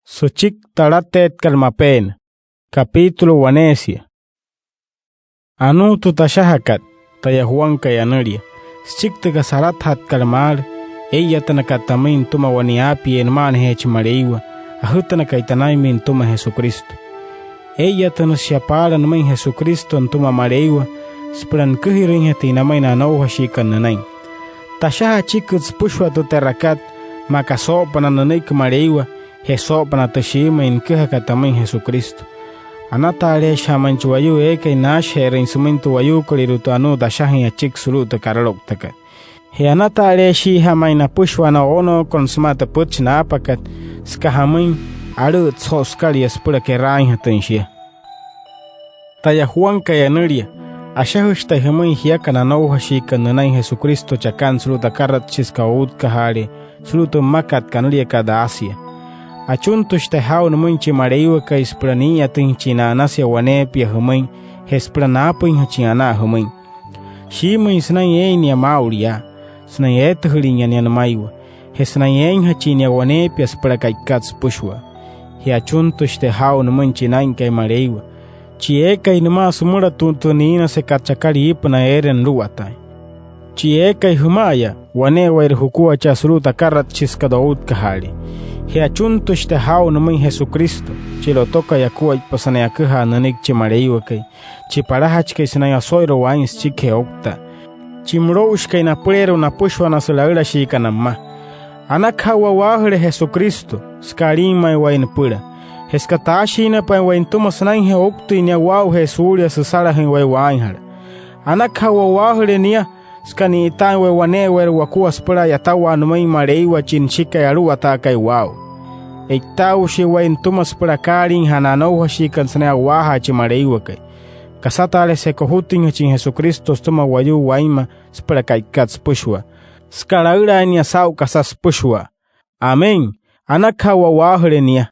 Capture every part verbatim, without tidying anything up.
Süchiki talateetkat mapeena. Capítulo waneesia. Anuu tü tashajakat, taya Juankai anülia, süchiki tü kasa alatajatkat maalü, ee'iyatünakat tamüin nütüma wane aapiee nüma'anajeechi Maleiwa, ajütünakai tanainmüin nütüma Jesucristo. Ee'iyatünüsü shia paala nümüin Jesucristo nütüma Maleiwa süpüla nüküjirüinjatüin namüin na anoujashiikana nünain. Tashaja achikit süpüshua tü te'rakat, maa aka soo'opünaa nünüiki Maleiwa je soo'opünaa tü shiimüin nüküjakat tamüin Jesucristo. Anata'aleeshija'a ma'i chi wayuu eekai naashaje'erüin sümüin tü wayuukolüirua tü anuu tashajüin achiki sulu'u tü karalouktakat. Je anata'aleeshiija'a ma'i napüshua na oonookana sümaa tü pütchi naapakat, süka jamüin, alü'ütsü joo sükalia süpüla keraainjatüin shia. Taya Juankai anülia, ashajüshi taya jümüin jiakana anoujashiikana nünain Jesucristo chakana sulu'u tü akaratshisükat outkajaalee, sulu'u tü mmakat kanüliakat Asia. Achuntüshi taya jaa'u nümüin chi Maleiwakai süpüla nii'iyatüinjachin na'anasia waneepia jümüin, je süpüla naapüinjachin anaa jümüin. Shiimüin sünain eein nia maa'ulu yaa, sünain eetüjülinya nia nümaiwa, je sünain eeinjachin nia waneepia süpüla ka'ikat süpüshua. Je achuntüshi taya jaa'u nümüin chi Naa'inkai Maleiwa, chi eekai nümaa sümülatu'u tü niinasekat chakat iipünaa eere nuluwataain, chi eekai jüma'aya wane'ewaire jukua chaa sulu'u tü akaratshisükat outkajaalee. Je achuntüshi taya jaa'u nümüin Jesucristo, chi lotokai akuaippa sünain aküjaa nünüiki chi Maleiwakai, chi palajachikai sünain oso'irawaa aa'in süchikijee ouktaa, chi mülo'ushikai napüleerua napüshua na sülaülashiikana mma. Anakaja wa'waajüle Jesucristo, süka alin ma'i waya nüpüla, je süka taashiinapain waya nütüma sünainjee ouktüin nia waa'ujee suulia süsalajüin waya waainjala. Anakaja wa'waajüle nia, süka ni'itaain waya wane'ewaire wakua süpüla a'yatawaa nümüin Maleiwa chi Nüshikai Aluwataakai waa'u. E'itaaushii waya nütüma süpüla akaaliijaa na anoujashiikana sünain a'waajaa chi Maleiwakai. Kasataalejese kojutüinjachin Jesucristo sütüma wayuu wainma süpüla ka'ikat süpüshua, süka laülaain nia saa'u kasa süpüshua. Amén. Anakaja wa'waajüle nia.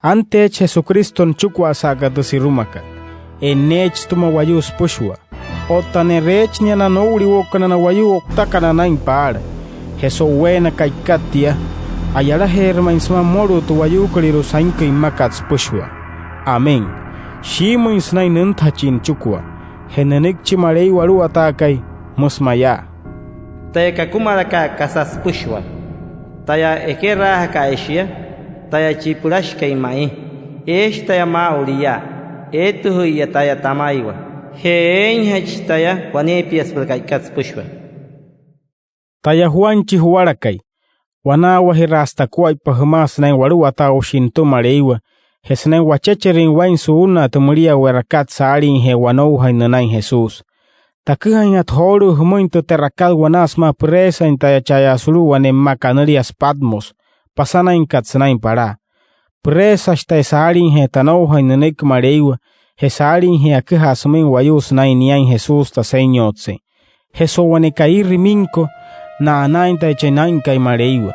Anteechi Jesucristo nüchikua sa'aka tü sirumakat. E'nneechi sütüma wayuu süpüshua. Otta ne'reechi nia na noo'uliwo'ukana na wayuu o'utakana naa'in paala. Je so'uweena ka'ikat tia, a'yalajeerü ma'i sümaa mmolu'u tü wayuukolüirua sainküin mmakat süpüshua. Amén. Shiimüin sünain nüntajachin nüchikua. Je nünüiki chi Maleiwa Aluwataakai, müsü mayaa: Taya kakumalaka'a kasa süpüshua, taya ekeraajaka'a shia, taya chi pülashikai ma'i, eeshi taya maa'ulu yaa, eetüjü'iya taya tamaiwa, je eeinjachi taya waneepia süpüla ka'ikat süpüshua. Taya Juan chi juwalakai, wanaawajiraasü takuaippa jümaa sünain waluwataaushii nütüma Maleiwa, je sünain wachecherüin waa'in su'unnaa tü müliaa we'rakat saaliijee wanoujain nünain Jesús. Taküjainjatü joolu'u jümüin tü te'rakat wanaa sümaa püreesain taya cha'aya sulu'u wane mma kanüliasü Patmos, pasanainkat sünain palaa. Püreesashi taya saaliijee tanoujain nünüiki Maleiwa, je saaliijee aküjaa sümüin wayuu sünain niain Jesús Tasenyotsein. Je so'u wane ka'i riminko, na'anaain taya chi Naa'inkai Maleiwa.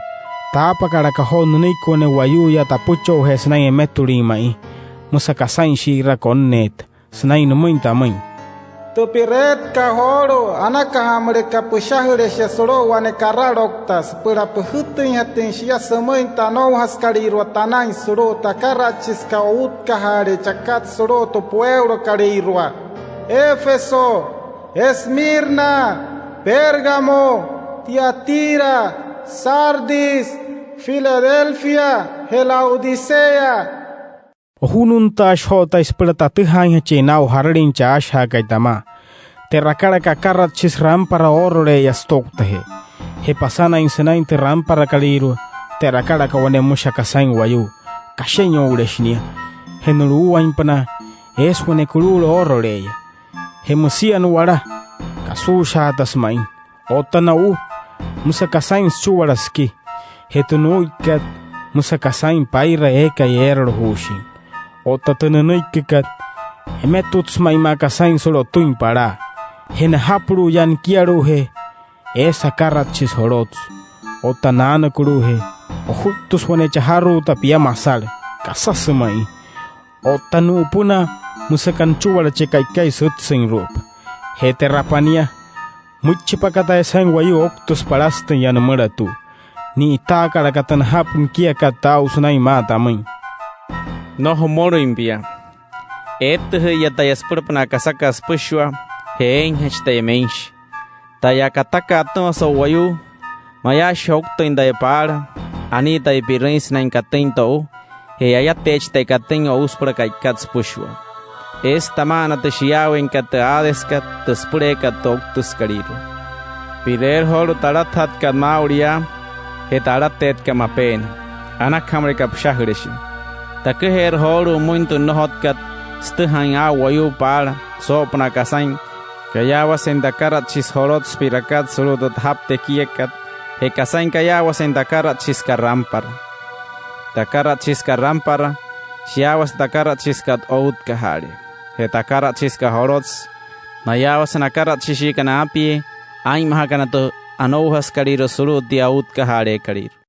Taapakalaka joo nünüiki wane wayuu yaa tapücho'ujee sünain emetulüin ma'i. Müsü aka saa'in shi'ira konneeta sünain nümüin tamüin: Tü pi'reetkat joolu'u, anakaja müleka püshajüle shia sulu'u wane karaloukta süpüla püjütüinjatüin shia sümüin tü anoujasükalüirua tanain sulu'u tü akaratshisükat outkajaalee chakat sulu'u tü pueulokalüirua: Éfeso, Esmirna, Pérgamo, Tiatira, Sardis, Filadelfia je Laodicea. Ojununtaashi joo taya süpüla tatüjaainjachin naa'u jaralin chi aashajaakai tamaa. Te'rakalaka akaratshisü rampara oorole'eya sütouktajee. Je pasanain sünain tü ramparakalüirua, te'rakalaka wane müshi aka saa'in wayuu. Kashe'in o'uleshi nia. Je nu'luwainpünaa, eesü wane kuluulu oorole'eya. Je müsia nu'wala, kasuushaatasü ma'i. Otta no'u, müsü aka saa'in süchuwala siki. Je tü nuu'uikat, müsü aka saa'in paa'ira eekai eeralujuushin. Otta tü nünüikikat, emetutsü ma'i maa aka saa'in su'lotüin palaa. Je najapulu'u yaa nikialu'ujee, eesü akaratshisü jolotsü. Otta naanükülu'ujee, ojuittüsü wane chajaruuta piama asalü. Kasasü ma'i. Otta nu'upünaa, müsü aka nüchuwala chi ka'ikai sütsüinru'upa. Je te'rapa nia, müichipa aka taya saa'in wayuu ouktüsü palastüin yaa nümülatu'u. Ni'itaakalaka tü najapü nikiakat taa'u sünain maa tamüin: Nnojo mmolüin pia. Eetüjü'iya taya süpülapünaa kasakat süpüshua je eeinjachi taya meinshi. Taya katakat atüma so'u wayuu, mayaashi ouktüin taya paala, anii taya pi'rüin sünain katüin to'u, je ayateechi taya katüin o'u süpüla ka'ikat süpüshua. Eesü tama'ana tü shiyaaweeinkat tü Hadeskat, tü süpüleekat tü ouktüsükalüirua. Pi'reerü joolu'u tü alatajatkat maa'ulu yaa je tü alateetkat mapeena. Anakaja müleka püshajüleshi. Taküjeerü joolu'u pümüin tü nnojotkat sütüjain aa'u wayuu paala soo'opünaa kasain kayaawasein tü akaratshisü jolotsü pi'rakat sulu'u tü tajapü tekiakat, je kasain kayaawasein tü akaratshisükat rampara. Tü akaratshisükat rampara, shiyaawase tü akaratshisükat outkajaalee. Je tü akaratshisükat jolotsü, nayaawase na akaratshishiikana aapiee aa'inmajakana tü anoujasükalüirua sulu'u tia outkajaaleekalüirua.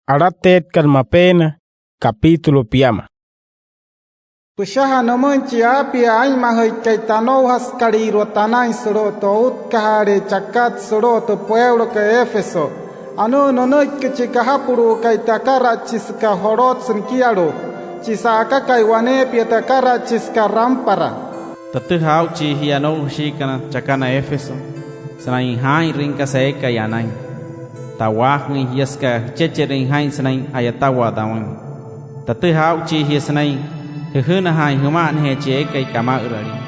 Alateetkat mapeena, capítulo piama. Püshaja nümüin chi aapiee aa'inmajüikai tü anoujasükalüirua tanain sulu'u tü outkajaalee chakat sulu'u tü pueulokat Éfeso. Anuu nünüiki chi kajapulu'ukai tü akaratshisükat jolotsü nikialu'u, chi sa'akakai waneepia tü akaratshisükat rampara. Tatüjaa aa'uchii jia anoujashiikana chakana Éfeso sünain jaa'inrüin kasa eekai anain. Ta'waajüin jia süka jüchecherüin jaa'in sünain a'yatawaa tamüin. Tatüjaa aa'uchii jia sünain jüjünajaain jüma'anajee chi eekai kama'üralin.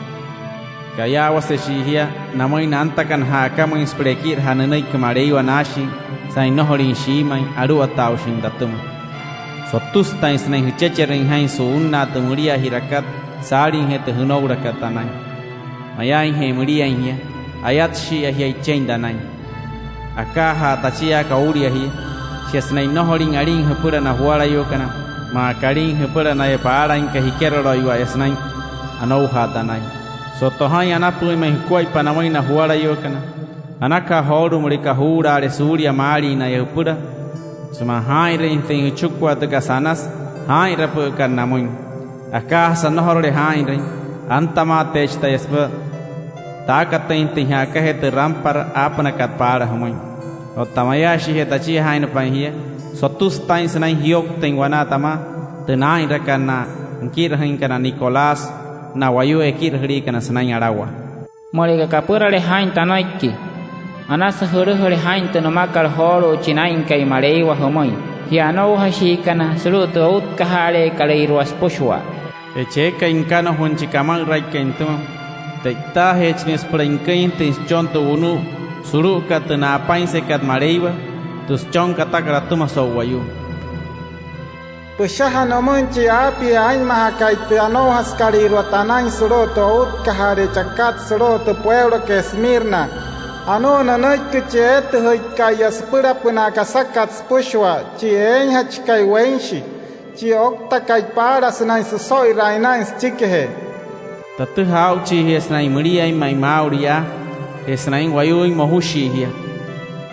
Kayaawaseshii jia namüin na antakana ja'akamüin süpüla ekirajaa nünüiki Maleiwa naashin sünain nnojolin shiimüin aluwataaushii tatüma. Sotüsü taa'in sünain jüchecherüin jaa'in su'unnaa tü müliaa ji'rakat saaliijee tü jünoulakat tanain. Mayaainje müliain jia, ayatshi'iya jia ichein tanain. Akaajaa tachiaaka oulia jia, shia sünain nnojolin alin jüpüla na juwalayuukana, maa aka alin jüpüla naya paalainka jikeroloiwa'aya sünain anoujaa tanain. Soto jaa'in anapü'üin ma'i jukuaippa namüin na juwalayuukana, anakaja joolu'u müleka juu'ulaale suulia maalin naya jüpüla sümaa jaa'inrüinjatüin jüchikua tü kasa anasü jaa'inrapü'ükat namüin. Akaajasa nnojorule jaa'inrüin, antamaateechi taya süpüla taakatüinjatüin ja'akajee tü rampara aapünakat paala jümüin. Otta mayaashije tachiajaainapain jia, sotüsü taa'in sünain jiyouktüin wanaa tamaa tü naa'inrakat na nikirajüinkana Nicolás, na wayuu ekirajüliikana sünain alawaa. Müleka kapürale jaa'in tanüiki, anasü jülüjüle jaa'in tü nümakat joolu'u chi Naa'inkai Maleiwa jümüin, jia anoujashiikana sulu'u tü outkajaaleekalüirua süpüshua. Je chi eekai nükanajunüin chi Kama'üraikai nütüma, te'itaajeechi nia süpüla niküinjatüin süchon tü wunu'u sulu'ukat tü na'apainsekat Maleiwa, tü süchon katakat atüma so'u wayuu. Püshaja nümüin chi aapiee aa'inmajakai tü anoujasükalüirua tanain sulu'u tü outkajaalee chakat sulu'u tü pueulokat Esmirna. Anuu nünüiki chi eetüjüika'aya süpülapünaa kasakat süpüshua, chi eeinjachikai weinshi, chi ouktakai paala sünain süso'iraain naa'in süchikijee. Tatüjaa aa'uchii jia sünain müliain ma'i maa'ulu yaa, je sünain wayuuin mojüshii jia.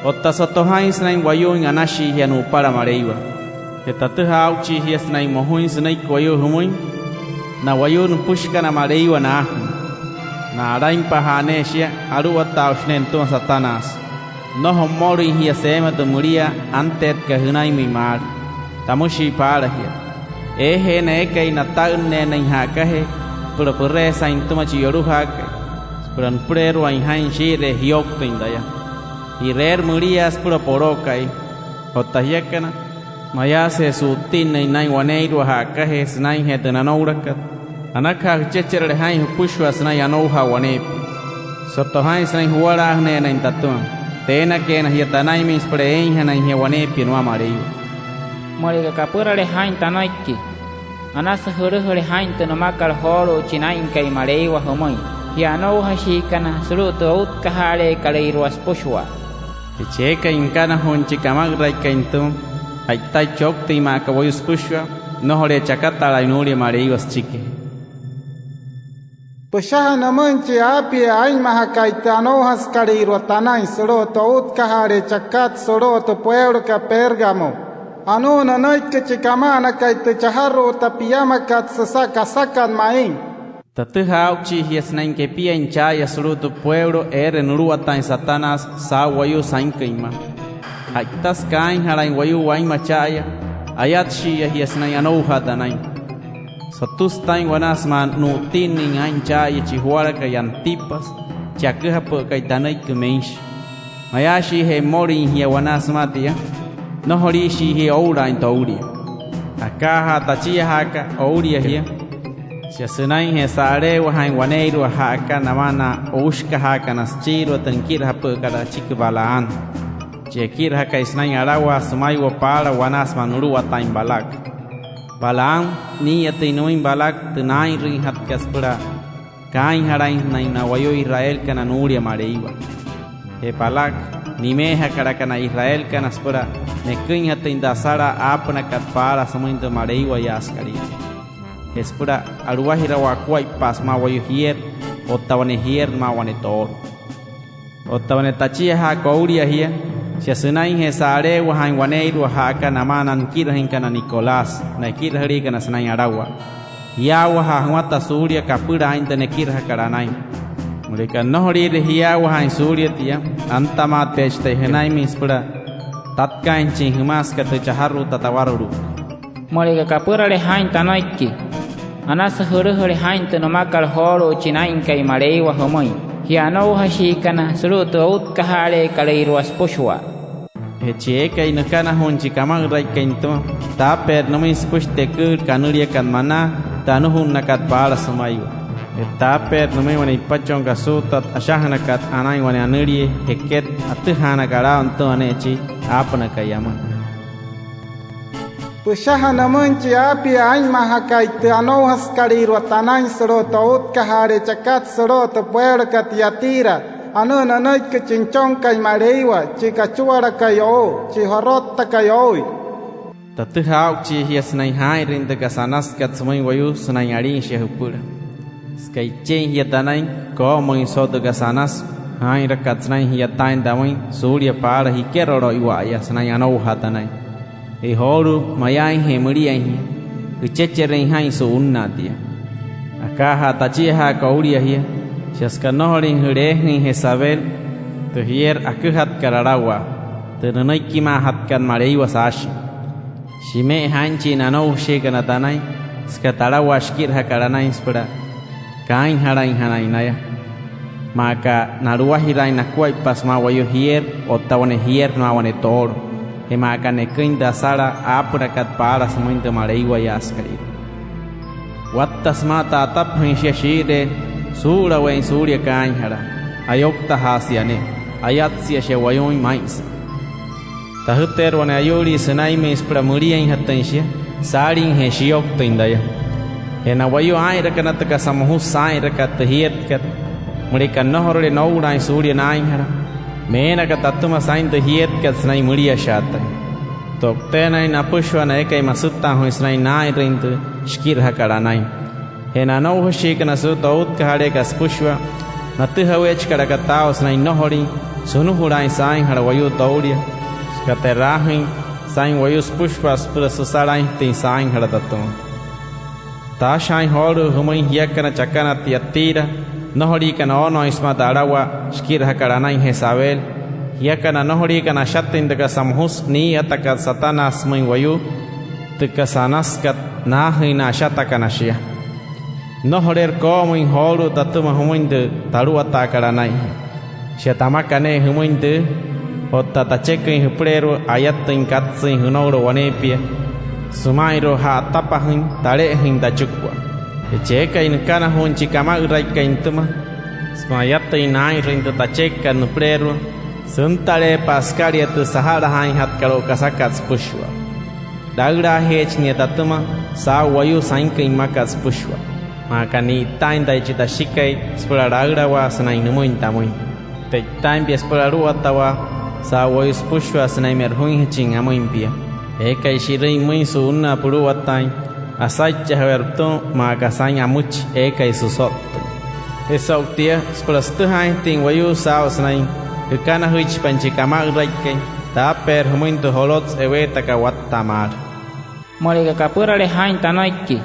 Otta soto jaa'in sünain wayuuin anashii jia nu'upala Maleiwa. Je tatüjaa aa'uchii jia sünain mojuin sünüiki wayuu jümüin na wayuu nüpüshikana Maleiwa naajüin. Na'alainpaja'a ne'e shia, aluwataaushi ne'e nütüma Satanás. Nnojo mmolüin jia seema tü müliaa anteetkat jünainmüin maalü. Tamüshii paala jia: Eejeena eekai nata'ünneenain ja'akajee süpüla püreesain nütüma chi yolujaakai süpüla nüpüleeruain jaa'in shii'iree jiyouktüin taya. Ji'reerü müliaa süpüla poloo ka'i. Otta jiakana, mayaasüje su'utinnüin naa'in waneeirua ja'akajee sünainjee tü nanoulakat, anakaja jüchecherüle jaa'in jüpüshua sünain anoujaa waneepia. Soto jaa'in sünain juwalaajüneenain tatüma. Teenakeena jia tanainmüin süpüla eeinjanain jia waneepia nümaa Maleiwa. Müleka kapürale jaa'in tanüiki, anasü jülüjüle jaa'in tü nümakat joolu'u chi Naa'inkai Maleiwa jümüin, jia anoujashiikana sulu'u tü outkajaaleekalüirua süpüshua. Je chi eekai nükanajunüin chi Kama'üraikai nütüma, ja'itaichi ouktüin maa aka wayuu süpüshua, nnojoleechi akatalaain nuulia Maleiwa süchikijee. Püshaja nümüin chi aapiee aa'inmajakai tü anoujasükalüirua tanain sulu'u tü outkajaalee chakat sulu'u tü pueulokat Pérgamo. Anuu nünüiki chi kama'anakai tü chajaruuta piamakat süsa kasakat ma'i. Tatüjaa aa'uchii jia sünain kepiain cha'aya sulu'u tü pueulo eere nuluwataain Satanás saa'u wayuu sainküin mma. Ja'itasü kaainjalain wayuu wainma cha'aya, Ayatshi'iya jia sünain anoujaa tanain. Sotüsü taa'in wanaa sümaa nu'utinnüin aa'in cha'aya chi juwalakai Antipas, chi aküjapü'ükai tanüiki meinshi. Mayaashiije mmolüin jia wanaa sümaa tia, nnojoliishii jia oo'ulaain toulia. Akaajaa tachiajaaka oulia jia, shia sünainjee sa'aleewajaain waneeirua ja'aka namaa na oushikajaakana süchiirua tü nikirajapü'ükat achiki Balaam, chi ekirajakai sünain alawaa sümaiwa paala wanaa sümaa nuluwataain Balac. Balaam, nii'iyatüin nümüin Balac tü naa'inrüinjatkat süpüla kaainjalainjanain na wayuu Israelkana nuulia Maleiwa. Je Balac, nimeejakalaka na Israelkana süpüla neküinjatüin tü asalaa aapünakat paala sümüin tü maleiwayaasükalüirua. Je süpüla a'luwajirawaa akuaippa sümaa wayuu jierü, otta wane jierü nümaa wane toolo. Otta wane tachiajaaka oulia jia, shia sünainjee sa'aleewajaain waneeirua ja'aka namaa na nikirajüinkana Nicolás, na ekirajüliikana sünain alawaa. Jiyaawajaa jümata suulia kapüla aa'in tü nekirajakat anain. Müleka nnojoliire jiyaawajaain suulia tia, antamaateechi taya jünainmüin süpüla tatkaainjachin jümaa süka tü chajaruuta tawaruluukat. Müleka kapürale jaa'in tanüiki, anasü jülüjüle jaa'in tü nümakat joolu'u chi Naa'inkai Maleiwa jümüin, jia anoujashiikana sulu'u tü outkajaaleekalüirua süpüshua. Je chi eekai nükanajuuin chi kama'üraikai nütüma, taapeerü nümüin süpüshi tü eküülü kanüliakat maná, tü anujunnakat paala sümaiwa. Je taapeerü nümüin wane ipachon kasuutat ashajünakat anain wane anülia jeket atüjaanakat aa'u nütüma ne'e chi aapünakai amüin. Püshaja nümüin chi aapiee aa'inmajakai tü anoujasükalüirua tanain sulu'u tü outkajaalee chakat sulu'u tü pueulokat Tiatira, anuu nünüiki chi Nüchonkai Maleiwa, chi kachuwalakai o'u, chi jorottakai oo'ui. Tatüjaa aa'uchii jia sünain jaa'inrüin tü kasa anasükat sümüin wayuu sünain alin shia jüpüla. Süka ichein jia tanain, koo'omüinsü joo tü kasa anasü jaa'inrakat sünain ji'yataain tamüin suulia paala jikeroloiwa'aya sünain anoujaa tanain. Je joolu'u, mayaainje müliain jia, jüchecherüin jaa'in su'unnaa tia. Akaajaa tachiajaaka oulia jia, shia süka nnojolüin jüleejüin Jezabel, tü jierü aküjatkat alawaa, tü nünüikimaajatkat Maleiwa saashin. Shime'e jaa'inchii na anoujashiikana tanain, süka talawaa shikirajakat anain süpüla kaainjalainjanain naya. Maa aka na'luwajiraain nakuaippa sümaa wayuu jierü otta wane jierü nümaa wane toolo. Je maa aka neküin tü asalaa aapünakat paala sümüin tü maleiwayaasükalüirua. Watta sümaa ta'atapajüin shia shii'iree suu'ulaweein suulia kaainjalaa, ayouktajaasia ne'e, ayatsia shia wayuuin maa'insa. Tajüteerü wane ayuulii sünainmüin süpüla müliainjatüin shia saaliijee shiyouktüin taya. Je na wayuu aa'inrakana tü kasa mojusü saa'inrakat tü jietkat, müleka nnojorule noo'ulaain suulia naainjala, meena aka tatüma saa'in tü jietkat sünain müliashaatain. To'uteenain napüshua na eekai masütaajuuin sünain naa'inrüin tü shikirajakat anain. Je na anoujashiikana sulu'u tü outkajaaleekat süpüshua, natüjaweechikalaka taa'u sünain nnojolin sunujulaain saainjala wayuu toulia, süka te'raajüin saa'in wayuu süpüshua süpüla süsalainjatüin saainjala tatüma. Taashajaain joolu'u jümüin jiakana chakana Tiatira, nnojoliikana oonooin sümaa tü alawaa shikirajakat anain Jezabel, jiakana nnojoliikana ashatüin tü kasa mojusü nii'iyatakat Satanás sümüin wayuu, tü kasa anasükat naajüin na ashatakana shia. Nnojoleerü koo'omüin joolu'u tatüma jümüin tü taluwataakat anain. Shia tamaka ne'e jümüin tüü, otta tacheküin jüpüleerua ayatüin katsüin jünoula waneepia süma'inru'u ja'atapajüin tale'ejüin tachikua. Je chi eekai nükanajuuin chi kama'üraikai nütüma sümaa ayatüin naa'inrüin tü tachekakat nüpüleerua, süntaleepa'a sükalia tü saja'lajaainjatkat o'u kasakat süpüshua. Laülaajeechi nia tatüma saa'u wayuu sainküin mmakat süpüshua, maa aka ni'itaain taya chi Tashikai süpüla laülawaa sünain nümüin tamüin. Te'itaain pia süpüla aluwatawaa saa'u wayuu süpüshua sünain me'rujuinjachin amüin pia. Eekai shi'rüin pümüin su'unnaa puluwataain, asaichajaweerü pütüma maa aka saa'in amüchi eekai süso'ttüin. Je so'u tia, süpüla sütüjaainjatüin wayuu saa'u sünain jükanajüichipain chi kama'üraikai, taapeerü jümüin tü jolotsü eweetakat watta'a maalü. Müleka kapürale jaa'in tanüiki,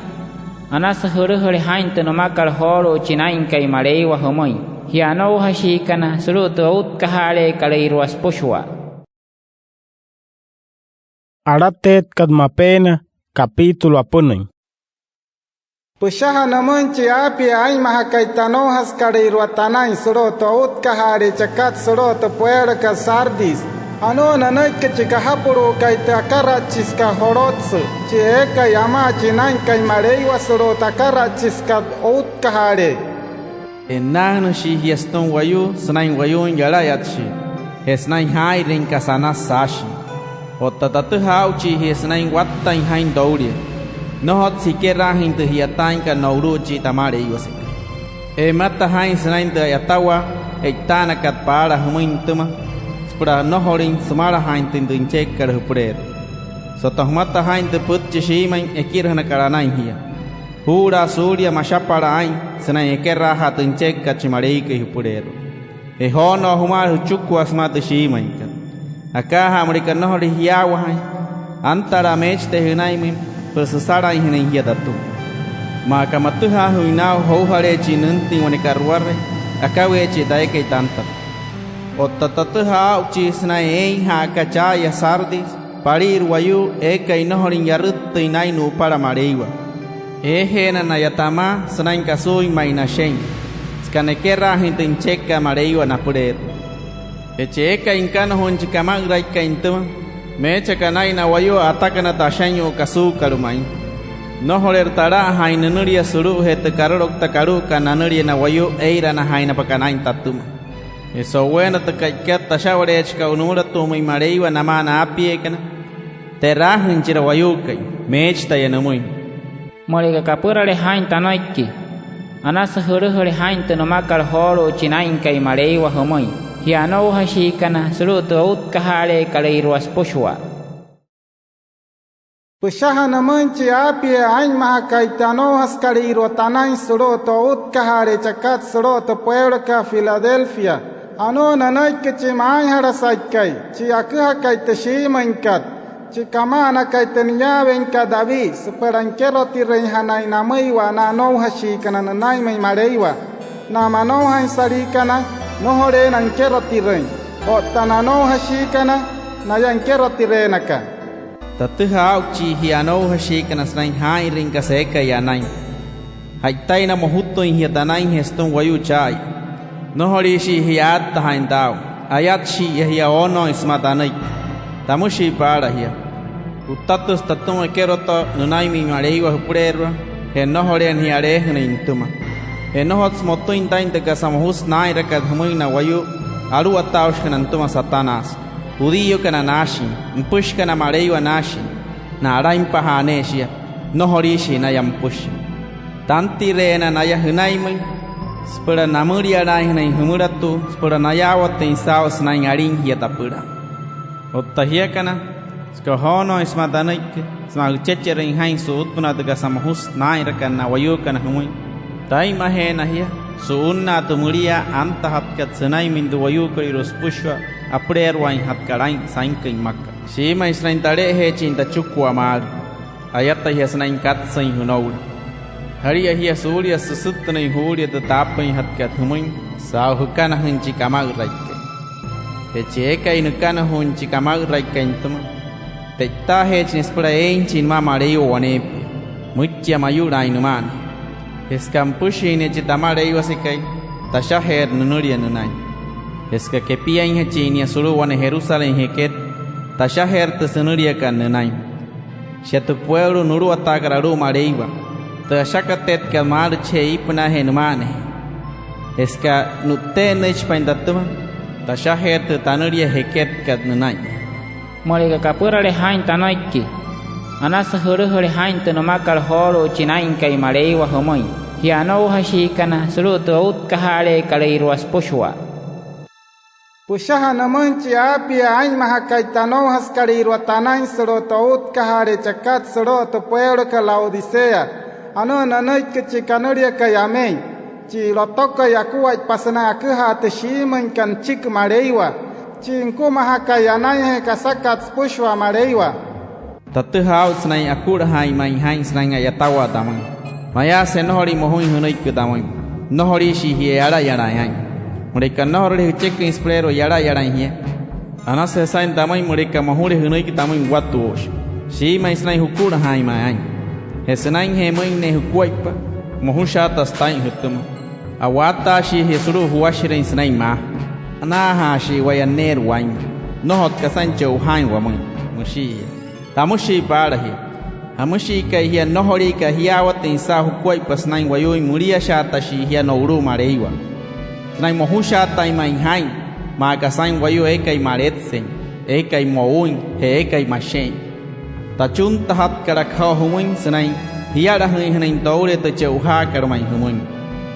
anasü jülüjüle jaa'in tü nümakat joolu'u chi Naa'inkai Maleiwa jümüin, jia anoujashiikana sulu'u tü outkajaaleekalüirua süpüshua. Alateetkat Mapeena, capítulo apünüin. Püshaja nümüin chi aapiee aa'inmajakai tü anoujasükalüirua tanain sulu'u tü outkajaaleechi akat sulu'u tü pueulokat Sardis: Anuu nünüiki chi kajapulu'ukai tü akaratshisükat jolotsü, chi eekai amaa chi Naa'inkai Maleiwa sulu'u tü akaratshisükat outkajaalee. E'nnaajünüshii jia sütüma wayuu sünain wayuuin yalayatshii je sünain jaa'inrüin kasa anasü saashin. Otta tatüjaa aa'uchii jia sünain wattain jaa'in toulia. Nnojotsü jikeraajüin tü ji'yataainkat no'ulu'u chi Tamaleiwasekai. Je mmata jaa'in sünain tü a'yatawaa e'itaanakat paala jümüin nütüma süpüla nnojolüin sümalajaainjatüin tü nüchekakat jüpüleerua. Soto jümata jaa'in tü pütchi shiimüin ekirajünakat anain jia. Juu'ulaa suulia mashapala aa'in sünain ekeraajaa tü nüchekakat chi Maleiwakai jüpüleerua. Je joonoo jümaala jüchikua sümaa tü shiimüinkat. Akaajaa müleka nnojolüin jiyaawajaain, antalaa meechi taya jünainmüin süpüla süsalainjanain jia tatüma. Maa aka matüjaajuuin naa'u joujaleechin nüntüin wane ka'ruwarüi, akaweechia tayakai tantapa. Otta tatüjaa aa'uchii sünain eeinja'a aka cha'aya Sardis, pali'irü wayuu eekai nnojolüin yarüttüin naa'in nu'upala Maleiwa. Eejeena naya tamaa sünain kasuuin ma'i nashe'in, süka nekeraajüin tü nüchekakat Maleiwa napüleerua. Je chi eekai nükanajuuin chi Kama'üraikai nütüma, meechi aka naa'in na wayuu a'atakana tü ashe'inyu'u kasuukat ma'i. Nnojoleerü tala'ajaain nünülia sulu'ujee tü karaloukta kalu'ukana nanülia na wayuu ee'iranajaainapakana aa'in tatüma. Je so'uweena tü ka'ikat tasha'waleechikat o'u nümülatu'umüin Maleiwa namaa na aapieekana, te'raajüin chira wayuukai, meechi taya nümüin: Müleka kapürale jaa'in tanüiki, anasü jülüjüle jaa'in tü nümakat joolu'u chi Naa'inkai Maleiwa jümüin jia anoujashiikana sulu'u tü outkajaaleekalüirua süpüshua. Püshaja nümüin chi aapiee aa'inmajakai tü anoujasükalüirua tanain sulu'u tü outkajaaleechi akat sulu'u tü pueulokat Filadelfia: Anuu nünüiki chi maainjalasaikai, chi aküjakai tü shiimüinkat, chi kama'anakai tü niyaaweinkat David, süpüla nikerotirüinjanain namüiwa na anoujashiikana nünainmüin Maleiwa. Na manoujainsaliikana, nnojoleena nikerotirüin. Otta na anoujashiikana, naya nikerotireenaka. Tatüjaa aa'uchii jia anoujashiikana sünain jaa'inrüin kasa eekai anain. Ja'itaina mojutüin jia tanainjee sütüma wayuu cha'aya. Nnojoliishii jia aattajaain taa'u. Ayatshi'iya jia oonooin sümaa tanüiki. Tamüshii paala jia: Jutatüsü tatüma ekeroto'o nünainmüin Maleiwa jüpüleerua, je nnojoleena jia aleejünüin nütüma. Je nnojotsü motüin taa'in tü kasa mojusü naa'inrakat jümüin na wayuu aluwataaushikana nütüma Satanás, judíokana naashin, nüpüshikana Maleiwa naashin. Na'alainpajaa ne'e shia, nnojoliishii naya nüpüshi. Tantireena naya jünainmüin süpüla namülialaainjanain jümülatu'u süpüla nayaawatüin saa'u sünain alin jia tapüla. Otta jiakana, süka joonooin sümaa tanüiki sümaa jüchecherüin jaa'in su'utpünaa tü kasa mojusü naa'inrakat na wayuukana jümüin, taa'inmajeena jia su'unnaa tü müliaa antajatkat sünainmüin tü wayuukolüirua süpüshua apüleeruainjatkat aa'in sainküin mmakat. Shiimüin sünain tale'ejeechin tachikua maalü. Ayata jia sünain katsüin jünoula. Jalia jia suulia süsütünüin juulia tü taapüinjatkat jümüin saa'u jükanajüin chi Kama'üraikai. Je chi eekai nükanajuuin chi Kama'üraikai nütüma, te'itaajeechi nia süpüla eeinjachin nümaa Maleiwa waneepia, müichia mayu'laain nüma'anajee. Je süka nüpüshin nia chi Tamaleiwasekai, tashajeerü nünülia nünain. Je süka kepiainjachin nia sulu'u wane Jerusalén jeket, tashajeerü tü sünüliakat nünain. Shia tü pueulo nuluwataakat alu'u Maleiwa, tü ashakateetkat maalü chajee iipünaajee nüma'anajee. Je süka nu'tte'ennüichipain tatüma, tashajeerü tü tanülia jeketkat nünain. Müleka kapürale jaa'in tanüiki, anasü jülüjüle jaa'in tü nümakat joolu'u chi Naa'inkai Maleiwa jümüin jia anoujashiikana sulu'u tü outkajaaleekalüirua süpüshua. Püshaja nümüin chi aapiee aa'inmajakai tü anoujasükalüirua tanain sulu'u tü outkajaaleechi akat sulu'u tü pueulokat Laodicea: Anuu nünüiki chi kanüliakai Amén, chi lotokai akuaippa sünain aküjaa tü shiimüinkat nüchiki Maleiwa, chi nükumajakai anainjee kasakat süpüshua Maleiwa. Tatüjaa aa'ut sünain akulajaain ma'i jaa'in sünain a'yatawaa tamüin. Mayaasüje nnojolüin mojuin jünüiki tamüin, nnojoliishii jia yalayalaain aa'in. Müleka nnojorule jücheküin süpüleerua yalayalaain jia, Anasü jesain tamüin müleka mojule jünüiki tamüin watuushi. Shiimüin sünain jukulajaain ma'i aa'in. Je sünainjee müin ne'e jukuaippa, mojushaatasü taa'in jütüma. A'waataashii jia sulu'u juwashirüin sünain maa: “Anaajaashii waya neerü wainma. Nnojotsü kasain che'ojaain wamüin”, müshii jia. Tamüshii paala jia: ¿Jamüshiikai jia nnojoliika'a jiyaawatüin saa'u jukuaippa sünain wayuuin müliashaatashii jia no'ulu'u Maleiwa, sünain mojushaatain ma'i jaa'in, maa aka saa'in wayuu eekai maletsein, eekai mo'uin je eekai mashe'in? Tachuntajatkalaka joo jümüin sünain jiyalajüinjanain toulia tü che'ojaakat ma'i jümüin.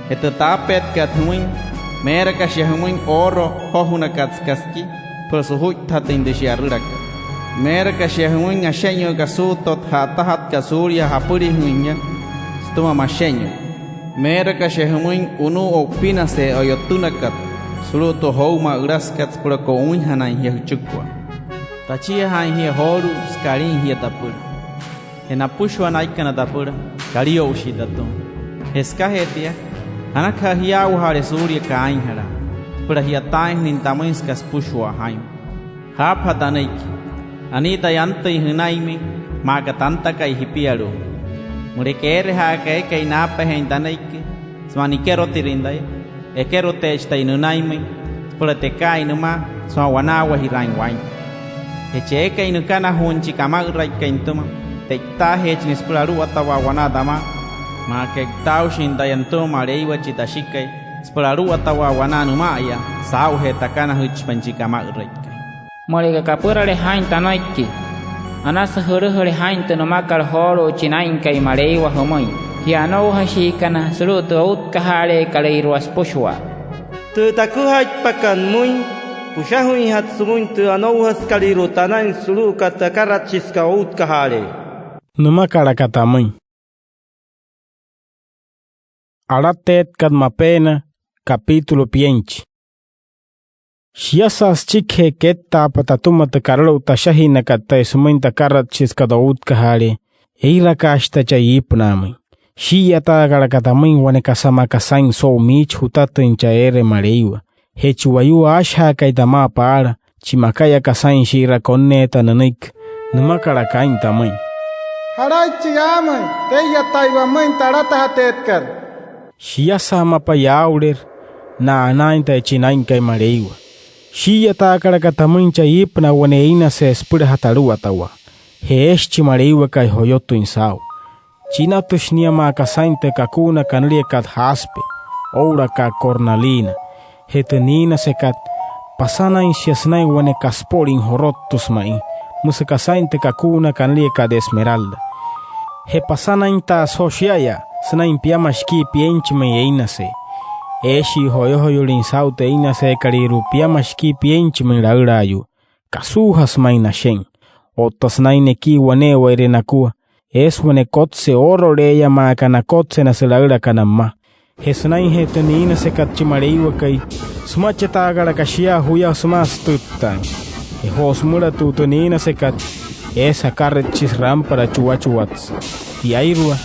Je tü taapeetkat jümüin, meerü aka shia jümüin ooro jojünakat süka siki süpüla sujuittajatüin tü shi'yarülakat. Meerü aka shia jümüin ashe'inyuu kasuutot ja'atajatkat suulia japülijüin jia sütüma mashe'inyuu. Meerü aka shia jümüin wunu'u o'upinase o'yotünakat sulu'u tü jouma a'ülasükat süpüla ko'uinjanain jia jüchikua. Tachiajaain jia joolu'u süka alin jia tapüla. Je napüshua na aikana tapüla, kalio'ushii tatüma. Je sükajee tia, anakaja jiyaawajaale suulia kaainjalaa süpüla ji'yataainjanain tamüin süka süpüshua jaa'in. Jaapaja tanüiki, anii taya antüin jünainmüin maa aka tantakai jipialu'umüin. Müleka eere ja'aka eekai naapajeein tanüiki sümaa nikerotirüin taya, ekeroteechi taya nünainmüin süpüla tekaain nümaa sümaa wanaawajiraain waa'in. Je chi eekai nükanajuuin chi Kama'üraikai nütüma, te'itaajeechi nia süpüla aluwatawaa wanaa tamaa, maa aka e'itaaushin taya nütüma Maleiwa chi Tashikai süpüla aluwatawaa wanaa nüma'aya saa'ujee takanajüichipain chi Kama'üraikai. Müleka kapürale jaa'in tanüiki, anasü jülüjüle jaa'in tü nümakat joolu'u chi Naa'inkai Maleiwa jümüin. Jia anoujashiikana sulu'u tü outkajaaleekalüirua süpüshua. Tü taküjaitpakat pümüin, püshajüinjatü sümüin tü anoujasükalüirua tanain sulu'ukat tü akaratshisükat outkajaalee, nümakalaka tamüin. Alateetkat Mapeena, capítulo pienchi. Shiasa süchikijee kettaapa tatüma tü karaloukta ashajinnakat taya sümüin tü akaratshisükat outkajaalee, eirakaashita chaa iipünaamüin. Shii'iyataakalaka tamüin wane kasa maa aka saa'in so'u miichi jutatüin chaa eere Maleiwa. Je chi wayuu aashajaakai tamaa paala, chi makai aka saa'in shi'ira konneeta nünüiki, nümakalaka aa'in tamüin: —Jalaichi yaamüin tee'iyataiwa pümüin tü alatajateetkat. Shiasa mapa yaaulerü, na'anaain taya chi Naa'inkai Maleiwa. Shii'iyataakalaka tamüin chaa iipünaa wane einasee süpülajatü aluwatawaa. Je eeshi chi Maleiwakai joyotüin saa'u. Chinatüshi nia maa aka saa'in tü kakuuna kanüliakat jaspe oo'ulaka cornalina. Je tü niinasekat, pasanain shia sünain wane kasüpolüin jorottüsü ma'i, müsü aka saa'in tü kakuuna kanüliakat esmeralda. Je pasanaintaasü joo shia'aya sünain piama shikii pienchimüin einasee. Eeshii joyojoyülüin saa'u tü einaseekalüirua piama shikii pienchimüin laülaayuu. Kasuujasü ma'i nashe'in. Otta sünain nekii wane'ewaire nakua, eesü wane kotse oorole'eya maa aka nakotsena sülaülakana mma. Je sünainjee tü niinasekat chi Maleiwakai, sümachetaakalaka shia juya sümaa sütüttaain. Je joo sümülatu'u tü niinasekat, eesü akaratshisü rampara chuwachuwatsü. Jiairua,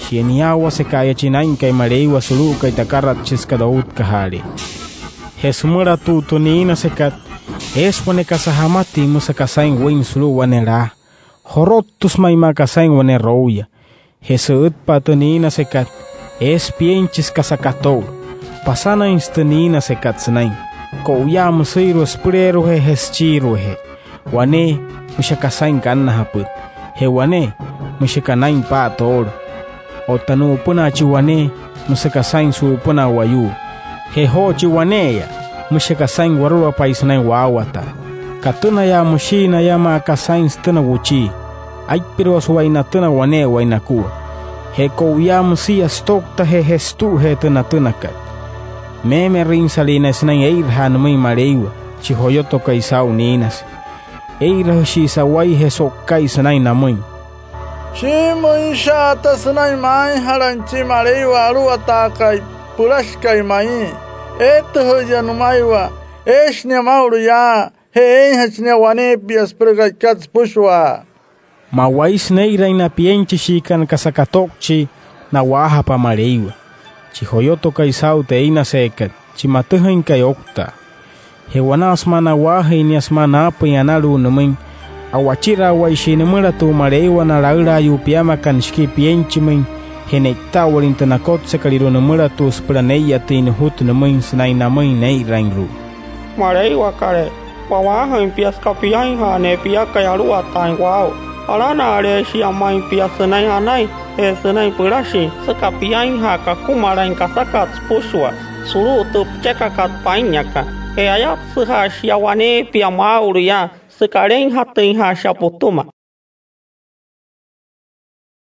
shia niyaawaseka'aya chi Naa'inkai Maleiwa sulu'ukai tü akaratshisükat outkajaalee. Je sümülatu'u tü niinasekat, eesü wane kasa jamatüin müsü aka saa'in wüin sulu'u wane laa. Jorottüsü ma'i maa aka saa'in wane rouya. Je sü'ütpa'a tü niinasekat, eesü pienchisü kasa kato'ulu. Pasanainsü tü niinasekat sünain. Ko'uyaa müsüirua süpüleeruajee je süchiiruajee. Wanee, müshi aka saa'in kannajapüt. Je wanee, müshi aka naa'in paa'atoolo. Otta nu'upünaa chi wanee, müsü aka saa'in su'upünaa wayuu. Je joo chi wane'eya, müshi aka saa'in warulapai sünain waawataa. Katünayaa müshii naya maa aka saa'in sütüna wuchii. Aippiruasü waya natüna wane'ewai nakua. Je ko'uyaa müsia sütouktajee je sütu'ujee tü natünakat. Meemerüinsalii naya sünain ee'irajaa nümüin Maleiwa, chi joyotokai saa'u niinase. Ee'irajüshii sa'wai je so'uka'i sünain namüin: —Shiimüinshaata sünain maainjalain chi Maleiwa aluwataakai pülashikai ma'i. Eetüjü'iya nümaiwa, eeshi nia maa'ulu yaa je eeinjachi nia waneepia süpüla ka'ikat süpüshua. Ma'waisü nee'irain na pienchishiikana kasa kato'uchii na'waajapa Maleiwa, chi joyotokai saa'u tü einaseekat, chi matüjainkai ouktaa. Je wanaa sümaa na'waajüin nia sümaa naapüin analu'ut nümüin, a'wachiraawa'ishii nümülatu'u Maleiwa na laülaayuu piamakana shikii pienchimüin, je ne'ita'awalüin tü nakotsekalüirua nümülatu'u süpüla nee'iyatüin nujutu nümüin sünain namüin nee'irainru'u: —Maleiwakalee, wa'waajüin pia süka piainja'a ne'e piakai aluwataain waa'u. Alana'aleeshia ma'i pia sünain anain je sünain pülashin süka piainja'a kakumalain kasakat süpüshua sulu'u tü püchekakat paa'inyaka. Je ayatsüja'a shia waneepia maa'ulu yaa süka aleinjatüinja'a shia pütüma.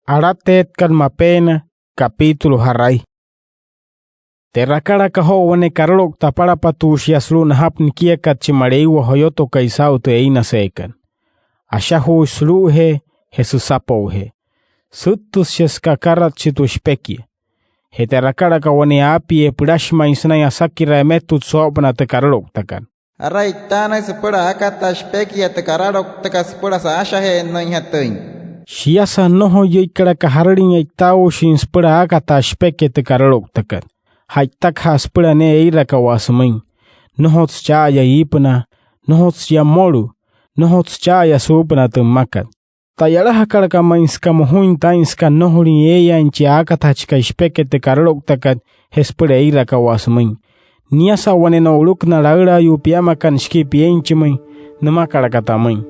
Alateetkat Mapeena, capítulo ja'rai. Te'rakalaka joo wane karaloukta apalapatuushi yaa sulu'u najapü nikiakat chi Maleiwa joyotokai saa'u tü einaseekat. Ashajuushi sulu'ujee je süsapo'ujee. Süttüsü shia süka akaratshi tü shipekia. Je te'rakalaka wane aapiee pülashi ma'i sünain asakiraa emetut soo'opünaa tü karalouktakat: —¿Jara e'itaanüin süpüla aakataa shipekia tü karalouktakat süpüla saashaje'ennüinjatüin? Shiasa nnojoiyüikalaka jaralin e'itaaushin süpüla aakataa shipekia tü karalouktakat, ja'itakaja süpüla ne'e eirakawa sümüin. Nnojotsü cha'aya iipünaa, nnojotsü yaa mmolu'u, nnojotsü cha'aya suupünaa tü mmakat. Ta'yalajakalaka ma'i süka mojuin taa'in süka nnojolüin eeyaain chi aakatajachikai shipekia tü karalouktakat je süpüla eirakawa sümüin. Niasa wane no'uluku na laülaayuu piamakana shikii pienchimüin, nümakalaka tamüin: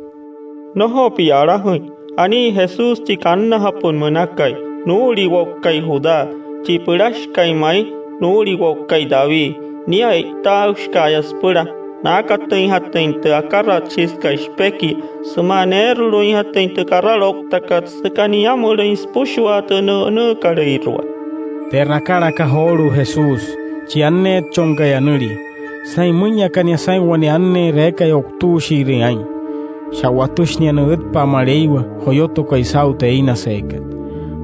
—Nnojo pi'yalajüin. Anii Jesús chi kannajapü'ü münakai, nuu'uliwo'ukai Judá, chi pülashikai ma'i nuu'uliwo'ukai David. Nia e'itaaushika'aya süpüla naakatüinjatüin tü akaratshisükat shipeki sümaa neerulüinjatüin tü karalouktakat süka niyamülüin süpüshua tü nü'ünüükalüirua. Te'rakalaka joolu'u Jesús, chi Anneetchonkai anülia, sünain müin aka nia saa'in wane anneerü eekai o'utuushiirüin aa'in. Sha'watüshi nia nü'ütpa'a Maleiwa joyotokai saa'u tü einaseekat.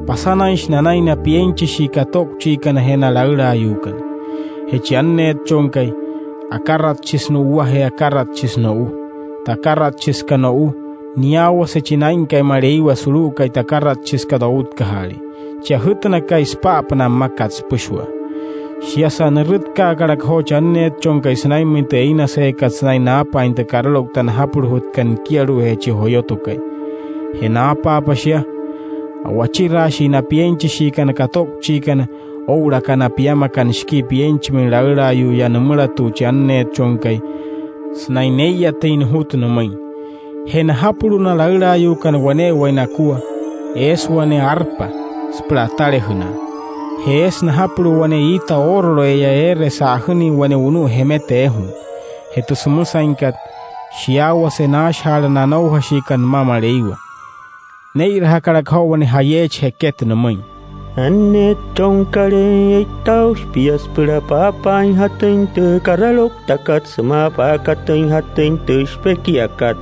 Pasanainshi nanain na pienchishii kato'uchiikana je na laülaayuukana. Je chi Anneetchonkai, akaratshisü nu'uwa je akaratshisü no'u. Tü akaratshisükat no'u, niyaawase chi Naa'inkai Maleiwa sulu'ukai tü akaratshisükat outkajaale, chi ajütünakai süpa'apünaa mmakat süpüshua. Shiasa nürütkaakalaka joo chi Anneetchonkai sünainmüin tü einaseekat sünain naapaain tü karaloukta najapulu'ujatkat nikialu'ujee chi joyotokai. Je naapaapa shia, a'wachiraashii na pienchashiikana kato'uchiikana oo'ulaka na piamakana shikii pienchimüin laülaayuu yaa nümülatu'u chi Anneetchonkai sünain nee'iyatüin nujutu nümüin. Je najapulu'u na laülaayuukana wane'ewai nakua, eesü wane arpa süpüla atalejünaa. Je eesü najapulu'u wane iita oorolo'uya eere sa'ajünüin wane wunu'u jemeta eejuu. Je tü sümüsainkat, shiyaawase naashajaala na anoujashiikana nümaa Maleiwa. Nee'irajakalaka joo wane jayeechi jeket nümüin: —Anneetchonkalee, e'itaaushi pia süpüla paapaainjatüin tü karalouktakat sümaa paakatüinjatüin tü shipekiakat.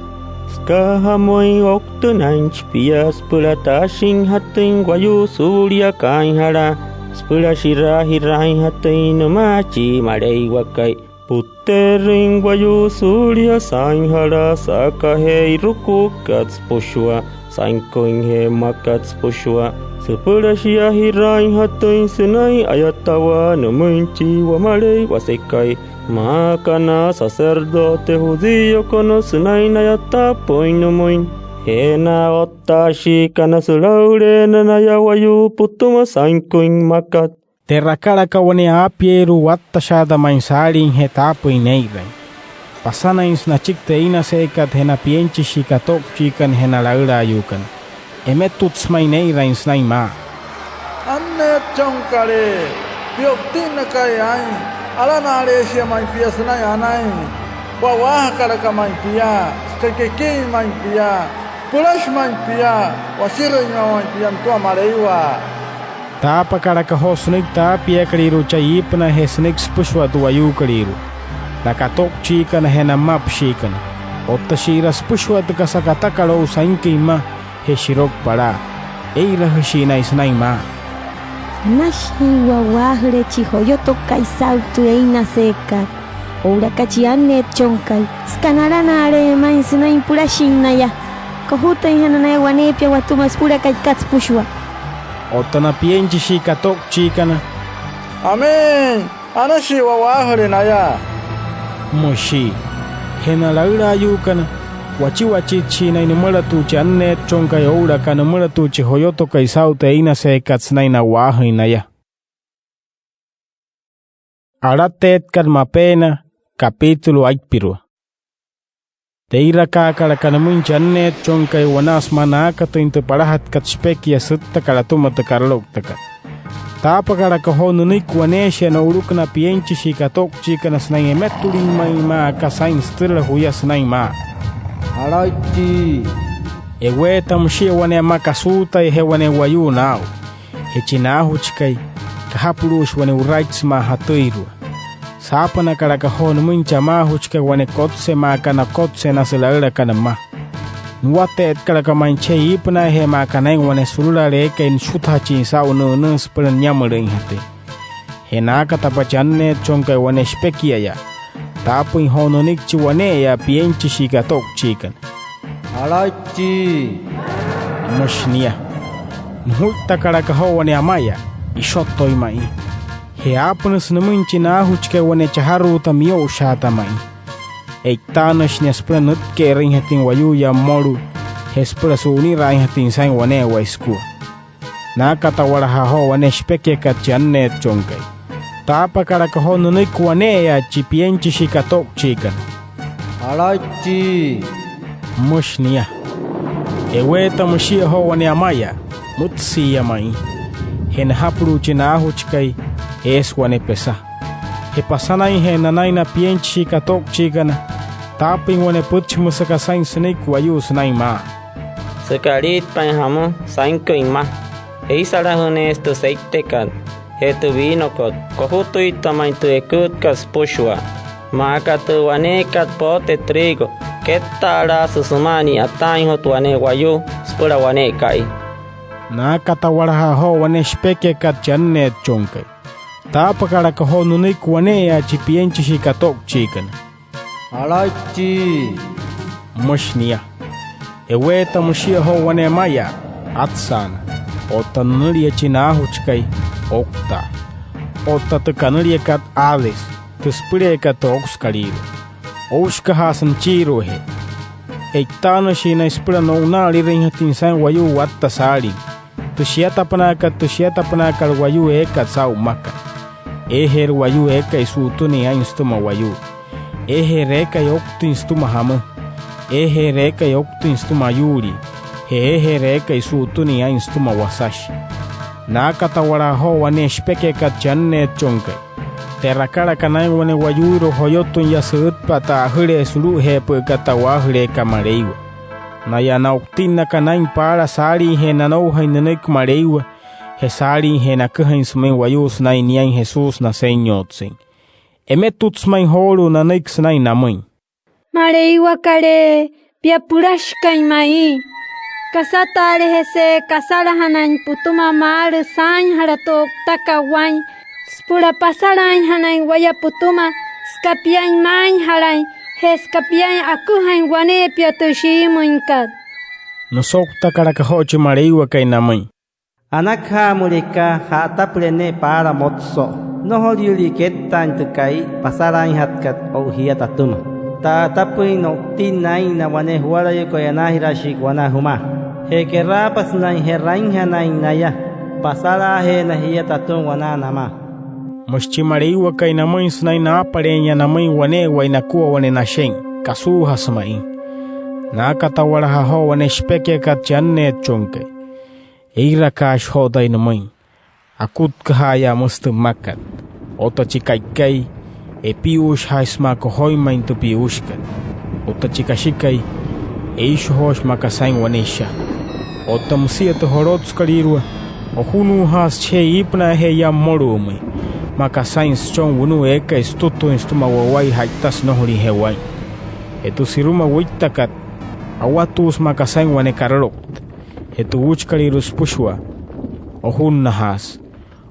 Süka jamüin, o'utünainchi pia süpüla taashinjatüin wayuu suulia kaainjalaa süpüla shi'raajiraainjatüin nümaa chi Maleiwakai. Pu'tte'erüin wayuu suulia saainjalaa sa'akajee irukuukat süpüshua sainküinjee mmakat süpüshua süpüla shiajiraainjatüin sünain a'yatawaa nümüin chi Wamaleiwasekai, maa aka na sacerdote judíokana sünain na'yataapü'üin nümüin. Je na ottaashiikana, sülaüleena naya wayuu pütüma sainküin mmakat. Te'rakalaka wane aapieeirua wattashaata ma'i saaliijee taapüin nee'irain. Pasanainsü nachiki tü einaseekat je na pienchishii kato'uchiikana je na laülaayuukana. Emetutsü ma'i nee'irain sünain maa: —Anneetchonkalee, pia o'utinnakai aa'in, alana'aleeshia ma'i pia sünain anain. Wa'waajakalaka ma'i pia, süka kekiin ma'i pia, pülashi ma'i pia, washirüinma ma'i pia nütüma Maleiwa. Taapakalaka joo sünüiki tü aapieekalüirua chaa iipünaa je sünüiki süpüshua tü wayuukolüirua, na kato'uchiikana je na mmapüshiikana. Otta shi'ira süpüshua tü kasa katakat o'u sainküin mma je shiroku palaa, ee'irajüshii naya sünain maa: —Anashii wa'waajüle chi joyotokai saa'u tü einaseekat oo'ulaka chi Anneetchonkai, süka nalana'aleein ma'i sünain pülashin naya. Kojutüinjana naya waneepia watüma süpüla ka'ikat süpüshua. Otta na pienchishii kato'uchiikana: —Amén, anashii wa'waajüle naya —müshii. Je na laülaayuukana, wachiwachitshii naya nümülatu'u chi Anneetchonkai oo'ulaka nümülatu'u chi joyotokai saa'u tü einaseekat sünain na'waajüin naya. Alateetkat Mapeena, capítulo aipirua. Te'irakaakalaka nümüin chi Anneetchonkai wanaa sümaa naakatüin tü palajatkat shipekia süttakat atüma tü karalouktakat. Taapakalaka joo nünüiki waneeshia no'uluku na pienchishii kato'uchiikana sünain emetulin ma'i maa aka saa'in sütüla juya sünain maa: —Alaichi. Eweeta müshia wane ama kasuutai je wane wayuu naa'u. Je chi naajuchikai, kajapulu'ushi wane uraichi sümaa jatüirua. Saapünakalaka joo nümüin chi amaajuchikai wane kotse maa aka nakotse na sülaülakana mma. Nuwate'etkalaka ma'i chejee iipünaajee maa aka naa'in wane surulaala eekai nüshutajachin saa'u nü'ünüü süpüla niyamülüinjatüin. Je naakatapa chi Anneetchonkai wane shipekiaya, taapüin joo nünüiki chi wane'eya pienchishii kato'uchiikana. —Alaichi —müshi nia. Nujuittakalaka joo wane amaya, ishotoi ma'i. Je aapünüsü nümüin chi naajuchikai wane chajaruuta miyo'ushaata ma'i. E'itaanüshi nia süpüla nütke'erüinjatüin wayuu yaa mmolu'u je süpüla su'uniraainjatüin saa'in wane'ewai sükua. Naakatawalaja'a joo wane shipekiakat chi Anneetchonkai. Taapakalaka joo nünüiki wane'eya chi pienchishii kato'uchiikana. —Alaichi —müshi nia. Eweeta müshia joo wane amaya, mütsi'iya ma'i. Je najapulu'u chi naajuchikai, eesü wane pesa. Je pasanainjee nanain na pienchishii kato'uchiikana, taapüin wane pütchi müsü aka saa'in sünüiki wayuu sünain maa: —Süka aliitpain jamü sainküin mma, eisalajüneesü tü seitekat je tü wiinokot. Kojutüitpa ma'i tü eküütkat süpüshua, maa aka tü waneekat poote trigo ketta'alaasü sümaa ni'yataainjatü wane wayuu süpüla wane ka'i. Naakatawalaja'a joo wane shipekiakat chi Anneetchonkai. Taapakalaka joo nünüiki wane'eya chi pienchishii kato'uchiikana. —Alaichi —müshi nia. Eweeta müshia joo wane amaya, atsaana. Otta nünülia chi naajuchikai, ouktaa. Otta tü kanüliakat Hades, tü süpüleekat tü ouktüsükalüirua, oushikajaasü nüchiiruajee. E'itaanüshii naya süpüla no'una'alirüinjatüin saa'in wayuu watta saalin, tü shiatapünaakat tü shiatapünaakat wayuu eekat saa'u mmakat. Eejeerü wayuu eekai su'utünüin aa'in sütüma wayuu, eejeerü eekai ouktüin sütüma jamü, eejeerü eekai ouktüin sütüma ayuulii, je eejeerü eekai su'utünüin aa'in sütüma wasashi. Naakatawalaja'a joo wane shipekiakat chi Anneetchonkai. Te'rakalaka naa'in wane wayuuirua joyotüin yaa sü'ütpa'a tü a'ajülee sulu'ujeepü'ükat tü a'waajüleekat Maleiwa. Naya na o'utinnaka naa'in paala saaliijee nanoujain nünüiki Maleiwa je saaliijee naküjain sümüin wayuu sünain niain Jesús Nasenyotsein. Emetutsü ma'i joolu'u nanüiki sünain namüin: —Maleiwakalee, pia pülashikai ma'i. Kasataalejese kasalajanain pütüma maalü saainjala tü o'utakat waa'in süpüla pasalaainjanain waya pütüma, süka piain maainjalain je süka piain aküjain waneepia tü shiimüinkat. Nüsouktakalaka joo chi Maleiwakai namüin: —Anakaja müleka ja'atapüle ne'e paala motso'o. Nnojoliyülii kettaain tü ka'i pasalaainjatkat o'u jia tatüma. Ta'atapüin no'utinna aa'in na wane juwalayuukot anaajiraashiikana wanaa jümaa. Je keraapa sünain je'rainjanain naya, pasalaajeena jia tatüma wanaa namaa. Müshi chi Maleiwakai namüin sünain naapaleeinya namüin wane'ewai nakua wane nashe'in kasuujasü ma'i. Naakatawalaja'a joo wane shipekiakat chi Anneetchonkai. Eirakaashi joo taya nümüin. Akutkaja'aya müsü tü mmakat. Otta chi ka'ikai, epiyuushijaashi sümaa kojoin ma'i tü piyuushikat. Otta chi kashikai, eishojooshi maa aka saa'in wane isha. Otta müsia tü jolotsükalüirua, ojunuujaasü chejee iipünaajee yaa mmolu'umüin, maa aka saa'in süchon wunu'u eekai sütütüin sütüma wawai ja'itasü nnojoliinjee waa'in. Je tü siruma wüittakat, awatuusü maa aka saa'in wane karaloukta. Je tü uuchikalüirua süpüshua, ojunnajaasü.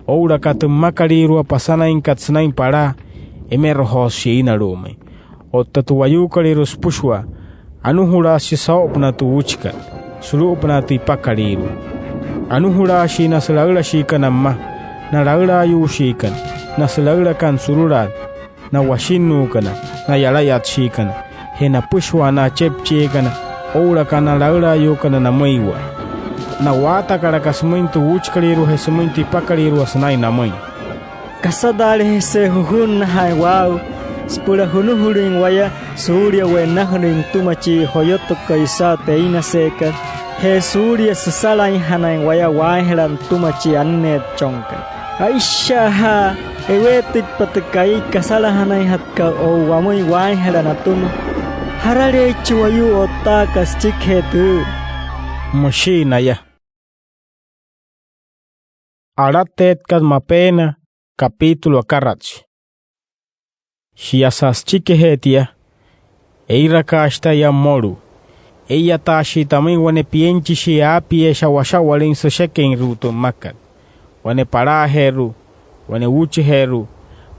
Oo'ulaka tü mmakalüirua pasanainkat sünain palaa, emerojoosü shiinalu'umüin. Otta tü wayuukolüirua süpüshua, anujulaasü shia soo'opünaa tü uuchikat sulu'upünaa tü ipakalüirua. Anujulaashii na sülaülashiikana mma, na laülaayuushiikana, na sülaülakana surulaat, na washinnuukana, na yalayatshiikana, je napüshua na achepchiakana oo'ulaka na laülaayuukana namüiwa. Na'waatakalaka sümüin tü uuchikalüirua je sümüin tü ipakalüirua sünain namüin: —Kasataalejese jüjünnajaain waa'u süpüla jünüjülüin waya suulia we'nnajünüin nütüma chi joyotokai saa'u tü einaseekat je suulia süsalainjanain waya waainjala nütüma chi Anneetchonkai. Aisha'ajaa eweetüitpa tü ka'i kasalajanainjatkat o'u wamüin waainjala natüma. ¿Jaraleeichi wayuu o'ttaaka süchikijee tüü? —müshii naya. Alateetkat Mapeena, capítulo akaratshi. Shiasa süchikijee tia, eirakaashi taya mmolu'u. Ee'iyataashii tamüin wane pienchishii aapiee sha'washa'walüin süsheküinru'u tü mmakat, wane palaajeeru'u, wane uuchijeeru'u,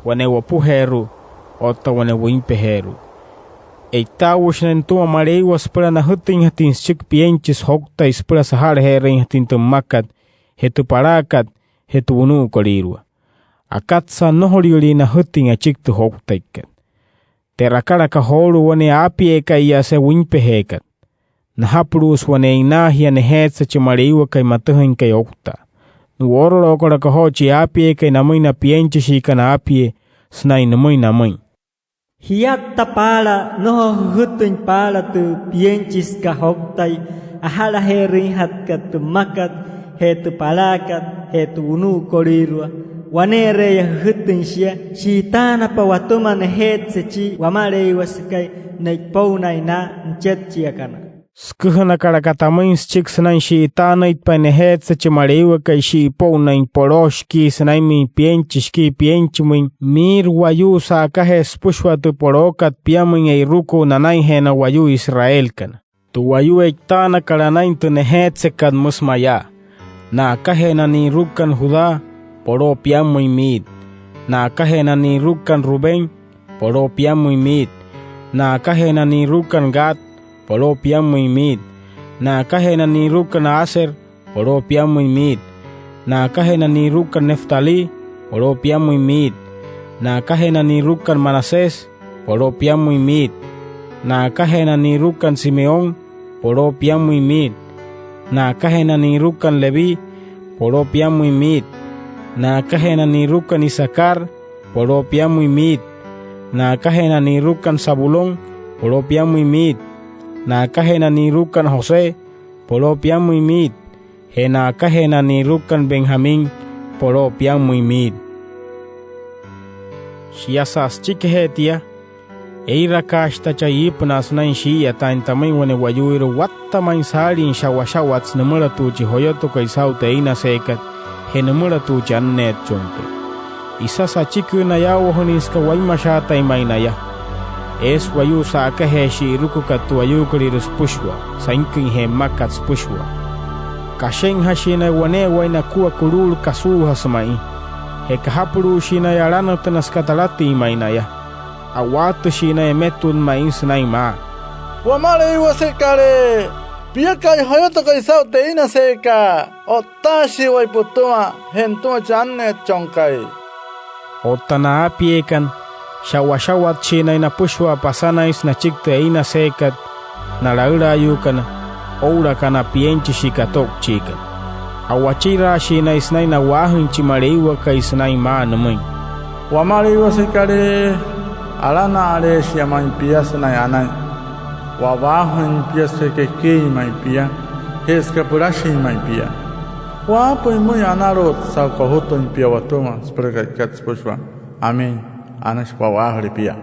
wane wopujeeru'u otta wane wüinpejeeru'u. E'itaaushi naya nütüma Maleiwa süpüla najütüinjatüin süchiki pienchisü jouktai süpüla saja'laje'erüinjatüin tü mmakat, je tü palaakat, je tü wunu'ukolüirua. Akatsa nnojoliyülii najütüin achiki tü jouktaikat. Te'rakalaka joolu'u wane aapieeka'iya süe wüinpejeekat. Najapulu'usü wane e'inaajia nejeetse chi Maleiwakai matüjüinkai ouktaa. Nu'woorolookalaka joo chi aapieekai namüin na pienchishiikana aapiee sünain nümüin namüin: —Jiatta paala nnojo jüjütüin paala tü pienchisükat jouktai aja'laje'erüinjatkat tü mmakat je tü palaakat je tü wunu'ukolüirua. Wane'ere'eya jüjütüin shia. Shi'itaanapa watüma nejeetse chi Wamaleiwasekai ne'ipo'unain na nüchepchiakana. Süküjünakalaka tamüin süchiki sünain shi'itaanüitpain nejeetse chi Maleiwakai shi'ipo'unain poloo shikii sünainmüin pienchi shikii pienchimüin miit wayuu sa'akajee süpüshua tü polookat piammüin e'irukuu nanainjee na wayuu Israelkana. Tü wayuu e'itaanakat anain tü nejeetsekat, müsü mayaa: Na'akajee na ni'irukukana Judá, poloo piammüin miit. Na'akajee na ni'irukukana Rubén, poloo piammüin miit. Na'akajee na ni'irukukana Gad, poloo piammüin miit. Na'akajee na ni'irukukana Aser, poloo piammüin miit. Na'akajee na ni'irukukana Neftalí, poloo piammüin miit. Na'akajee na ni'irukukana Manasés, poloo piammüin miit. Na'akajee na ni'irukukana Simeón, poloo piammüin miit. Na'akajee na ni'irukukana Leví, poloo piammüin miit. Na'akajee na ni'irukukana Isacar, poloo piammüin miit. Na'akajee na ni'irukukana Zabulón, poloo piammüin miit. Na'akajee na ni'irukukana José, poloo piammüin miit. Je na'akajee na ni'irukukana Benjamín, poloo piammüin miit. Shiasa süchikijee tia, eirakaashi taya chaa iipünaa sünain shii'iyataain tamüin wane wayuuirua watta ma'i saalin sha'washa'watsü nümülatu'u chi joyotokai saa'u tü einaseekat je nümülatu'u chi Anneetchonkai. Isasü achiküin nayaawajünüin süka wainmashaatain ma'i naya. Eesü wayuu sa'akajee shi'irukukat tü wayuukolüirua süpüshua sainküinjee mmakat süpüshua. Kashe'injashii naya wane'ewai nakua kuluulu kasuujasü ma'i. Je kajapulu'ushii naya alanatüna süka talatüin ma'i naya. A'waatüshii naya emetut ma'i sünain maa: —Wamaleiwase'ekalee, piakai joyotokai saa'u tü einaseekat, o'ttaashii waya pütüma je nütüma chi Anneetchonkai. Otta na aapieekana, sha'washa'watshii naya napüshua pasanainsü nachiki tü einaseekat, na laülaayuukana oo'ulaka na pienchishii kato'uchiikana. A'wachiraashii naya sünain na'waajüin chi Maleiwakai sünain maa nümüin: —Wamaleiwase'ekalee, alana'aleeshia ma'i pia sünain anain. Wa'waajüin pia süka kekiin ma'i pia je süka pülashin ma'i pia. Waapüin pümüin analo'ut saa'u kojutüin pia watüma süpüla ka'ikat süpüshua. Amén. Anashi wa'waajüle pia.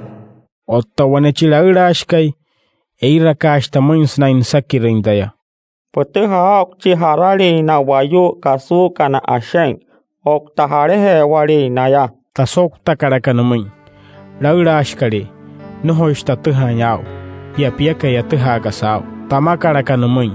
Otta wane chi laülaashikai, eirakaashi tamüin sünain nüsakirüin taya: —Pütüjaa aa'uchi jaralin na wayuu kasuukana ashe'in. Otta jalaje'ewalin naya. Tasouktakalaka nümüin: —Laülaashikalee, nnojoishi tatüjaain aa'u. Pia piakai atüjaaka saa'u. Tamakalaka nümüin: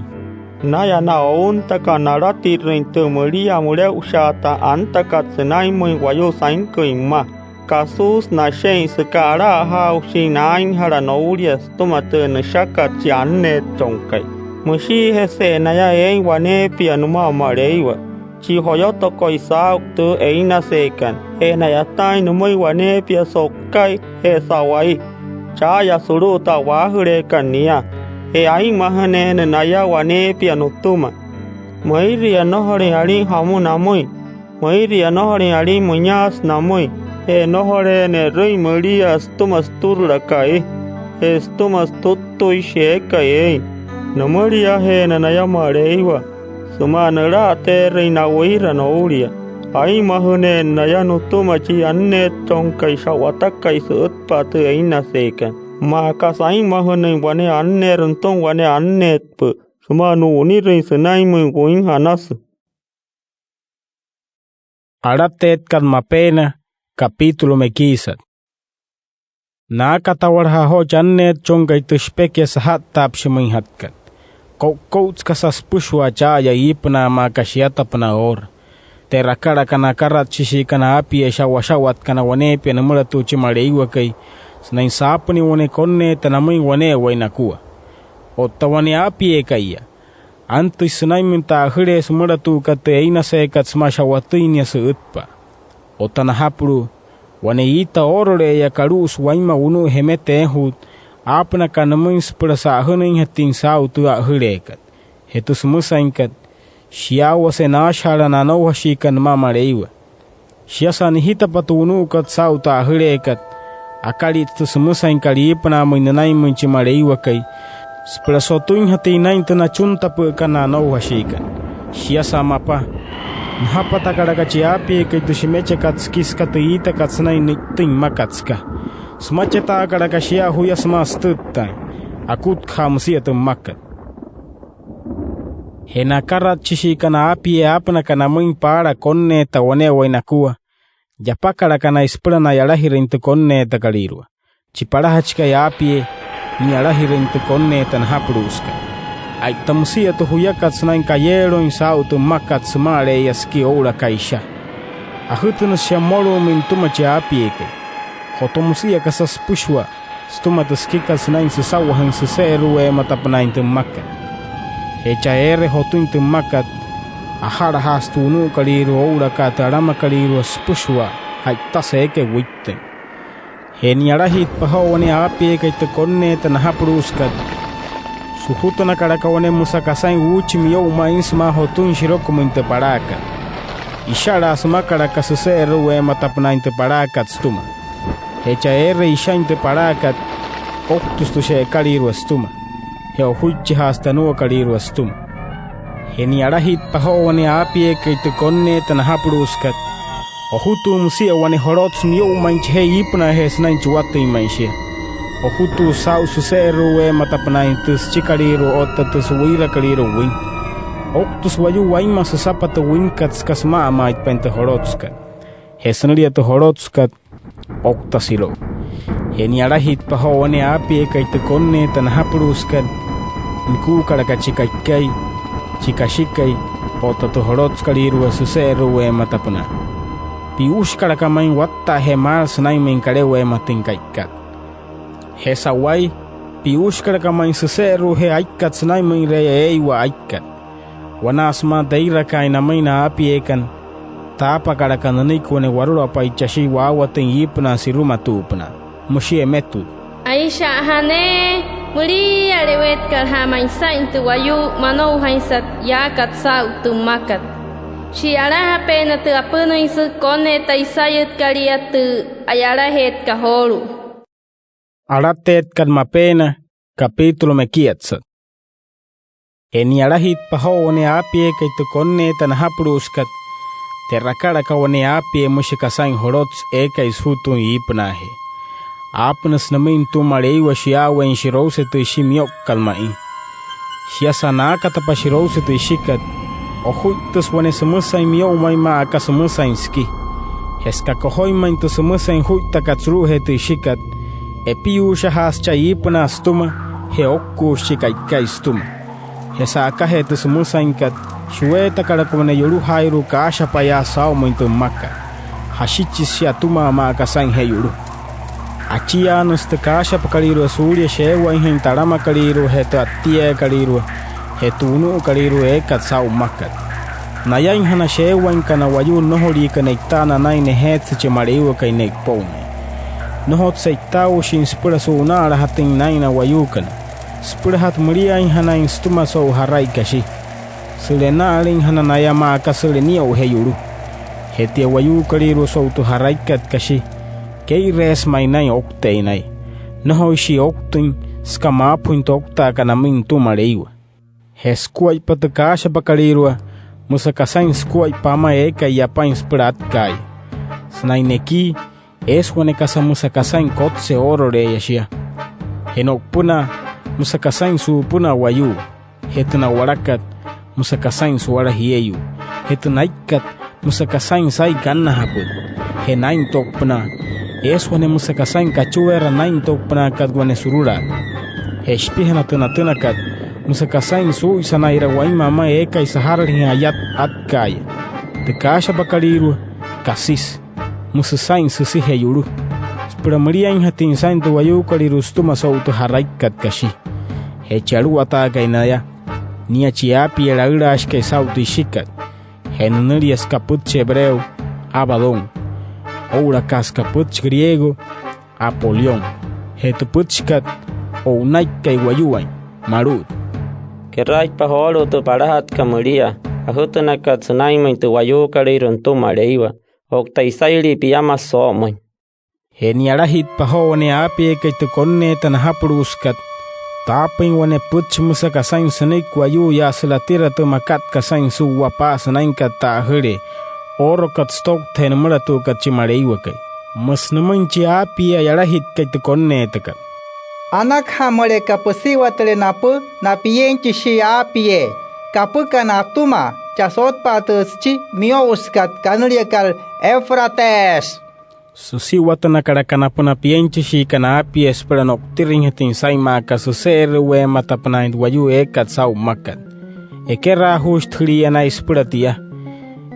—Naya na ountakana nalatirüin tü müliaa müle'ushaata antakat sünainmüin wayuu sainküin mma. Kasuusü nashe'in süka ala'ajaaushin naainjala noulia sütüma tü nüshakat chi Anneetchonkai. Müshiijese naya eein waneepia nümaa Maleiwa, chi joyotokai saa'u tü einaseekat, je na'yataain nümüin waneepia so'uka'i je sa'wai. cha'aya sulu'u tü a'waajüleekat nia. Je aa'inmajüneena naya waneepia nütüma. Müiria nnojolüin alin jamü namüin, müiria nnojolüin alin müinyaasü namüin, je nnojoleena e'rüin müliaa sütüma sütürula ka'i je sütüma sütüttüishi eekai eein. Nümüliajeena naya Maleiwa sümaa nüla'ateerüin na'wüira noulia. Aa'inmajüneena naya nütüma chi Anneetchonkai sha'watakai sü'ütpa'a tü einaseekat, maa aka saa'inmajünüin wane anneerü nütüma wane anneetpü'ü sümaa nu'unirüin sünainmüin wüin anasü. Alateetkat Mapeena, capítulo mekiisat. Naakatawalajaa joo chi Anneetchonkai tü shipekia saja'ttaapshimüinjatkat. Ko'uko'utsü kasa süpüshua cha'aya iipünaa maa aka shiatapünaa oora. Te'rakalaka na akaratshishiikana aapiee sha'washa'watkana waneepia nümülatu'u chi Maleiwakai sünain saapünüin wane konneeta namüin wane'ewai nakua. Otta wane aapieeka'iya, antüshi sünainmüin tü a'ajülee sümülatu'ukat tü einaseekat sümaa sha'watüin nia sü'ütpa'a. Otta najapulu'u, wane iita oorole'eya kalu'usü wainma wunu'u jemeta eejuut, aapünaka nümüin süpüla sa'ajünüinjatüin saa'u tü a'ajüleekat. Je tü sümüsainkat, shiyaawase naashajaala na anoujashiikana nümaa Maleiwa. Shiasa nijitapa tü wunu'ukat saa'u tü a'ajüleekat, akalitsü tü sümüsainkat iipünaamüin nünainmüin chi Maleiwakai süpüla sotüinjatüin naa'in tü nachuntapü'ükat na anoujashiikana. Shiasa mapa, najapatakalaka chi aapieekai tü shimechakat siki süka tü iitakat sünain ni'itüin mmakat süka. Sümachetaakalaka shia juya sümaa sütüttaain. Akutkaja müsia tü mmakat. Je na akaratshishiikana aapiee aapünaka namüin paala konneeta wane'ewai nakua, yapakalaka naya süpüla na'yalajirüin tü konneetakalüirua. Chi palajachikai aapiee, ni'yalajirüin tü konneeta najapulu'usükat. A'ita müsia tü juyakat sünain kayeeloin saa'u tü mmakat süma'ale'eya siki oo'ulaka isha. Ajütünüsü shia mmolu'umüin nütüma chi aapieekai. Joto müsia kasa süpüshua sütüma tü sikikat sünain süsa'wajüin süse'eru'uwe'ematapünaain tü mmakat. Je chaa eere jotüin tü mmakat, aja'lajaasü tü wunu'ukalüirua oo'ulaka tü alamakalüirua süpüshua ja'itasü eekai wüittüin. Je ni'yalajitpa joo wane aapieekai tü konneeta najapulu'usükat, sujutünakalaka wane müsü aka saa'in uuchi miyo'u ma'i sümaa jotüin shirokumüin tü palaakat. Ishalaa sümakalaka süse'eru'uwe'ematapünaain tü palaakat sütüma. Je chaa eere ishain tü palaakat, ouktüsü tü she'ekalüirua sütüma. Je ojuichijaasü tü anuakalüirua sütüma. Je ni'yalajitpa joo wane aapieekai tü konneeta najapulu'usükat, ojutuu müsia wane jolotsü miyo'u ma'i chajee iipünaajee sünain chuwatüin ma'i shia. Ojutuusü saa'u süse'eru'uwe'ematapünaain tü süchikalüirua otta tü su'wüirakalüirua wüin. Ouktüsü wayuu wainma süsapa tü wüinkat süka süma'amaaitpain tü jolotsükat. Je sünülia tü jolotsükat, oukta sülo'u. Je ni'yalajitpa joo wane aapieekai tü konneeta najapulu'usükat, nikuukalaka chi ka'ikai, chi kashikai, otta tü jolotsükalüirua süse'eru'uwe'ematapünaa. Piyuushikalaka ma'i watta'ajee maalü sünainmüin kale'uwe'ematüin ka'ikat. Je sa'wai, piyuushikalaka ma'i süse'eru'ujee aikat sünainmüinre'eya eeiwa aikat. Wanaa sümaa teirakaain namüin na aapieekana, taapakalaka nünüiki wane warulapai chashi waawatüin iipünaa sirumatu'upünaa. Müshi emetut: —Aisha'ajaa ne'e mülialewetkalaja'a ma'i saa'in tü wayuu manoujainsat yaakat saa'u tü mmakat. Shi'yalajapeena tü apünüinsü konneeta isayütkalia tü a'yalajeetkat joolu'u. Alateetkat Mapeena, capítulo mekiatsat. Je ni'yalajitpa joo wane aapieekai tü konneeta najapulu'usükat, te'rakalaka wane aapiee müshi aka saa'in jolotsü eekai sujutuuin iipünaajee. Aapünüsü nümüin nütüma Maleiwa shiyaaweein shirouse tü ishi miyo'ukat ma'i. Shiasa naakatapa shirouse tü ishikat, ojuittüsü wane sümüsain miyo'u ma'i maa aka sümüsain siki. Je süka kojoin ma'i tü sümüsain ojuittakat sulu'ujee tü ishikat, epiyuushajaasü chaa iipünaa sütüma, je oukkuusü chi ka'ikai sütüma. Je sa'akajee tü sümüsainkat, shuweetakalaka wane yolujaairua kaashapayaasü saa'umüin tü mmakat. Jashichisü shia atüma maa aka saa'in je'yulu. Achiaanüsü tü kaashapakalüirua suulia sheewainjüin tü alamakalüirua je tü a'ttieekalüirua je tü wunu'ukalüirua eekat saa'u mmakat. Nayainjana sheewainkana wayuu nnojoliikana e'itaana anain nejeetse chi Maleiwakai ne'ipo'unain. Nnojotsü e'itaaushin süpüla su'unaa'alajatüin naa'in na wayuukana. Süpülajatü müliainjanain sütüma so'u ja'rai kashi. Sülena'alüinjana naya maa aka sülenio'ujee yulu. Je tia wayuukolüirua so'u tü ja'raikat kashi, kee'ireesü ma'i naa'in oukteein naya. Nnojoishii ouktüin süka maapüin tü ouktaaka namüin nütüma Maleiwa. Je sukuaippa tü kaashapakalüirua, müsü aka saa'in sukuaippa ama eekai yapain süpüla atkaaya. Sünain nekii, eesü wane kasa müsü aka saa'in kotse oorole'eya shia. Je no'upünaa, müsü aka saa'in su'upünaa wayuu. Je tü na'walakat, müsü aka saa'in su'wala jieyuu. Je tü naikat, müsü aka saa'in sai kannajapüt. Je naa'into'upünaa, eesü wane müsü aka saa'in kachueera naa'into'upünaakat wane surulaat. Je shipijana tü natünakat, müsü aka saa'in suu'uisana'ira wainma ama eekai sajaralajüin ayat atkaaya. Tü kaashapakalüirua, kasisü. Müsü saa'in süsijee yulu süpüla müliainjatüin saa'in tü wayuukolüirua sütüma so'u tü ja'raikat kashi. Je chi aluwataakai naya, nia chi aapiee laülaashikai saa'u tü ishikat. Je nünülia süka pütchi hebreo, Abadón, oo'ulaka süka pütchi griego, Apolión. Je tü pütchikat, o'unaikai wayuwain, malu'ut. Keraaitpa joolu'u tü palajatkat müliaa, ajütünakat sünainmüin tü wayuukolüirua nütüma Maleiwa, otta isailii piamasü soo'omüin. Je ni'yalajitpa joo wane aapieekai tü konneeta najapulu'usükat, taapüin wane pütchi müsü aka saa'in sünüiki wayuu yaa sülatira tü makat kasain su'uwa paa sünainkat ta'ajülee oorokat sütouktajee nümülatu'ukat chi Maleiwakai. Müsü nümüin chi aapiee a'yalajitkai tü konneetakat: —Anakaja müleka püsiwatüle napü na pienchishii aapiee kapükana atüma chasotpa'a tü süchi miyo'usükat kanüliakat Éufrates. Süsiwatünakalaka napü na pienchashiikana aapiee süpüla no'utirüinjatüin saa'in maa aka süse'eruweematapünaain tü wayuu eekat saa'u mmakat. Ekeraajuushitüjülia naya süpüla tia.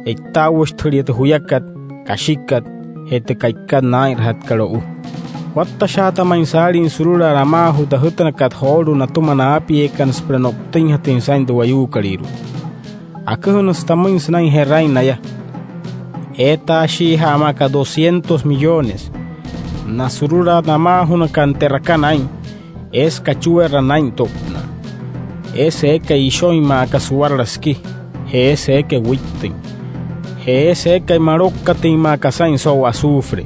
E'itaaushitüjülia tü juyakat, kashikat, je tü ka'ikat naa'inrajatkat o'u. Wattashaata ma'i saalin surulaat amaajuu tü ajütünakat joolu'u natüma na aapieekana süpüla no'utüinjatüin saa'in tü wayuukolüirua. Aküjünüsü tamüin sünain je'rain naya. Eetaashiija'a maa aka doscientos millones. Na surulaat namaajunakana te'rakana aa'in, eesü kachueera naa'into'upünaa. Eesü eekai ishoin maa aka suwarala siki, je eesü eekai wüittüin. Je eesü eekai maloukatüin maa aka saa'in so'u azufre.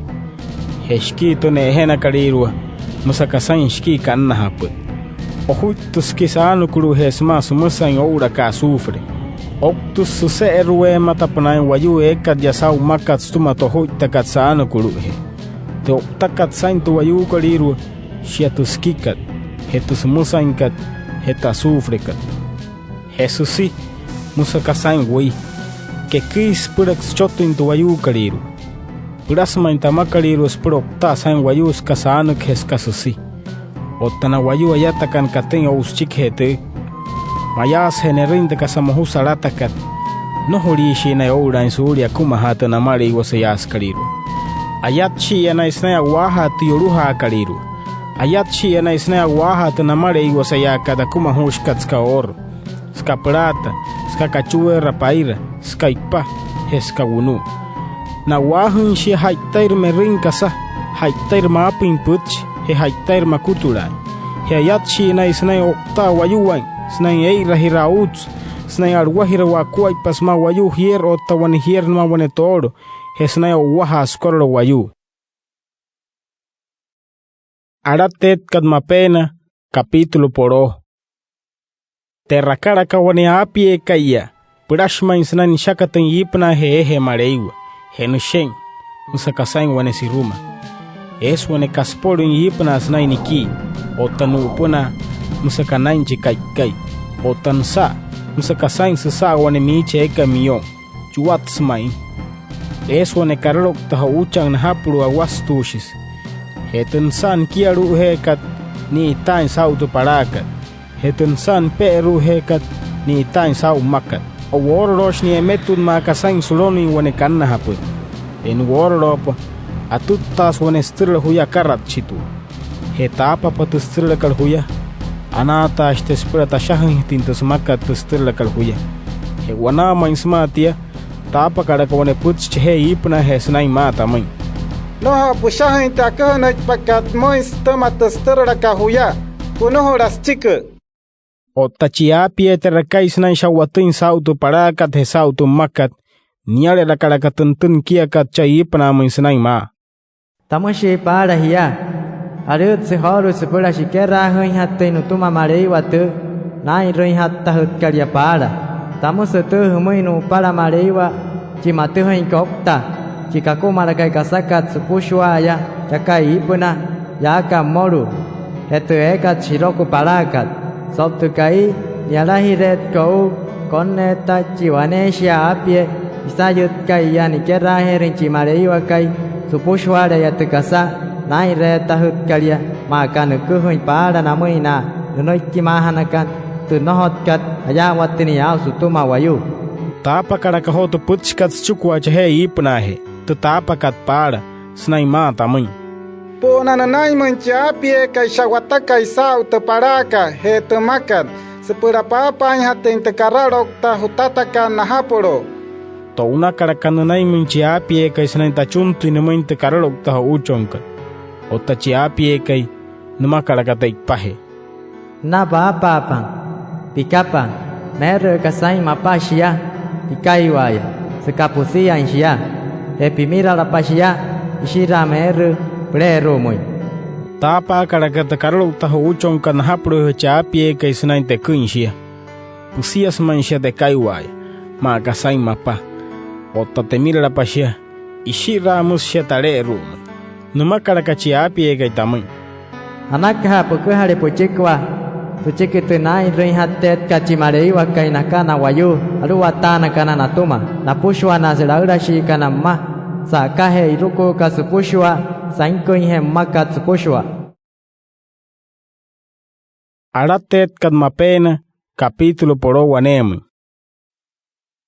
Je shikii tü ne'ejenakalüirua, müsü aka saa'in shikii kannajapüt. Ojuittüsü siki saanükülu'ujee sümaa sümüsain oo'ulaka azufre. Ouktüsü süse'eruweematapünaain wayuu eekat yaa saa'u mmakat sütüma tü ojuittakat saanükülu'ujee. Tü o'utakat saa'in tü wayuukolüirua, shia tü sikikat, je tü sümüsainkat, je tü azufrekat. Je süsi, müsü aka saa'in wüi. Keküishi süpülaka süchotüin tü wayuukolüirua. Pülasü ma'i tü amakalüirua süpüla o'utaa saa'in wayuu süka saanüküje süka süsi. Otta na wayuu ayatakana katüin o'u süchikijee tüü, mayaasüje ne'rüin tü kasa mojusü alatakat, nnojoliishii naya oo'ulaain suulia akumajaa tü namaleiwaseyaasükalüirua. Ayatshi'iya naya sünain a'waajaa tü yolujaakalüirua. Ayatshi'iya naya sünain a'waajaa tü namaleiwaseyaakat akumajuushikat süka ooro, süka pülaata, süka kachueera paira, süka ipa, je süka wunu'u. Na'waajüin shia ja'itairü me'rüin kasa, ja'itairü maapüin pütchi, je ja'itairü makutulaain. Je ayatshii naya sünain o'utaa wayuwain, sünain ee'irajiraa outsü, sünain a'luwajirawaa akuaippa sümaa wayuu jierü otta wane jierü nümaa wane toolo, je sünain o'uwajaa sükorolo wayuu. Alateetkat Mapeena, capítulo poloo. Te'rakalaka wane aapieeka'iya, pülashi ma'i sünain nüshakatüin iipünaajee eejee Maleiwa. Je nüshe'in, müsü aka saa'in wane siruma. Eesü wane kasipolüin iipünaa sünain nikii. Otta nu'upünaa, müsü aka naa'in chi ka'ikai. Otta nüsa'a, müsü aka saa'in süsa'a wane miichi eekai miyo'u. Chuwatsü ma'i. Eesü wane karaloukta jo'uuchan najapulu'u awasutuushisü. Je tü nüsa'a nikialu'ujeekat, ni'itaain saa'u tü palaakat. Je tü nüsa'a nipe'eru'ujeekat, ni'itaain saa'u mmakat. O'woorolooshi nia emetut maa aka saa'in sülonüin wane kannajapüt. Je nu'wooroloopa, atüttaasü wane sütürüla juya akaratshitua. Je taapapa tü sütürülakat juya, anaataashi taya süpüla tashajüinjatüin tü sümakat tü sütürülakat juya. Je wanaa ma'i sümaa tia, taapakalaka wane pütchi chajee iipünaajee sünain maa tamüin: Nnojo püshajüin tü aküjünüitpakat pümüin sütüma tü sütürülakat juya. Punujula süchiki. Otta chi aapiee te'rakai sünain sha'watüin saa'u tü palaakat je saa'u tü mmakat, nialerakalaka tü nütüna nikiakat chaa iipünaamüin sünain maa: —Tamüshii paala jia: Alü'ütsü joolu'u süpüla shikeraajüinjatüin nütüma Maleiwa tü naa'inrüinjattajütkalia paala. Tamüsü tüü jümüin nu'upala Maleiwa chi matüjüinkai ouktaa, chi kakumalakai kasakat süpüshua'aya chakai iipünaa yaaka mmolu'u je tü eekat shiroku palaakat. So'u tü ka'i ni'yalajireetkat o'u, konneeta chi waneeshia aapiee isayütka'iya nikeraajeerüin chi Maleiwakai süpüshua'ale'eya tü kasa naa'inreetajütkalia, maa aka nüküjain paala namüin na nünüikimaajanakat tü nnojotkat ayaawatünüin aa'u sütüma wayuu. Taapakalaka joo tü pütchikat süchikua chajee iipünaajee, tü taapakat paala, sünain maa tamüin: —Pu'una nünainmüin chi aapieekai sha'watakai saa'u tü palaakat je tü mmakat süpüla paapaainjatüin tü karaloukta jutatakat najapulu'u. To'unakalaka nünainmüin chi aapieekai sünain tachuntüin nümüin tü karaloukta jo'uuchonkat. Otta chi aapieekai, nümakalaka te'ipajee: —Nüna paapaapa, pikapa, meerü'üka saa'in mapa shia pikaiwa'aya, süka püsiain shia. Je pimiralapa shia, ishiraa meerü'ü püle'eru'umüin. Taapaakalaka tü karaloukta jo'uuchonkat najapulu'ujee chi aapieekai sünain teküin shia. Püsiasü ma'i shia tekaiwa'aya, maa aka saa'in mapa. Otta temiralapa shia, ishiraa müsü shia tale'eru'umüin. Nümakalaka chi aapieekai tamüin: —Anakaja püküjale püchikua süchiki tü naa'inrüinjateetkat chi Maleiwakai naka na wayuu aluwataanakana natüma napüshua na sülaülashiikana mma sa'akajee e'irukuukat süpüshua sainküinjee mmakat süpüshua. Alateetkat Mapeena, capítulo poloo waneemüin.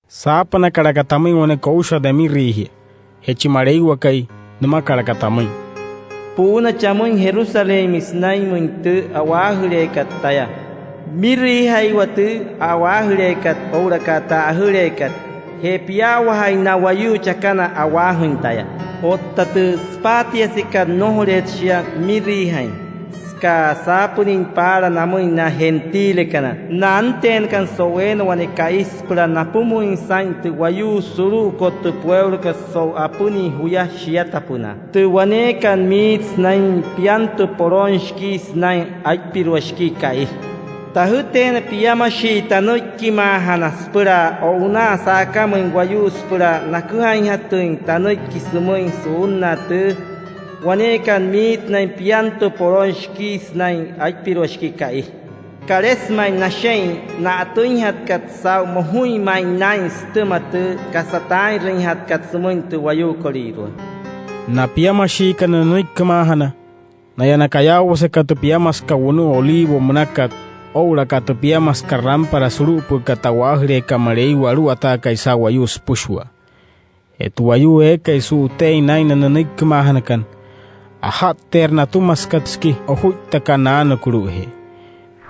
Saapünakalaka tamüin wane kousha temiriijia. Je chi Maleiwakai, nümakalaka tamüin: —Pu'una chamüin Jerusalénmüin sünainmüin tü a'waajüleekat taya. Pimiriijaiwa tü a'waajüleekat oo'ulaka tü a'ajüleekat, je piyaawajai na wayuu chakana a'waajüin taya. Otta tü süpaatiasekat, nnojoleerü shia pimiriijain, süka saapünüin paala namüin na gentilekana, na anteenakana so'uweena wane ka'i süpüla napümüin saa'in tü wayuu sulu'ukot tü pueulokat so'u apünüin juya shiatapünaa. Tü waneekat miit sünain piantu polooin shikii sünain aippirua shikii ka'i. Tajüteena piamashii tanüikimaajana süpüla o'unaa sa'akamüin wayuu süpüla naküjainjatüin tanüiki sümüin su'unnaa tü waneekat miit sünain piantu polooin shikii sünain aippirua shikii ka'i. Kalesü ma'i nashe'in na'atüinjatkat saa'u mojuin ma'i naa'in sütüma tü kasa taa'inrüinjatkat sümüin tü wayuukolüirua. Na piamashiikana nünüikimaajana, naya na kayaawasekat tü piamasükat wunu'u olivo münakat oo'ulaka tü piamasükat rampara sulu'upü'ükat tü a'waajüleekat Maleiwa aluwataakai saa'u wayuu süpüshua. Je tü wayuu eekai su'uteein naa'in na nünüikimaajanakat, aja'tteerü natüma süka tü siki ojuittakat naanükülu'ujee.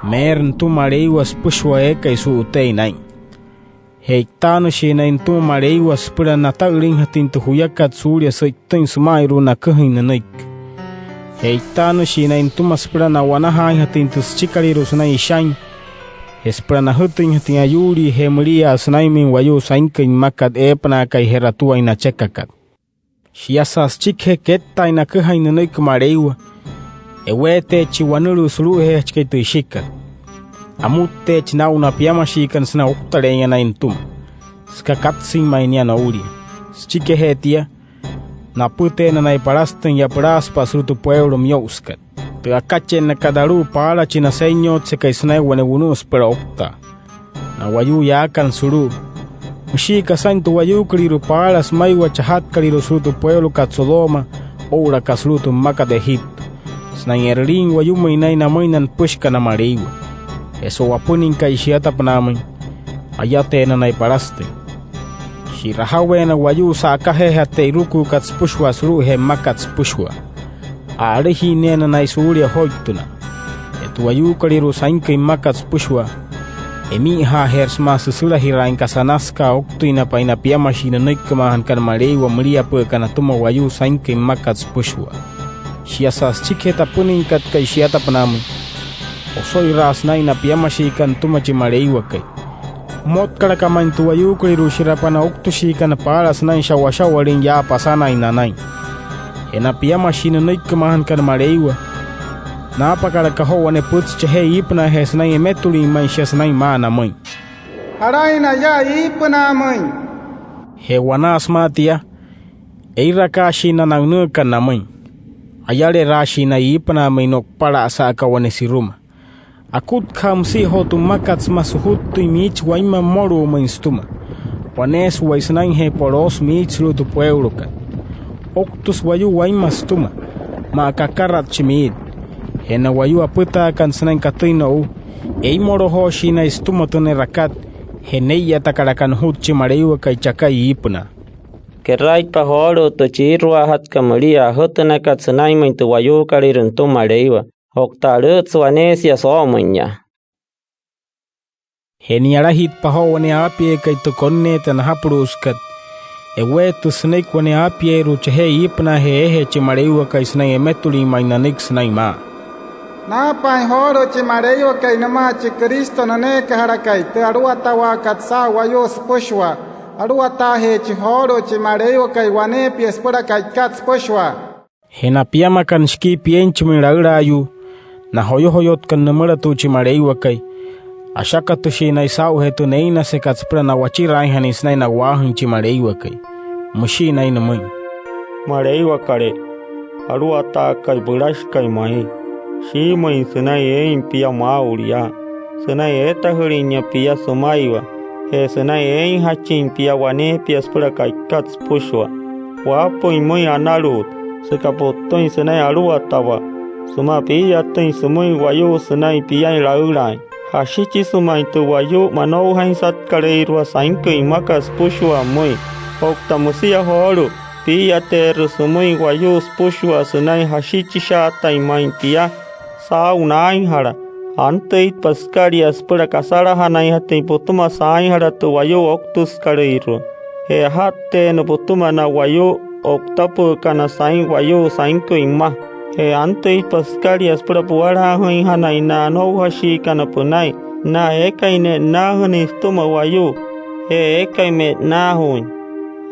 Meerü nütüma Maleiwa süpüshua eekai su'uteein naa'in. Je e'itaanüshii naya nütüma Maleiwa süpüla nata'ülüinjatüin tü juyakat suulia sü'itüin süma'inru'u naküjain nünüiki. Je e'itaanüshii naya nütüma süpüla na'wanajaainjatüin tü süchikalüirua sünain ishain, je süpüla najütüinjatüin ayuulia je müliaa sünainmüin wayuu sainküin mmakat eepünaakai je'ratuain nachekakat. Shiasa süchikijee kettaain naküjain nünüiki Maleiwa, eweeteechi wanülüü sulu'ujeejachikai tü ishikat. Amutteechi naa'u na piamashiikana sünain ouktale'einya naya nütüma, süka katsüin ma'i nia noulia. Süchikijee tia, napüteena naya palastüin yaa pülaasüpa'a sulu'u tü pueulo miyo'usükat. Tü akachennakat alu'u paala chi Nasenyotsekai sünain wane wunu'u süpüla ouktaa. Na wayuu yaakana sulu'u, müshii aka saa'in tü wayuukolüirua paala sümaiwa chajatkalüirua sulu'u tü pueulokat Sodoma oo'ulaka sulu'u tü mmakat Egipto, sünain e'rüliin wayumüin naya namüin na nüpüshikana Maleiwa. Je so'u apünüin ka'i shiatapünaamüin, ayateena naya palastüin. Shi'rajaweena wayuu sa'akajeejatü tü e'irukuukat süpüshua sulu'ujee mmakat süpüshua. A'alajinneena naya suulia ojoittünaa. Je tü wayuukolüirua sainküin mmakat süpüshua, emi'ijaajeerü sümaa süsülajiraain kasa anasüka'a ouktüinapain na piamashii nünüikimaajanakana Maleiwa müliapü'ükana atüma wayuu sainküin mmakat süpüshua. Shiasa süchikijee tapünüinkatkai shiatapünaamüin, oso'iraasü naa'in na piamashiikana nütüma chi Maleiwakai. Mmotkalaka ma'i tü wayuukolüirua shi'rapa na ouktüshiikana paala sünain sha'washa'walüin yaa pasanain nanain. Je na piamashii nünüikimaajanakana Maleiwa, naapakalaka joo wane pütchi chajee iipünaajee sünain emetulüin ma'i shia sünain maa namüin: —Jalaina yaa iipünaamüin. Je wanaa sümaa tia, eirakaashii na na'ünüükana namüin. Ayaleraashii naya iipünaamüin no'upala sa'aka wane siruma. Akutkajaa müsia joo tü mmakat sümaa sujuttüin miichi wainma mmolu'umüin sütüma. Waneesü waya sünainjee poloosü miichi sulu'u tü pueulokat. Ouktüsü wayuu wainma sütüma, maa aka akaratshi miit. Je na wayuu apütaakana sünain katüin no'u, eimolojooshii naya sütüma tü ne'rakat. Je nee'iyatakalaka nujut chi Maleiwakai chakai iipünaa: —Keraaitpa joolu'u tü chiiruajatkat müliaa ajütünakat sünainmüin tü wayuukolüirua nütüma Maleiwa. Otta alü'ütsü waneesia soo'omüinya. Je ni'yalajitpa joo wane aapieekai tü konneeta najapulu'usükat, eweetüsü sünüiki wane aapieeirua chajee iipünaajee eejee chi Maleiwakai sünain emetulüin ma'i nanüiki sünain maa: —Naapaain joolu'u chi Maleiwakai nümaa chi Cristo nüneekajalakai, tü aluwatawaakat saa'u wayuu süpüshua. Aluwataajeechi joolu'u chi Maleiwakai waneepia süpüla ka'ikat süpüshua. Je na piamakana shikii pienchimüin laülaayuu, na joyojoyotkana nümülatu'u chi Maleiwakai, ashakatüshii naya saa'ujee tü neinnüsekat süpüla na'wachiraainjanain sünain na'waajüin chi Maleiwakai. Müshii naya nümüin: —Maleiwakalee, Aluwataakai pülashikai ma'i, shiimüin sünain eein pia maa'ulu yaa sünain eetajülüinya pia sümaiwa je sünain eeinjachin pia waneepia süpüla ka'ikat süpüshua. Waapüin pümüin analu'ut süka pu'ttüin sünain aluwatawaa sümaa pii'iyatüin sümüin wayuu sünain piain laülaain. Jashichisü ma'i tü wayuu manoujainsatkalüirua sainküin mmakat süpüshua pümüin. Otta müsia joolu'u, pii'iyateerü sümüin wayuu süpüshua sünain jashichishaatain ma'i pia saa'u naainjala. Antüitpa sükalia süpüla kasalajanainjatüin pütüma saainjala tü wayuu ouktüsükalüirua. Je aja'tteena pütüma na wayuu o'utapü'ükana saa'in wayuu sainküin mma. Je antüitpa sükalia süpüla puwalaajüinjanain na anoujashiikana pünain, na eekai ne'nnaajünüin sütüma wayuu je eekai me'nnaajuuin.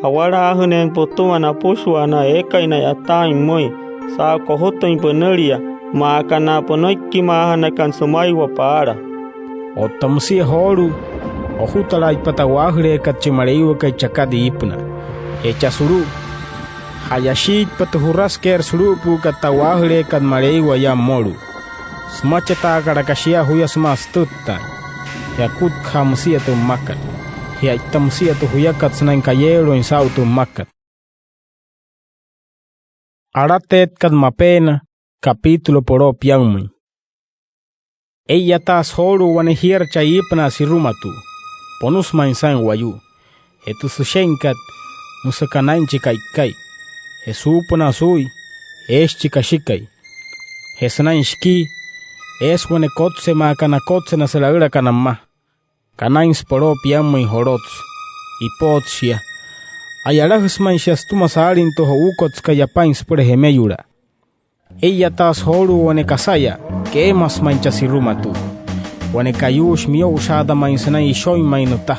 Awalaajüneena pütüma napüshua na eekai na'yataain pümüin saa'u kojutüin pünülia, maa aka na pünüikimaajanakana sümaiwa paala. Otta müsia joolu'u, ojutalaaitpa tü a'waajüleekat chi Maleiwakai chakat iipünaa. Je chaa sulu'u, ja'yashiitpa tü jurasükeerü sulu'upü'ükat tü a'waajüleekat Maleiwa yaa mmolu'u. Sümachetaakalaka shia juya sümaa sütüttaain. Je akutkajaa müsia tü mmakat. Je a'ita müsia tü juyakat sünain kayeeluin saa'u tü mmakat. Alateetkat Mapeena, capítulo poloo piammüin. Ee'iyataasü joolu'u wane jierü chaa iipünaa sirumatu'u. Ponüsü ma'i saa'in wayuu. Je tü süshe'inkat, müsü aka naa'in chi ka'ikai. Je suupünaa suu'ui, eeshi chi kashikai. Je sünain shikii, eesü wane kotse maa aka nakotse na sülaülakana mma. Kanainsü poloo piammüin jolotsü. Ipootsü shia. A'yalajüsü ma'i shia sütüma saalin tü jo'uukot süka yapain süpüla jemeyulaa. Ee'iyataasü joolu'u wane kasaya, keemasü ma'i chaa sirumatu'u. Wane kayuushi miyo'ushaata ma'i sünain ishoin ma'i nüta.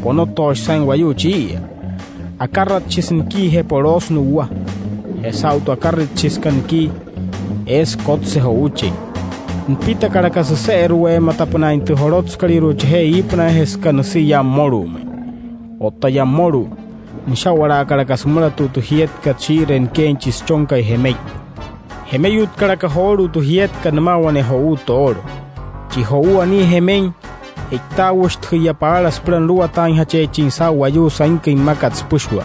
Ponotooshi saa'in wayuu chi'iya. Akaratshisü nikii je poloosü nu'uwa. Je saa'u tü akaratshisükat nikii, eesü kotse jo'uuchen. Nipitakalaka süse'eruweematapünaain tü jolotsükalüirua chajee iipünaajee süka nüsia yaa mmolu'umüin. Otta yaa mmolu'u, nüsha'walaakalaka sümülatu'u tü jietkat shii'iree nikeein chi süchonkai jemei. Jemeyutkalaka joolu'u tü jietkat nümaa wane jo'uu toolo. Chi jo'uu anii jemein, e'itaaushitüjü'iya paala süpüla nuluwataainjacheechin saa'u wayuu sainküin mmakat süpüshua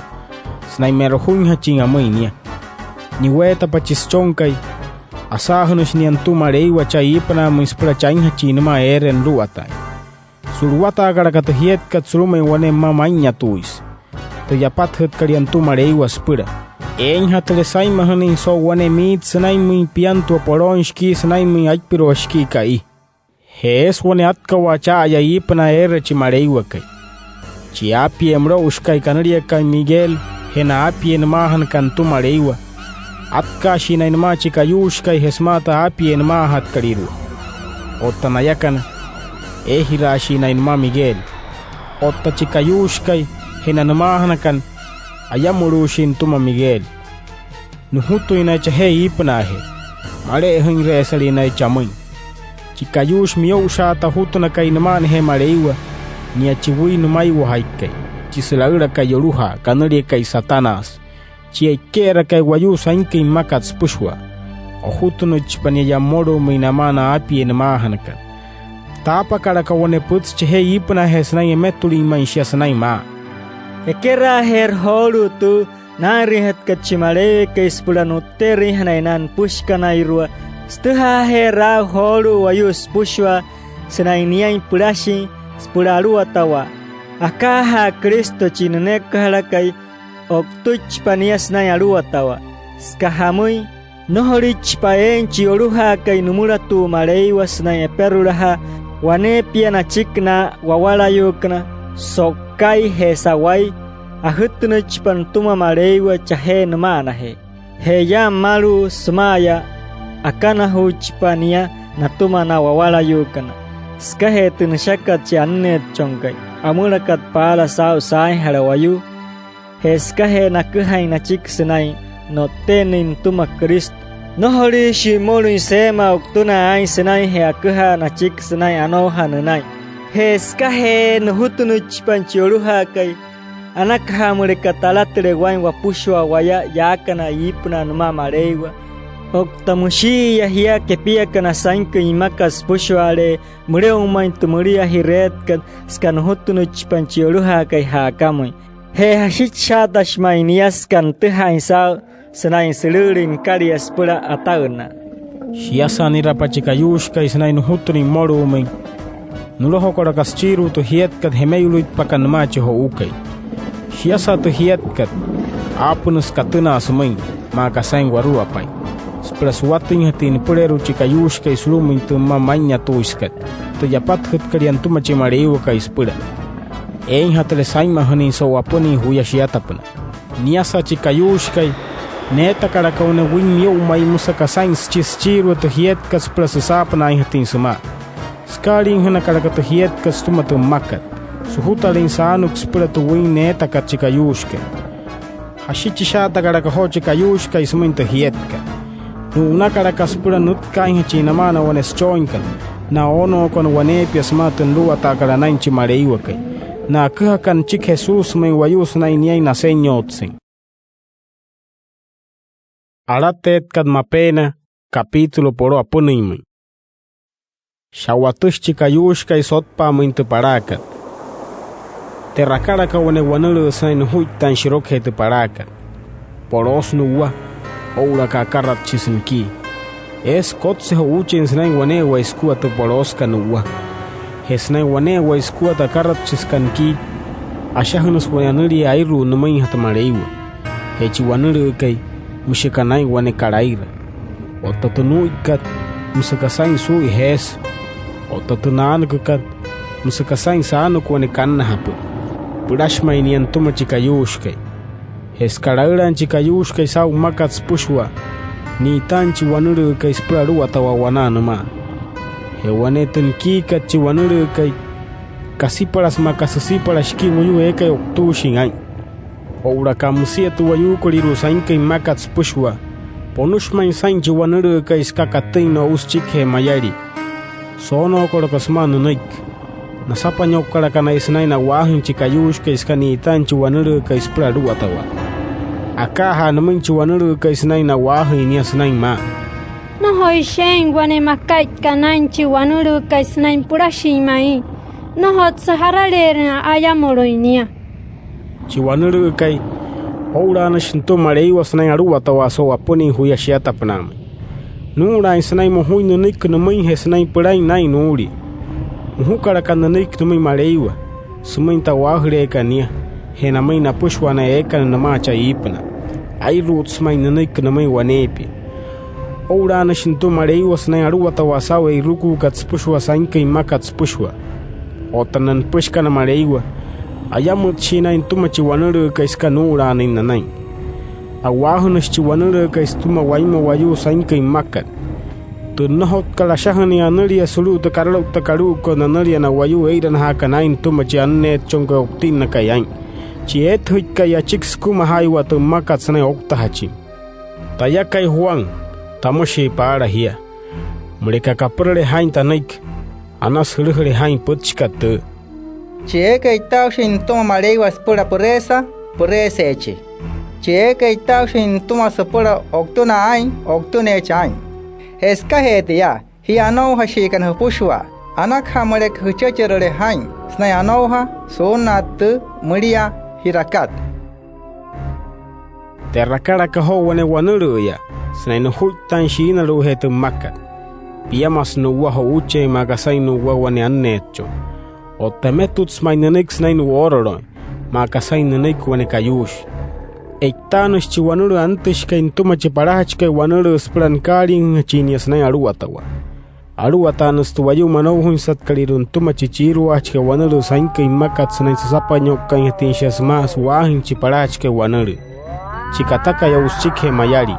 sünain me'rojuinjachin amüin nia. Niweetapa chi süchonkai, asaajünüshi nia nütüma Maleiwa chaa iipünaamüin süpüla chainjachin nümaa eere nuluwataain. Su'luwataakalaka tü jietkat sulu'umüin wane mma maa'inyatuuisü, tü yapatüjütkalia nütüma Maleiwa süpüla. Eeinjatüle saa'inmajünüin so'u wane miit sünainmüin piantua polooin shikii sünainmüin aippirua shikii ka'i. Je eesü wane atkawaa cha'aya iipünaa eere chi Maleiwakai. Chi aapiee mülo'ushikai kanüliakai Miguel je na aapiee nümaajanakana nütüma Maleiwa, atkaashii naya nümaa chi kayuushikai je sümaa tü aapiee nümaajatkalüirua. Otta nayakana, eejiraashii naya nümaa Miguel. Otta chi kayuushikai je na nümaajanakana, ayamüluushii nütüma Miguel. Nujutüin naya chajee iipünaajee, male'ejüinreesalii naya chamüin. Chi kayuushi miyo'ushaata ojutünakai nüma'anajee Maleiwa, nia chi wüi nümaiwajaikai, chi sülaülakai yolujaa kanüliakai Satanás, chi e'ike'erakai wayuu sainküin mmakat süpüshua. Ojutünüichipa nia yaa mmolu'umüin namaa na aapiee nümaajanakana. Taapakalaka wane pütchi chajee iipünaajee sünain emetulüin ma'i shia sünain maa: Ekeraajeerü joolu'u tü naa'inrüinjatkat chi Maleiwakai süpüla nu'tte'erüinjanain na nüpüshikanairua. Sütüjaajeerü aa'u joolu'u wayuu süpüshua sünain niain pülashin süpüla aluwatawaa. Akaajaa Cristo chi nüneküjalakai, o'ttüichipa nia sünain aluwatawaa. Süka jamüin, nnojolüichipa eein chi yolujaakai nümülatu'u Maleiwa sünain eperulajaa waneepia nachiki na wawalayuukana, so'uka'i je sa'wai. Ajütünüichipa nütüma Maleiwa chajee nüma'anajee. Je yaa mmalu'u süma'aya, akanajuuichipa nia natüma na wawalayuukana. Sükajee tü nüshakat chi Anneetchonkai amülakat paala saa'u saainjala wayuu, je sükajee naküjain nachiki sünain no'tte'ennüin nütüma Cristo, nnojoliishii mmolüin seema o'utünaa aa'in sünainjee aküjaa nachiki sünain anoujaa nünain. Je sükajee nujutünüichipain chi yolujaakai anakaja müleka talatüle waa'in wapüshua waya yaakana iipünaa nümaa Maleiwa. Otta müshi'iya jia kepiakana sainküin mmakat süpüshua'alee, müle'o'umain tü müliaa ji'reetkat, süka nujutünüichipain chi yolujaakai ja'akamüin. Je jashichisha'atashi ma'i nia süka nütüjaain saa'u sünain sülü'ülüin nükalia süpüla ata'ünnaa. Shiasa ni'rapa chi kayuushikai sünain nujutünüin mmolu'umüin, nülojokalaka süchiirua tü jietkat jemeyuluitpakat nümaa chi jo'uukai. Shiasa tü jietkat, aapünüsü katünaa sümüin, maa aka saa'in waruwapain, süpüla suwatüinjatüin nüpüleerua chi kayuushikai sulu'umüin tü mma maa'inyatuuisükat, tü yapatüjütkalia nütüma chi Maleiwakai süpüla eeinjatüle saa'inmajünüin so'u apünüin juya shiatapünaa. Niasa chi kayuushikai, neetakalaka wane wüin miyo'u ma'i, müsü aka saa'in süchi süchiirua tü jietkat süpüla süsaapünaainjatüin sümaa. Sükaaliijünakalaka tü jietkat sütüma tü mmakat, sujutalüin saanükü süpüla tü wüin neetakat chi kayuushikai. Jashichisha'atakalaka joo chi kayuushikai sümüin tü jietkat. Nu'unakalaka süpüla nütkaainjachin namaa na wane süchooinkana, na oonookana waneepia sümaa tü nuluwataakat anain chi Maleiwakai, na aküjakana nüchiki Jesús sümüin wayuu sünain niain Nasenyotsein. Alateetkat Mapeena, capítulo poloo apünüinmüin. Sha'watüshi chi kayuushikai sotpa'amüin tü palaakat. Te'rakalaka wane wanülüü sünain nujuittaain shirokujee tü palaakat. Poloosü nu'uwa oo'ulaka akaratshisü nikii. Eesü kotse jo'uuchen sünain wane'ewai sükua tü poloosükat nu'uwa. Je sünain wane'ewai sükua tü akaratshisükat nikii, ashajünüsü wane anülia airu'u nümüinjatü Maleiwa. Je chi wanülüükai, müshi aka naa'in wane kalaira. Otta tü nuu'uikat, müsü aka saa'in suu'uijeesü. Otta tü naanükükat, müsü aka saa'in saanükü wane kannajapü. Pülashi ma'i nia nütüma chi kayuushikai. Je süka laülaain chi kayuushikai saa'u mmakat süpüshua, ni'itaain chi wanülüükai süpüla aluwatawaa wanaa nümaa. Je wane tü nikiikat chi wanülüükai, kasipalasü maa aka süsipala shikii wayuu eekai o'utuushin aa'in. Oo'ulaka müsia tü wayuukolüirua sainküin mmakat süpüshua, ponüshi ma'i saa'in chi wanülüükai süka katüin no'u süchikijee mayalin. Soonookalaka sümaa nünüiki. Nasapainyo'ukalaka naya sünain na'waajüin chi kayuushikai süka ni'itaain chi wanülüükai süpüla aluwatawaa. Akaajaa nümüin chi wanülüükai sünain na'waajüin nia sünain maa: —Nnojoishi eein wane makai aka naa'in chi wanülüükai sünain pülashin ma'i. Nnojotsü jaraleerüin ayamülüin nia. Chi wanülüükai, oo'ulaanüshi nütüma Maleiwa sünain aluwatawaa so'u apünüin juya shiatapünaamüin. Nuu'ulaain sünain mojuin nünüiki nümüin je sünain pülain naa'in nuulia. Mojukalaka nünüiki nümüin Maleiwa sümüin tü a'waajüleekat nia je namüin napüshua na eekana nümaa chaa iipünaa. Airu'utsü ma'i nünüiki nümüin waneepia. Oo'ulaanüshi nütüma Maleiwa sünain aluwatawaa saa'u e'irukuukat süpüshua sainküin mmakat süpüshua. Otta na nüpüshikana Maleiwa, ayamütshii naya nütüma chi wanülüükai süka nuu'ulaanüin nanain. A'waajünüshi chi wanülüükai sütüma wainma wayuu sainküin mmakat. Tü nnojotkat ashajünüin anülia sulu'u tü karalouktakat alu'ukot nanülia na wayuu ee'iranajaaka naa'in nütüma chi Anneetchonkai o'utinnakai aa'in, chi eetüjüikai achiki sükumajaaiwa tü mmakat sünain ouktajachin. Tayakai Juan, tamüshii paala jia: Müleka kapürale jaa'in tanüiki, anasü jülüjüle jaa'in pütchikat tüü. Chi eekai e'itaaushin nütüma Maleiwa süpüla püreesa, püreeseechi. Chi eekai e'itaaushin nütüma süpüla o'utünaa aa'in, o'utüneechi aa'in. Je sükajee tia, jia anoujashiikana jüpüshua, anakaja müleka jüchecherüle jaa'in sünain anoujaa su'unnaa tü müliaa ji'rakat. Te'rakalaka joo wane wanülüüya sünain nujuittaain shiinalu'ujee tü mmakat. Piamasü nu'uwa jo'uucheein maa aka saa'in nu'uwa wane anneetchon. Otta emetutsü ma'i nünüiki sünain nu'woorolooin maa aka saa'in nünüiki wane kayuushi. E'itaanüshi chi wanülüü antüshikai nütüma chi palajachikai wanülüü süpüla nükaaliijüinjachin nia sünain aluwatawaa. Aluwataanüsü tü wayuu manoujainsatkalüirua nütüma chi chiiruajachikai wanülüü sainküin mmakat sünain süsapainyo'ukainjatüin shia sümaa su'waajüin chi palajachikai wanülüü, chi katakai o'u süchikijee mayalin.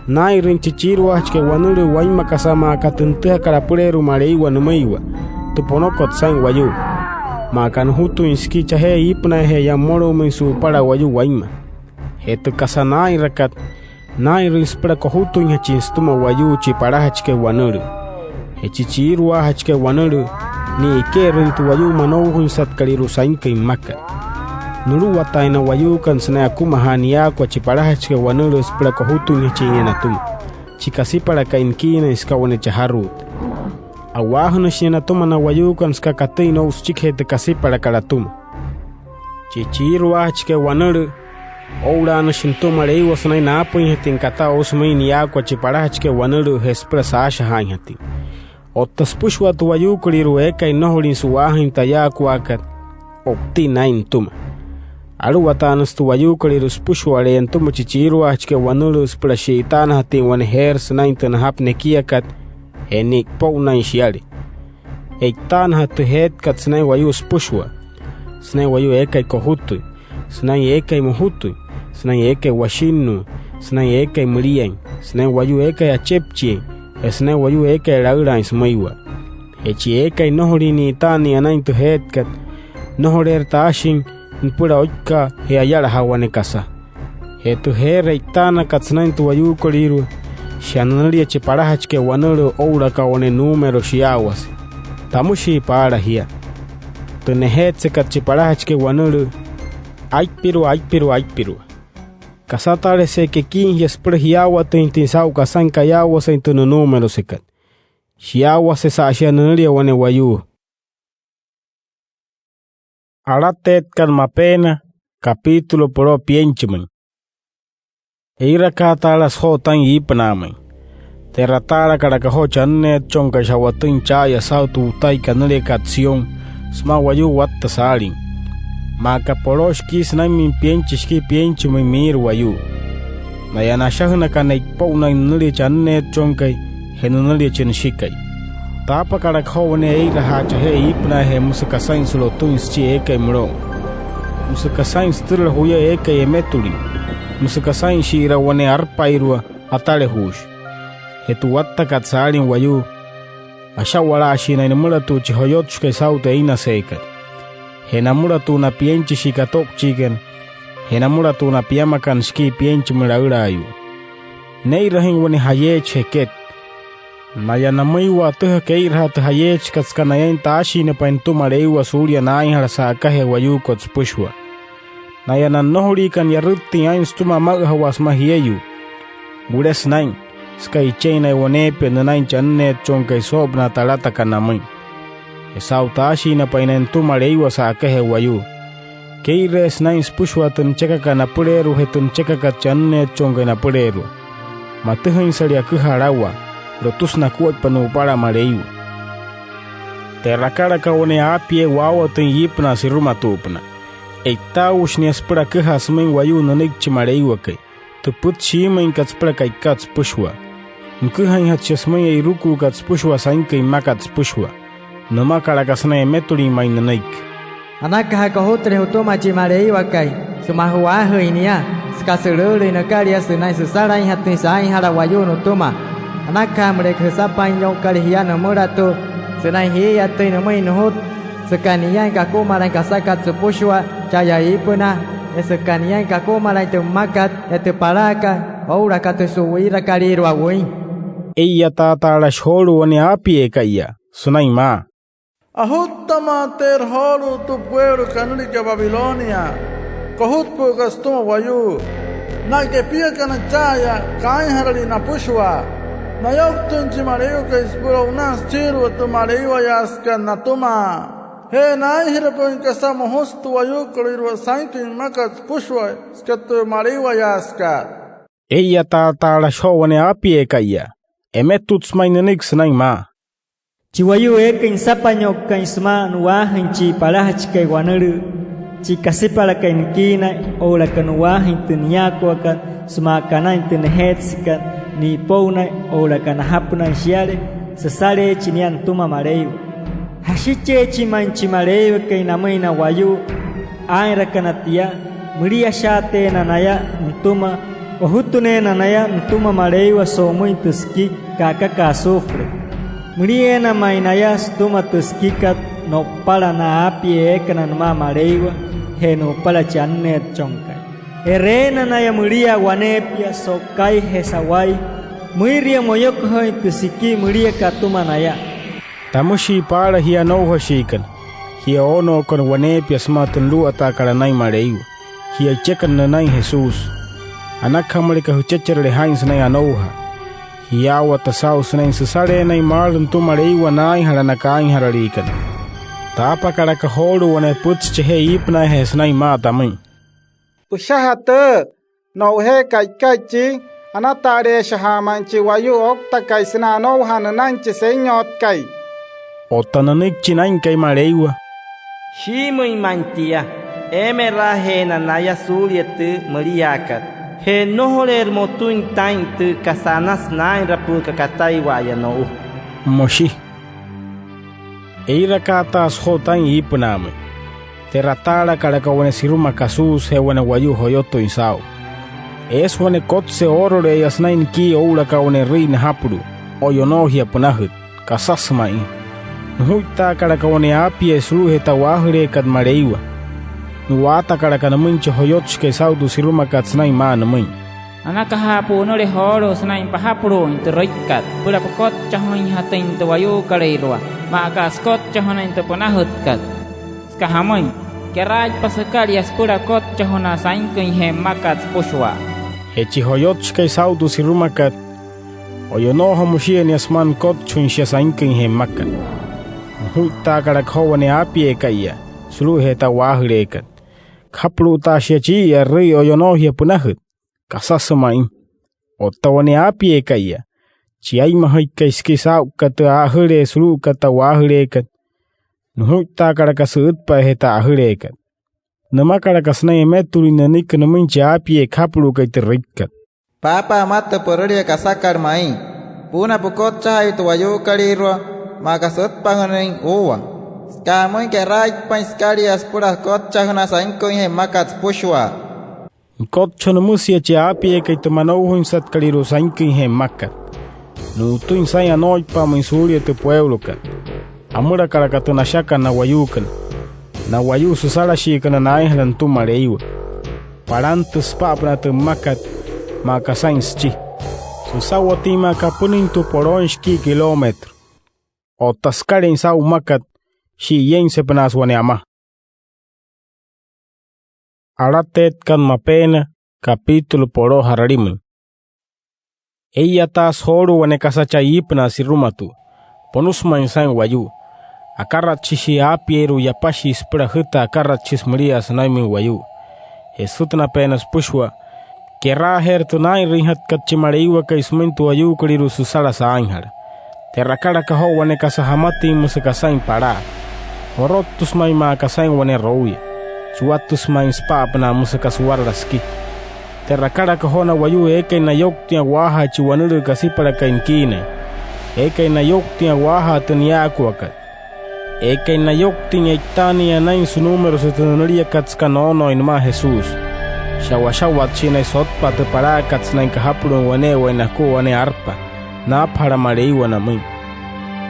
Naa'inrüin chi chiiruajachikai wanülüü wainma kasa maa aka tü nütüjakat apüleerua Maleiwa nümüiwa, tü ponokot saa'in wayuu, maa aka nujutüin siki chajee iipünaaje'eya mmolu'umüin su'upala wayuu wainma. Je tü kasa naa'inrakat, naa'inrüin süpüla kojutüinjachin sütüma wayuu chi palajachikai wanülüü. Je chi chiiruajachikai wanülüü, nia eke'erüin tü wayuu manoujainsatkalüirua sainküin mmakat. Nuluwataain na wayuukana sünain akumajaa niyaakua chi palajachikai wanülüü süpüla kojutüinjachin nia natüma, chi kasipalakai nikiinain süka wane chajaruuta. A'waajünüshi nia natüma na wayuukana süka katüin no'u süchikijee tü kasipalakat atüma. Chi chiiruajachikai wanülüü, oo'ulaanüshi nütüma Maleiwa sünain naapüinjatüin kataa o'u sümüin niyaakua chi palajachikai wanülüü je süpüla saashajaainjatüin. Otta süpüshua tü wayuukolüirua eekai nnojolin su'waajüin tü ayaakuaakat, o'utinna aa'in nütüma. Aluwataanüsü tü wayuukolüirua süpüshuale'eya nütüma chi chiiruajachikai wanülüü süpüla shi'itaanajatüin wane jeerü sünain tü najapü nekiakat je ni'ipo'unain shiale. E'itaanajatü tü jeetkat sünain wayuu süpüshua, sünain wayuu eekai kojutüin, sünain eekai mojutüin, sünain eekai washinnüin, sünain eekai müliain, sünain wayuu eekai achepchiain, je sünain wayuu eekai laülaain sümüiwa. Je chi eekai nnojolin ni'itaannüin anain tü jeetkat, nnojoleerü taashin nüpüla oikkaa je ayalajaa wane kasa. Je tü jeerü e'itaanakat sünain tü wayuukolüirua, shia nünülia chi palajachikai wanülüü oo'ulaka wane número shiyaawase. Tamüshii paala jia: Tü nejeetsekat chi palajachikai wanülüü, aippirua, aippirua, aippirua. Kasataalejese kekiin jia süpüla jiyaawatüinjatüin saa'u kasain kayaawasein tü nünúmerosekat. Shiyaawasesa shia nünülia wane wayuu. Alateetkat Mapeena, capítulo poloo pienchimüin. Eirakaatajalasu joo taa'in iipünaamüin. Te'rataalakalaka joo chi Anneetchonkai sha'watüin cha'aya saa'u tü wutai kanüliakat Sión sümaa wayuu watta saalin, maa aka poloo shikii sünainmüin pienchi shikii pienchimüin miirü wayuu. Naya na ashajünakana e'ipo'unain nünülia chi Anneetchonkai je nünülia chi Nüshikai. Taapakalaka joo wane ee'irajaa chajee iipünaajee, müsü aka saa'in su'lotüin süchi eekai mülo'u, müsü aka saa'in sütürüla juya eekai emetulin, müsü aka saa'in shi'ira wane arpairua atalejuushi. Je tü wattakat saalin wayuu, asha'walaashii naya nümülatu'u chi joyotshikai saa'u tü einaseekat, je namülatu'u na pienchishii kato'uchiikana, je namülatu'u na piamakana shikii pienchimüin laülaayuu. Nee'irajüin wane jayeechi jeket. Naya namüiwa atüjaka ee'irajaa tü jayeechikat süka nayain taashiinapain nütüma Maleiwa suulia naainjala sa'akajee wayuukot süpüshua. Naya na nnojoliikana yarüttüin aa'in sütüma ama'üjawaa sümaa jieyuu, wulesü naa'in süka ichein naya waneepia nünain chi Anneetchonkai soo'opünaa talatakat namüin. Je saa'u taashiinapain naya nütüma Maleiwa sa'akajee wayuu, kee'ireesü naa'in süpüshua tü nüchekakat napüleerua je tü nüchekakat chi Anneetchonkai napüleerua. Matüjüinsale aküjaa alawaa, lotüsü nakuaippa nu'upala Maleiwa. Te'rakalaka wane aapiee waawatüin iipünaa sirumatu'upünaa. E'itaaushi nia süpüla aküjaa sümüin wayuu nünüiki chi Maleiwakai, tü pütchi shiimüinkat süpüla ka'ikat süpüshua. nüküjainjatü shia sümüin e'irukuukat süpüshua sainküin mmakat süpüshua. Nümakalaka sünain emetulin ma'i nünüiki: —Anakaja kojutüle jütüma chi Maleiwakai sümaa ju'waajüin nia, süka sülüülüin nükalia sünain süsalainjatüin saainjala wayuu nütüma. Anakaja müleka jüsapainyo'ukale jia nümülatu'u sünain jii'iyatüin nümüin nujut, süka niain kakumalain kasakat süpüshua cha'aya iipünaa, je süka niain kakumalain tü mmakat je tü palaakat oo'ulaka tü su'wirakalüirua wüin. Ee'iyataataalashi joolu'u wane aapieeka'iya sünain maa: —Ajuttamaateerü joolu'u tü pueulo kanüliakat Babilonia, kojutpü'ükat sütüma wayuu. Na kepiakana cha'aya kaainjaralii napüshua. Nayouktüin chi Maleiwakai süpüla o'unaa süchiirua tü maleiwayaasükat natüma. Je naainjirapü'üin kasa mojusü tü wayuukolüirua sainküin mmakat süpüshua süka tü maleiwayaasükat. Ee'iyataataalashi joo wane aapieeka'iya. Emetutsü ma'i nünüiki sünain maa: —Chi wayuu eekai nüsapainyo'ukain sümaa nu'waajüin chi palajachikai wanülüü, chi kasipalakai nikiinain oo'ulaka nu'waajüin tü niyaakuakat sümaa kanain tü nejeetsekat ni'ipounain oo'ulaka najapünain shiale, süsaleechi nia nütüma Maleiwa. Jashicheechi ma'i chi Maleiwakai namüin na wayuu aa'inrakana tia. Müliashaateena naya nütüma. Ojutüneena naya nütüma Maleiwa so'umüin tü siki ka'akakat azufre. Mülieena ma'i naya sütüma tü sikikat no'upala na aapiee eekana nümaa Maleiwa je nu'upala chi Anneetchonkai. E'reena naya müliaa waneepia so'ukai je sa'wai. Müiria moyokojooin tü siki müliakat atüma naya. Tamüshii paala jia anoujashiikana, jia oonookana waneepia sümaa tü nuluwataakat anain Maleiwa, jia ichekana nünain Jesús. Anakaja müleka jüchecherüle jaa'in sünain anoujaa. Jiyaawata saa'u sünain süsaleenain maalü nütüma Maleiwa naainjala na kaainjaraliikana. Taapakalaka joolu'u wane pütchi chajee iipünaajee sünain maa tamüin: —Püshaja tüü. No'ujee ka'ikai chii, anata'aleeshija'a ma'i chi wayuu ouktakai sünain anoujaa nünain chi Senyotkai. Otta nünüiki chi Naa'inkai Maleiwa: —Shiimüin ma'i tia. Eemeraajeena naya suulia tü müliaakat. Je nnojoleerü motüin taa'in tü kasa anasü naa'inrapü'ükat kataiwa'aya no'u —müshi. Eirakaataasü joo taa'in iipünaamüin. Te'rataalakalaka wane siruma kasuusü je wane wayuu joyotüin saa'u. Eesü wane kotse oorole'eya sünain nikii oo'ulaka wane e'rüi najapulu'u. O'yonoo jia pünajüt. Kasasü ma'i. Nujuittaakalaka wane aapiee sulu'ujee tü a'waajüleekat Maleiwa. Nu'waatakalaka nümüin chi joyotshikai saa'u tü sirumakat sünain maa nümüin: —Anakaja pu'unüle joolu'u sünain pajapulu'uin tü rüikat süpüla pükotchajüinjatüin tü wayuukolüirua, maa aka sükotchajünüin tü pünajütkat. Süka jamüin, keraaitpa sükalia süpüla akotchajünaa sainküinjee mmakat süpüshua. Je chi joyotshikai saa'u tü sirumakat, o'yonooja müshia nia sümaa nükotchajüin shia sainküinjee mmakat. Nujuittaakalaka joo wane aapieeka'iya sulu'ujee tü a'waajüleekat. Kajapulu'utaa shia chii'iya e'rüi o'yonoo jia pünajüt. Kasasü ma'i. Otta wane aapieeka'iya, chi aa'inmajüikai siki saa'ukat tü a'ajülee sulu'ukat tü a'waajüleekat, nujuittaakalaka sü'ütpa'ajee tü a'ajüleekat. Nümakalaka sünain emetulüin nünüiki nümüin chi aapiee kajapulu'ukai tü rüikat: —Paapa amaa tü pürülia kasakat ma'i. Puuna pükotchajaiwa tü wayuukolüirua maa aka sütpajünüin uuwa. Süka jamüin, keraaitpain sükalia süpüla akotchajünaa sainküinjee mmakat süpüshua. Nükotchajünü müsia chi aapieekai tü manoujainsatkalüirua sainküinjee mmakat. Nu'utüin saa'in anooipa'amüin suulia tü pueulokat. Amülakalaka tü nashakat na wayuukana, na wayuu süsalashiikana naainjala nütüma Maleiwa. Palantüsü süpa'apünaa tü mmakat maa aka saa'in süchi. Süsa'watüin maa aka apünüintua polooin shikii kilómetro. Otta sükaleein saa'u mmakat, shi'iyeeinsepünaasü wane ama. Alateetkat Mapeena, capítulo po'loo ja'ralimüin. Ee'iyataasü joolu'u wane kasa chaa iipünaa sirumatu'u. Ponüsü ma'i saa'in wayuu. Akaratshishii aapieeirua yapashii süpüla ajütaa akaratshisü müliaa sünainmüin wayuu. Je sütünapeena süpüshua, keraajeerü tü naa'inrüinjatkat chi Maleiwakai sümüin tü wayuukolüirua süsala saainjala. Te'rakalaka joo wane kasa jamatüin müsü aka saa'in palaa. Jorottüsü ma'i maa aka saa'in wane rouya. Chuwatüsü ma'i süpa'apünaa müsü aka suwarala siki. Te'rakalaka joo na wayuu eekai nayouktüin a'waajaa chi wanülüü kasipalakai nikiinain, eekai nayouktüin a'waajaa tü niyaakuakat, eekai nayouktüin e'itaanüin anain sünúmerose tü nünüliakat süka noonooin nümaa Jesús. Sha'washawatshii naya sotpa'a tü palaakat sünain kajapulu'uin wane'ewai nakua wane arpa naapajala Maleiwa namüin.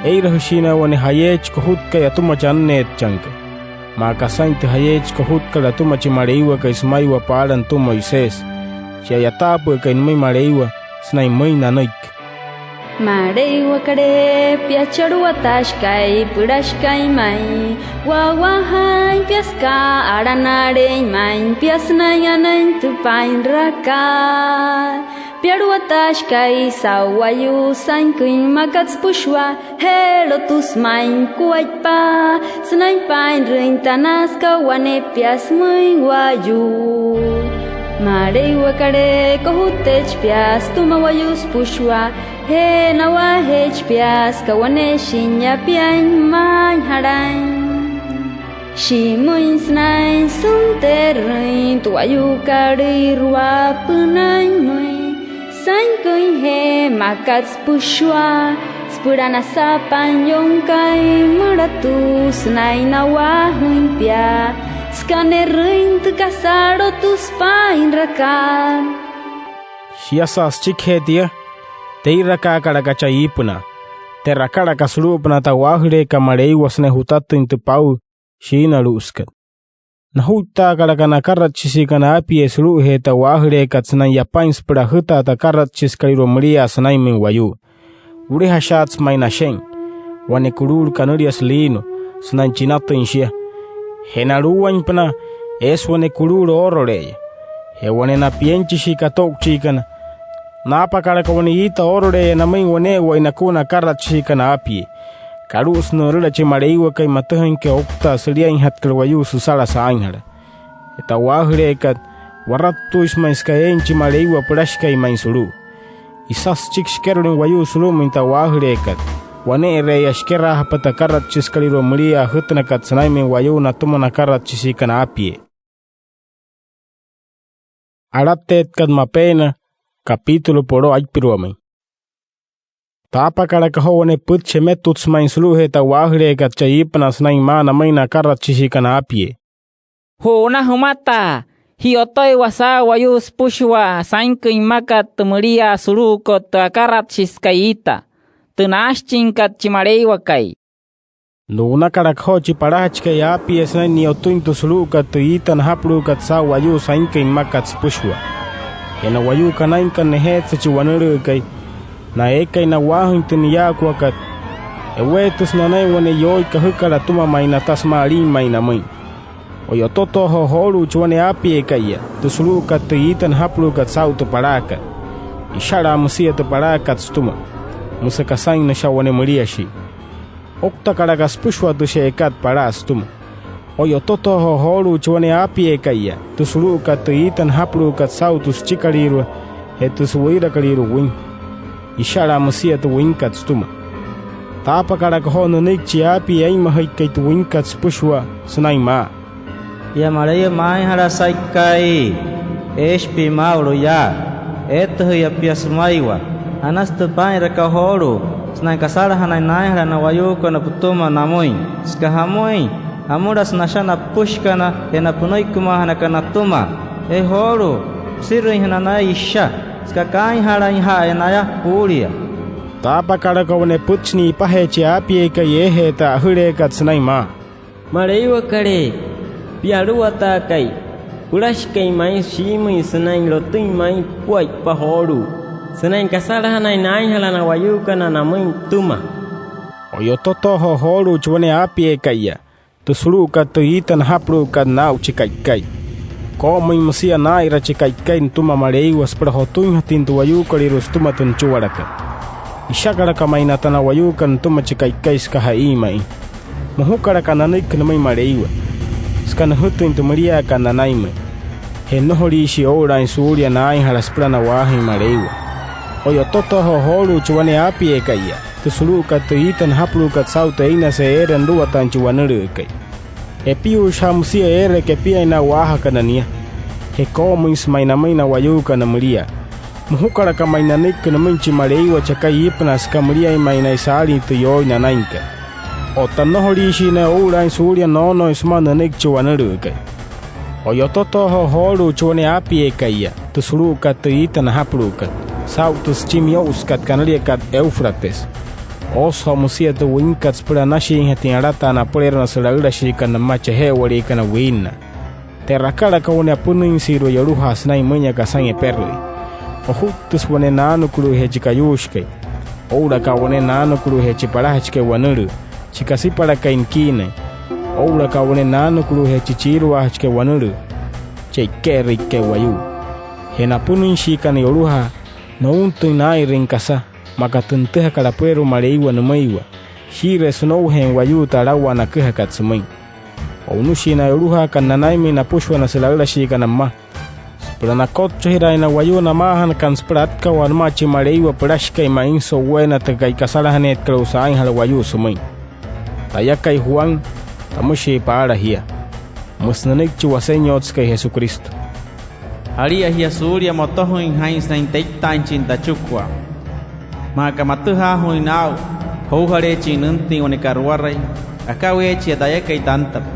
Ee'irajüshii naya wane jayeechi kojutkai atüma chi Anneetchonkai, maa aka saa'in tü jayeechi kojutkat atüma chi Maleiwakai sümaiwa paala nütüma Moisés, chi a'yataapü'ükai nümüin Maleiwa, sünain müin nanüiki: Maleiwakalee, pia chi Aluwataashikai, Pülashikai ma'i, wa'waajaain pia süka alanaleein ma'i pia sünain anain tü paa'inrakat. Pia Aluwataashikai saa'u wayuu sainküin mmakat süpüshua, je lotüsü ma'i nukuaippa sünain paa'inrüin tü anasükat wane pia sümüin wayuu. Maleiwakalee, kojuteechi pia sütüma wayuu süpüshua, je na'waajeechi pia süka wane shi'inya piain maainjalain. Shiimüin sünain sünteerüin tü wayuukolüirua pünainmüin sainküinjee mmakat süpüshua süpüla nasaapaain yo'unkai mülatu'u sünain na'waajüin pia süka ne'rüin tü kasa lotüsü paa'inrakat. Shiasa süchikijee tia, tee'irakaakalaka chaa iipünaa, te'rakalaka sulu'upünaa tü a'waajüleekat Maleiwa sünain jutatüin tü pauu shiinalu'usükat. Najuittaakalaka na akaratshishiikana aapiee sulu'ujee tü a'waajüleekat sünain yapain süpüla ajütaa tü akaratshisükalüirua müliaa sünainmüin wayuu. Wulejashaatsü ma'i nashe'in, wane kuluulu kanüliasü lino, sünain chinatüin shia. Je naluuwainpünaa, eesü wane kuluulu oorole'eya. Je wane na pienchishii kato'uchiikana, naapakalaka wane iita oorole'eya namüin wane'ewai nakua na akaratshishiikana aapiee. Kalu'usü nü'ürüla chi Maleiwakai matüjainkai ouktaa süliainjatkat wayuu süsala saainjala. Je tü a'waajüleekat, warattuuisü ma'i süka eein chi Maleiwa pülashikai ma'i sulu'u. Isasü süchiki shikerolüin wayuu sulu'umüin tü a'waajüleekat, wane'ere'eya shikeraajapa tü akaratshisükalüirua müliaa ajütünakat sünainmüin wayuu natüma na akaratshishiikana aapiee. Alateetkat Mapeena, capítulo po'loo aipiruamüin. Taapakalaka joo wane pütchi emetutsü ma'i sulu'ujee tü a'waajüleekat chaa iipünaa sünain maa namüin na akaratshishiikana aapiee: —Ju'una jümataa ji'yotoiwa saa'u wayuu süpüshua sainküin mmakat tü müliaa sulu'ukot tü akaratshisükat iita, tü naashichinkat chi Maleiwakai. Nu'unakalaka joo chi palajachikai aapiee sünain ni'yotüin tü sulu'ukat tü iita najapulu'ukat saa'u wayuu sainküin mmakat süpüshua. Je na wayuu kanainkana nejeetse chi wanülüükai, na eekai na'waajüin tü niyaakuakat, eweetüsü nanain wane yooi kajükat atüma ma'i nata sümaa alin ma'i namüin. O'yototoojoo joolu'u chi wane aapieeka'iya tü sulu'ukat tü iita najapulu'ukat saa'u tü palaakat. Ishalaa müsia tü palaakat sütüma, müsü aka saa'in nüsha wane müliashii. Ouktakalaka süpüshua tü she'ekat palaa sütüma. O'yototoojoo joolu'u chi wane aapieeka'iya tü sulu'ukat tü iita najapulu'ukat saa'u tü süchikalüirua je tü su'wüirakalüirua wüin. Ishalaa müsia tü wüinkat sütüma. Taapakalaka joo nünüiki chi aapiee aa'inmajüikai tü wüinkat süpüshua sünain maa: —Pia Maleiwa Maainjalasaikai, eeshi pia maa'ulu yaa. Eetüjü'iya pia sümaiwa. Anasü tü paa'inrakat joolu'u sünain kasalajanain naainjala na wayuukana pütüma namüin. Süka jamüin, amülasü nasha na püpüshikana je na pünüikimaajanakana atüma. Je joolu'u, püsirüinjana naya isha süka kaainjalainja'aya naya juulia. Taapakalaka wane pütchi ni'ipajee chi aapieekai eejee tü a'ajüleekat sünain maa: —Maleiwakalee, pia Aluwataakai, Pülashikai ma'i, shiimüin sünain lotüin ma'i pukuaippa joolu'u sünain kasalajanain naainjala na wayuukana namüin pütüma. O'yototoojoo joolu'u chi wane aapieeka'iya tü sulu'ukat tü iita najapulu'ukat naa'u chi ka'ikai. Koo'omüin müsia naa'ira chi ka'ikai nütüma Maleiwa süpüla jotüinjatüin tü wayuukolüirua sütüma tü nüchuwalakat. Ishakalaka ma'i nata na wayuukana nütüma chi ka'ikai süka ja'in ma'i. Mojukalaka nanüiki nümüin Maleiwa süka nüjütüin tü müliaakat nanainmüin. Je nnojoliishii oo'ulaain suulia naainjala süpüla na'waajüin Maleiwa. O'yototoojoo joolu'u chi wane aapieeka'iya tü sulu'ukat tü iita najapulu'ukat saa'u tü einasee eere nuluwataain chi wanülüükai. Epiyuushija'a müsia eere kepiain na a'waajakana nia. ekoo'omüinsü ma'i namüin na wayuukana müliaa. Mojukalaka ma'i nanüiki nümüin chi Maleiwa chakai iipünaa süka müliain ma'i naya saalin tü yooi nanainkat. Otta nnojoliishii naya oo'ulaain suulia noonooin sümaa nünüiki chi wanülüükai. O'yototoojoo joolu'u chi wane aapieeka'iya tü sulu'ukat tü iita najapulu'ukat saa'u tü süchi miyo'usükat kanüliakat Éufrates. Oosü joo müsia tü wüinkat süpüla anashiinjatüin alataa napüleerua na sülaülashiikana mma chaje'ewaliikana wiinnaa. Te'rakalaka wane apünüinsüirua yolujaa sünain müin aka saa'in eperü'üin. Ojuittüsü wane naanükülu'ujee chi kayuushikai, oo'ulaka wane naanükülu'ujee chi palajachikai wanülüü, chi kasipalakai nikiinain, oo'ulaka wane naanükülu'ujee chi chiiruajachikai wanülüü, chi e'ike'erüikai wayuu. Je na apünüinshiikana yolujaa, nountüin naa'inrüin kasa maa aka tü nütüjakat apüleerua Maleiwa nümüiwa, shii'iree sünoujeein wayuu tü alawaa naküjakat sümüin. O'unüshii na yolujaakana nanainmüin napüshua na sülaülashiikana mma süpüla nakotchajiraain na wayuu namaajanakana süpüla atkawaa nümaa chi Maleiwa pülashikai ma'i so'uweena tü ka'i kasalajaneetkat o'u saainjala wayuu sümüin. Tayakai Juan, tamüshii paala jia, müsü nünüiki chi Wasenyotsekai Jesucristo: Jalia jia suulia motojüin jaa'in sünain teitaainjachin tachikua. Maa aka matüjaajuuin naa'u, joujaleechin nüntüin wane ka'ruwarai, akaweechia tayakai tantapa.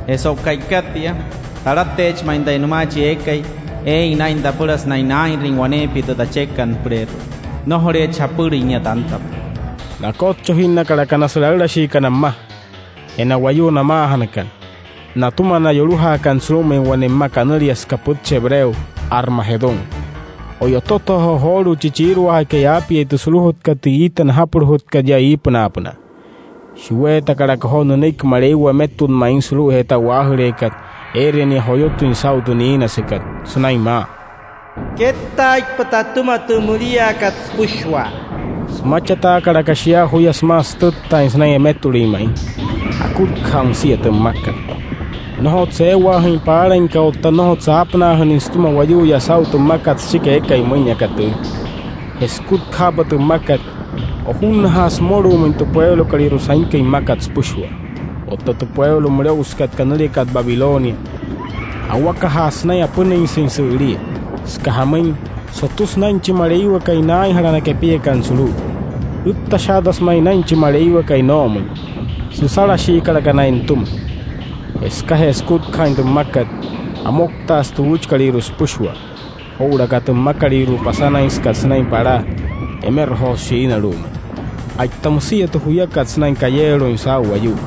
Je so'u ka'ikat tia, talateechi ma'i taya nümaa chi eekai eein naa'in tapüla sünain naa'inrüin waneepia tü tachekat nüpüleerua. Nnojoleechi japülüin nia tantapa. Nakotchajinnakalaka na sülaülashiikana mma je na wayuu namaajanakana natüma na yolujaakana sulu'umüin wane mma kanülia süka pütchi hebreo Armagedón. O'yototoojoo joolu'u chi chiiruajakai aapiee tü sulujutkat tü iita najapulu'ujatkat yaa iipünaapünaa. Shiweetakalaka joo nünüiki Maleiwa emetut ma'i sulu'ujee tü a'waajüleekat eere nia joyotüin saa'u tü niinasekat sünain maa: Kettaaitpa tatüma tü müliaakat süpüshua. Sümachataakalaka shia juya sümaa sütüttaain sünain emetulüin ma'i. Akutkajaa müsia tü mmakat. Nnojotsü eewaajüin paalainka otta nnojotsü aapünaajünüin sütüma wayuu yaa saa'u tü mmakat süchiki eekai müin aka tüü. Je sükutkajaapa tü mmakat, ojunnajaasü mmolu'umüin tü pueulokalüirua sainküin mmakat süpüshua. Otta tü pueulo mülo'usükat kanüliakat Babilonia, awakajaasü sünain apünüinsüin sü'ülia. Süka jamüin, sotüsü naa'in chi Maleiwakai naainjala na kepiakana sulu'u. Üttashaatasü ma'i naa'in chi Maleiwakai noo'omüin. Süsalashiikalaka naya nütüma. Je sükajee sükutkajaain tü mmakat, amouktaasü tü uuchikalüirua süpüshua oo'ulaka tü mmakalüirua pasanainsekat sünain palaa emerojoosü shiinalu'umüin. A'ita müsia tü juyakat sünain kayeeloin saa'u wayuu.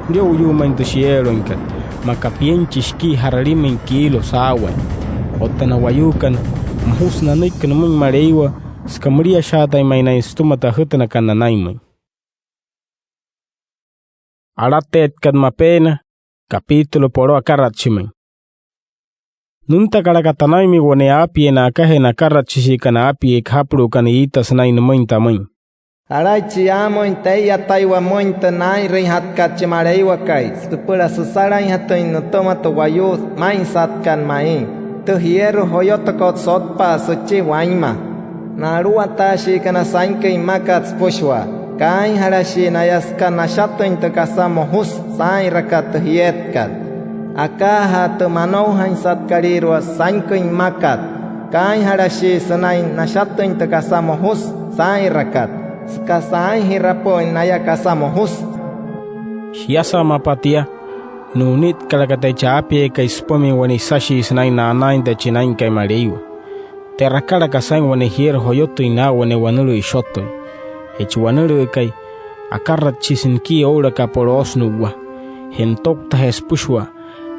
Mülo'uyuu ma'i tü shiyeeloinkat, maa aka pienchi shikii ja'ralimüin kiilo saawain. Otta na wayuukana, mojusü nanüiki nümüin Maleiwa süka müliashaatain ma'i naya sütüma tü ajütünakana nanainmüin. Alateetkat Mapeena, capítulo po'loo akaratshimüin. Nüntakalaka tanainmüin wane aapiee na'akajee na akaratshishiikana aapiee kajapulu'ukana iita sünain nümüin tamüin: Jalaichi yaamüin tee'iyataiwa müin tü naa'inrüinjatkat chi Maleiwakai süpüla süsalainjatüin nütüma tü wayuu maa'insatkat ma'i. Tü jierü joyotokot sotpa'a süchi wainma. Na aluwataashiikana sainküin mmakat süpüshua, kaainjalashii naya süka nashatüin tü kasa mojusü saa'inrakat tü jietkat. Akaajaa tü manoujainsatkalüirua sainküin mmakat, kaainjalashii sünain nashatüin tü kasa mojusü saa'inrakat, süka saainjirapü'üin naya kasa mojusü. Shiasa mapa tia, nu'unitkalaka taya chi aapieekai süpümüin wane isashii sünain na'anaain taya chi Naa'inkai Maleiwa. Te'rakalaka saa'in wane jierü joyotüin naa'u wane wanülüü ishotoi. Je chi wanülüükai, akaratshisü nikii oo'ulaka poloosü nu'uwa. Je nütouktajee süpüshua,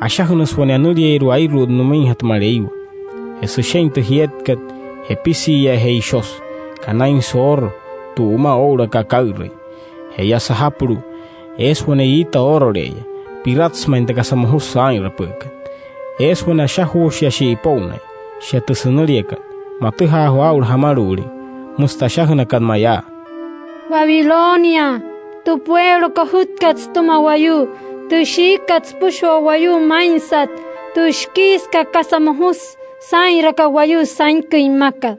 ashajünüsü wane anülieeirua airu'ut nümüinjatü Maleiwa. Je süshe'in tü jietkat, jepisiiyaajee ishosü, kanainsü ooro, tu'uma oo'ulaka ka'ürüi. Je yaa sajapulu'u, eesü wane iita oorole'eya, piratsü ma'i tü kasa mojusü saa'inrapü'ükat. Eesü wane ashajuushiashi'i ipo'unaya, shia tü sünüliakat, matüjaajuu aa'ulu jamalu'ulin. Müsü tü ashajünakat mayaa: Babilonia, tü pueulo kojutkat sütüma wayuu, tü shiikat süpüshua wayuu maa'insat, tü shikii süka kasa mojusü saa'inrakat wayuu sainküin mmakat.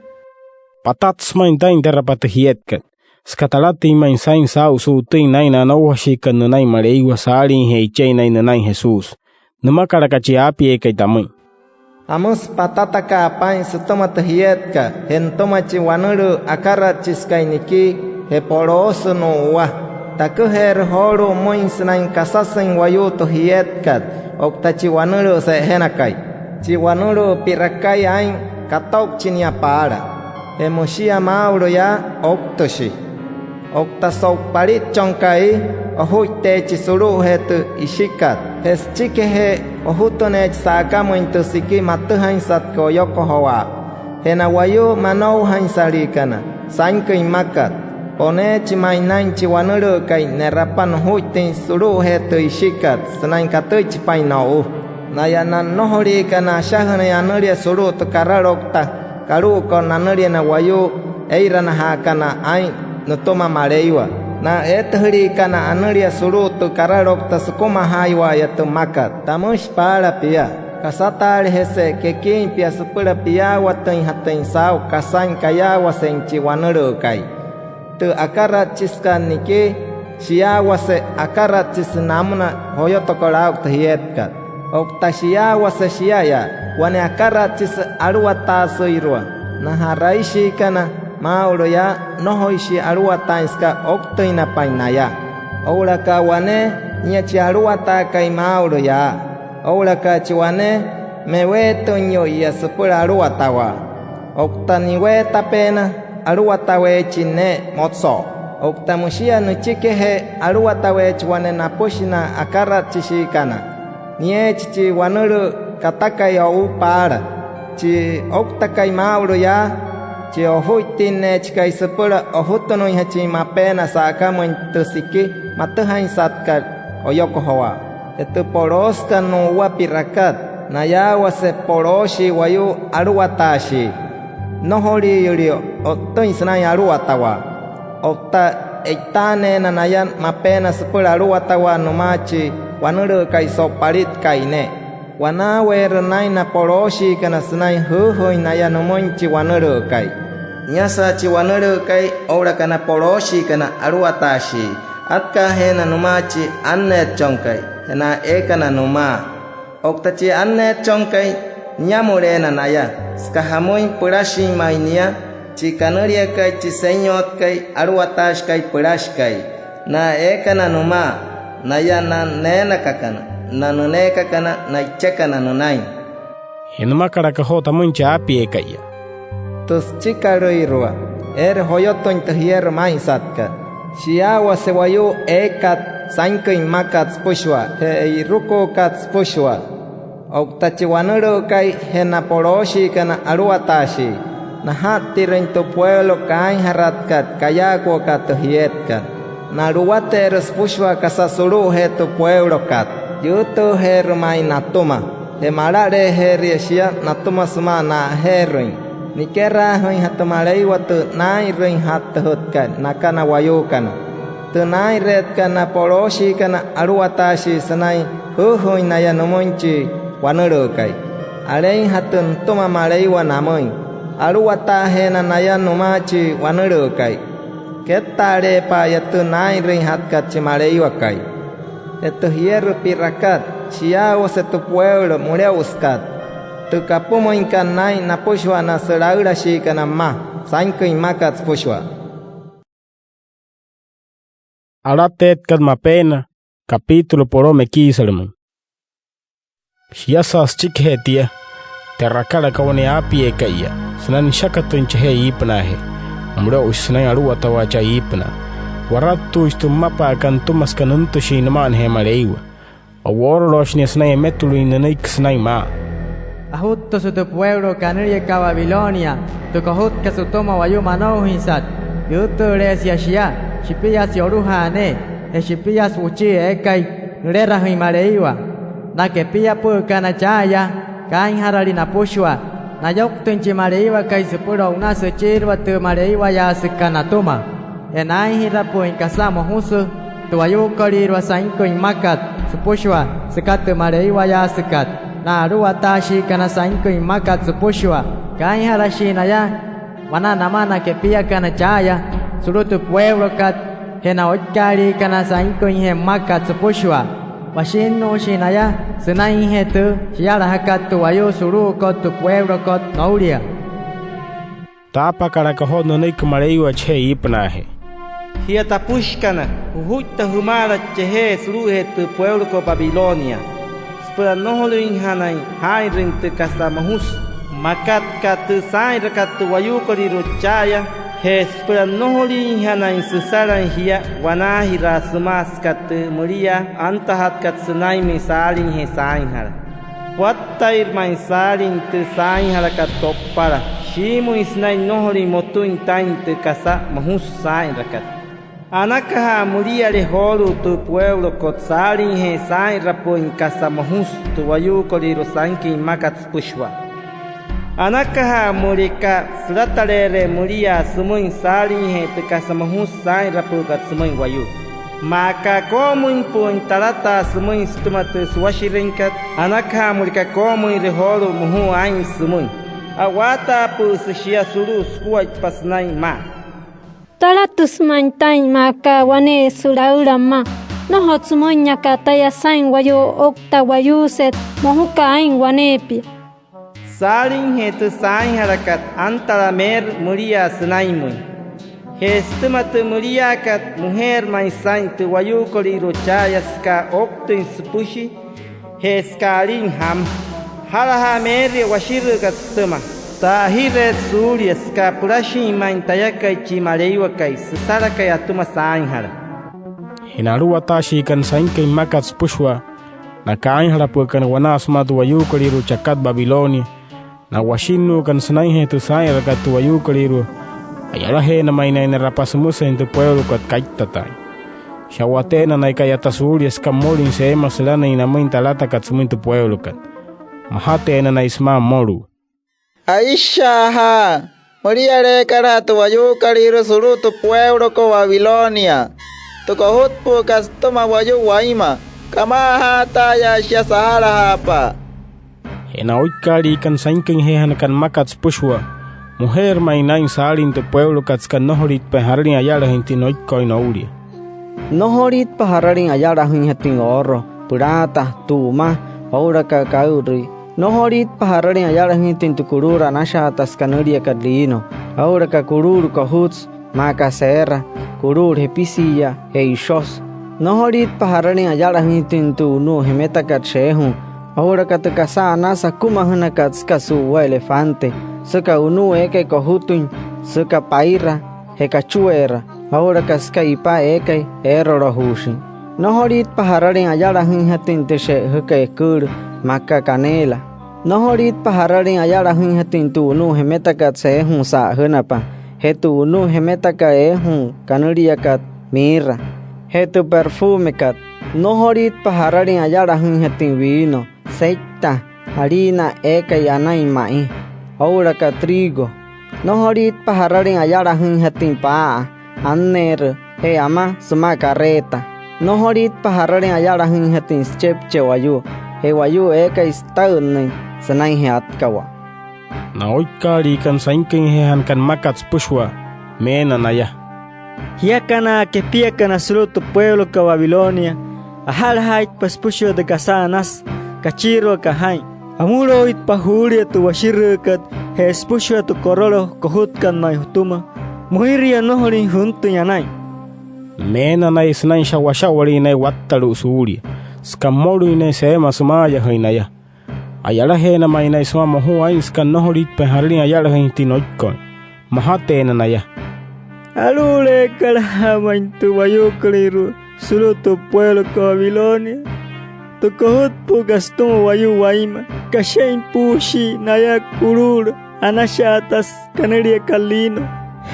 Patatsü ma'i taa'in te'rapa tü jietkat süka talatüin ma'i saa'in saa'u su'utüin naa'in na anoujashiikana nünain Maleiwa saaliijee ichein naa'in nünain Jesús. Nümakalaka chi aapieekai tamüin: Jamüsü patataka'a paa'in sütüma tü jietkat je nütüma chi wanülüü akaratshisükai nikii je poloosü nu'uwa. Taküjeerü joolu'u pümüin sünain kasasüin wayuu tü jietkat otta chi wanülüü se'ejenakai. Chi wanülüü pi'rakai aa'in, kato'uchi nia paala. Je müshia maa'ulu yaa, ouktüshi. Otta so'u palitchon ka'i, ojuitteechi sulu'ujee tü ishikat. Je süchikijee, ojutüneechi sa'akamüin tü siki matüjainsatkat oyokojowaa. Je na wayuu manoujainsaliikana sainküin mmakat, poneechi ma'i naa'in chi wanülüükai ne'rapa nujuittüin sulu'ujee tü ishikat sünain katüichipain no'u. Naya na nnojoliikana ashajünüin anülia sulu'u tü karaloukta kalu'ukot nanülia na wayuu ee'iranajaakana aa'in nütüma Maleiwa, na eetüjüliikana anülia sulu'u tü karaloukta sükumajaaiwa'aya tü mmakat. Tamüshi paala pia: Kasataalejese kekiin pia süpüla piyaawatüinjatüin saa'u kasain kayaawasein chi wanülüükai. Tü akaratshisükat nikii, shiyaawase akaratshisü namüna joyotokat aa'u tü jietkat. Otta shiyaawase shia'aya, wane akaratshisü aluwataasüirua. Na ja'raishiikana maa'ulu yaa, nnojoishii aluwataain süka ouktüinapain naya. Oo'ulaka wane, nia chi aluwataakai maa'ulu yaa. Oo'ulaka chi wane, meweetüinyü'iya süpüla aluwatawaa. Otta niweetapeena, aluwataweechi ne'e motso'o. Otta müshia nüchikijee, aluwataweechi wane napüshi na akaratshishiikana. Nieechi chi wanülüü katakai o'u paala. Chi ouktakai maa'ulu yaa, chi ojuittinneechikai süpüla ojutünüinjachin mapeena sa'akamüin tü siki matüjainsatkat oyokojowaa. Je tü poloosükat nu'uwa pi'rakat, nayaawase polooshii wayuu aluwataashii. Nnojoliiyülii o'ttüin sünain aluwatawaa. Otta e'itaaneena naya mapeena süpüla aluwatawaa nümaa chi wanülüükai so'u palit ka'i ne'e. Wanaaweerü naa'in na polooshiikana sünain jüüjüüin naya nümüin chi wanülüükai. Niasa chi wanülüükai oo'ulaka na polooshiikana aluwataashii, atkaajeena nümaa chi Anneetchonkai je na eekana nümaa. Otta chi Anneetchonkai, niyamüleena naya süka jamüin, pülashin ma'i nia chi kanüliakai chi Senyotkai Aluwataashikai Pülashikai. Na eekana nümaa, naya na neenakakana, na nüneekakana, na ichekana nünain. Je nümakalaka joo tamüin chi aapieeka'iya: Tü süchikalüirua eere joyotüin tü jierü maa'insatkat. Shiyaawase wayuu eekat sainküin mmakat süpüshua je e'irukuukat süpüshua. Otta chi wanülüükai je na polooshiikana aluwataashii, naja'ttirüin tü pueulo kaainjaratkat kayaakuakat tü jietkat. Na'luwateerü süpüshua kasa sulu'ujee tü pueulokat. Yüütüüjeerü ma'i natüma je malaleejeeria shia natüma sümaa na'ajeerüin. Nikeraajüinjatü Maleiwa tü naa'inrüinjattüjütkat naka na wayuukana. Tü naa'inreetkat na polooshiikana aluwataashii sünain jüüjüüin naya nümüin chi wanülüükai, aleeinjatü nütüma Maleiwa namüin. Aluwataajeena naya nümaa chi wanülüükai. Ketta'aleepa'aya tü naa'inrüinjatkat chi Maleiwakai. Je tü jierü pi'rakat, shiyaawase tü pueulo müle'osükat, tü kapümüinkat naa'in napüshua na sülaülashiikana mma sainküin mmakat süpüshua. Alateetkat mapeena, capítulo poloo mekiisalümüin. Shiasa süchikijee tia, te'rakalaka wane aapieeka'iya sünain nüshakatüin chajee iipünaajee. Müle'oshi sünain aluwatawaa chaa iipünaa. Warattuushi tü mmapa'akat nütüma süka nüntüshin nüma'anajee Maleiwa. O'woorolooshi nia sünain emetulüin nünüiki sünain maa: Ajuttüsü tü pueulo kanüliakat Babilonia, tü kojutkat sütüma wayuu manoujainsat. Yüütüüleesia shia, shipiasü yolujaa ne'e je shipiasü wuchii eekai nülerajüin Maleiwa. Na kepiapü'ükana cha'aya, kaainjaralii napüshua. Nayouktüin chi Maleiwakai süpüla o'unaa süchiirua tü maleiwayaasükat natüma. Je naainjirapü'üin kasa mojusü tü wayuukolüirua sainküin mmakat süpüshua süka tü maleiwayaasükat na aluwataashiikana sainküin mmakat süpüshua. Kaainjarashii naya wanaa namaa na kepiakana cha'aya sulu'u tü pueulokat je na oikkaaliikana sainküinjee mmakat süpüshua. Washinnuushii naya sünainjee tü shiyalajakat tü wayuu sulu'ukot tü pueulokot noulia. Taapakalaka joo nünüiki Maleiwa chajee iipünaajee: Jia tapüshikana, jujuitta jümaala chajee sulu'ujee tü pueulokot Babilonia süpüla nnojolüinjanain jaa'inrüin tü kasa mojusü makat aka tü saa'inrakat tü wayuukolüirua cha'aya, je süpüla nnojoliinjanain süsalain jia wanaajiraa sümaa süka tü müliaa antajatkat sünainmüin saaliijee saainjala. Wattairü ma'i saalin tü saainjalakat to'upala shiimüin sünain nnojolüin motüin taa'in tü kasa mojusü saa'inrakat. Anakaja müliale joolu'u tü pueulokot saaliijee saa'inrapü'üin kasa mojusü tü wayuukolüirua sainküin mmakat süpüshua. Anakaja müleka sülataleere müliaa sümüin saaliijee tü kasa mojusü saa'inrapü'ükat sümüin wayuu. Maa aka koo'omüinpü'üin talataa sümüin sütüma tü suwashirüinkat, anakaja müleka koo'omüinre joolu'u mojuu aa'in sümüin. A'waataapü'üsü shia sulu'u sukuaippa sünain mma: Talatüsü ma'i taa'in maa aka wane sülaüla mma. Nnojotsü müin aka taya saa'in wayuu oukta wayuuset mojukat aa'in waneepia. Saaliijee tü saainjalakat, antala meerü müliaa sünainmüin. Je sütüma tü müliaakat, mojeerü ma'i saa'in tü wayuukolüirua cha'aya süka ouktüin süpüshi je süka alin jamü. Aja'lajaa meeria washirüükat sütüma. Ta'ajireerü suulia süka pülashin ma'i tayakai, chi Maleiwakai, süsalakai atüma saainjala. Je na aluwataashiikana sainküin mmakat süpüshua, na kaainjalapü'ükana wanaa sümaa tü wayuukolüirua chakat Babilonia, na washinnuukana sünainjee tü saa'inrakat tü wayuukolüirua, a'yalajeena ma'i naya ne'rapa sümüsain tü pueulokat kaittataain. Sha'wateena naya ka'yata suulia süka mmolüin seema sülanüin namüin tü alatakat sümüin tü pueulokat. Majateena naya sümaa mmolu'u: —Aisha'ajaa, mülialeekalaja tü wayuukolüirua sulu'u tü pueulokot Babilonia, tü kojutpü'ükat sütüma wayuu wainma. Kama'ajaata'aya shia saja'lajaapa. Je na oikkaaliikana sainküinjeejanakana mmakat süpüshua, mojeerü ma'i naa'in saalin tü pueulokat süka nnojolüitpain jaralin ayalajüin tü noikkoin noulia. Nnojolüitpa jaralin ayalajüinjatüin ooro, pülaata, tu'uma oo'ulaka kaa'ürüi. Nnojolüitpa jaralin ayalajüinjatüin tü kuluulu anashaatasü kanüliakat lino, oo'ulaka kuluulu kojutsü, maa aka seera, kuluulu jepisiiya je ishosü. Nnojolüitpa jaralin ayalajüinjatüin tü wunu'u jemetakat sheejuu, oo'ulaka tü kasa anasü akumajünakat süka su'uwa elefante, süka wunu'u eekai kojutüin, süka paira je kachueera, oo'ulaka süka ipa eekai eerolojuushin. Nnojolüitpa jaralin ayalajüinjatüin tü she'ejükat eküülü, maa aka canela. Nnojolüitpa jaralin ayalajüinjatüin tü wunu'u jemetakat seejuu sa'ajünapa, je tü wunu'u jemetakat eejuu kanüliakat mirra, je tü perfumekat. Nnojolüitpa jaralin ayalajüinjatüin wiino, seita, haliina eekai anain ma'i, oo'ulaka trigo. Nnojolüitpa jaralin ayalajüinjatüin paa'a, anneerü je ama sümaa carreta. Nnojolüitpa jaralin ayalajüinjatüin süchepichia wayuu je wayuu eekai süta'ünnüin sünainjee atkawaa. Na oikkaaliikana sainküinjeejanakana mmakat süpüshua, meena naya: —Jiakana kepiakana sulu'u tü pueulokat Babilonia, aja'lajaaitpa süpüshua tü kasa anasü kachiiruakat jaa'in. Amülouitpa juulia tü washirüükat je süpüshua tü korolo kojutkat ma'i jütüma. Müiria nnojolüin jüntüin anain. Meena naya sünain sha'washa'walin naya wattalu'u suulia, süka mmolüin naya seema sümaayajüin naya. A'yalajeena ma'i naya sümaa mojuu aa'in süka nnojolüitpain jaralin ayalajüinjatüin noikkoin. Majateena naya: —Alu'uleekalaja'a ma'i tü wayuukolüirua sulu'u tü pueulokat Babilonia, tü kojutpü'ükat sütüma wayuu wainma. Kashe'inpuushii naya kuluulu anashaatasü kanüliakat lino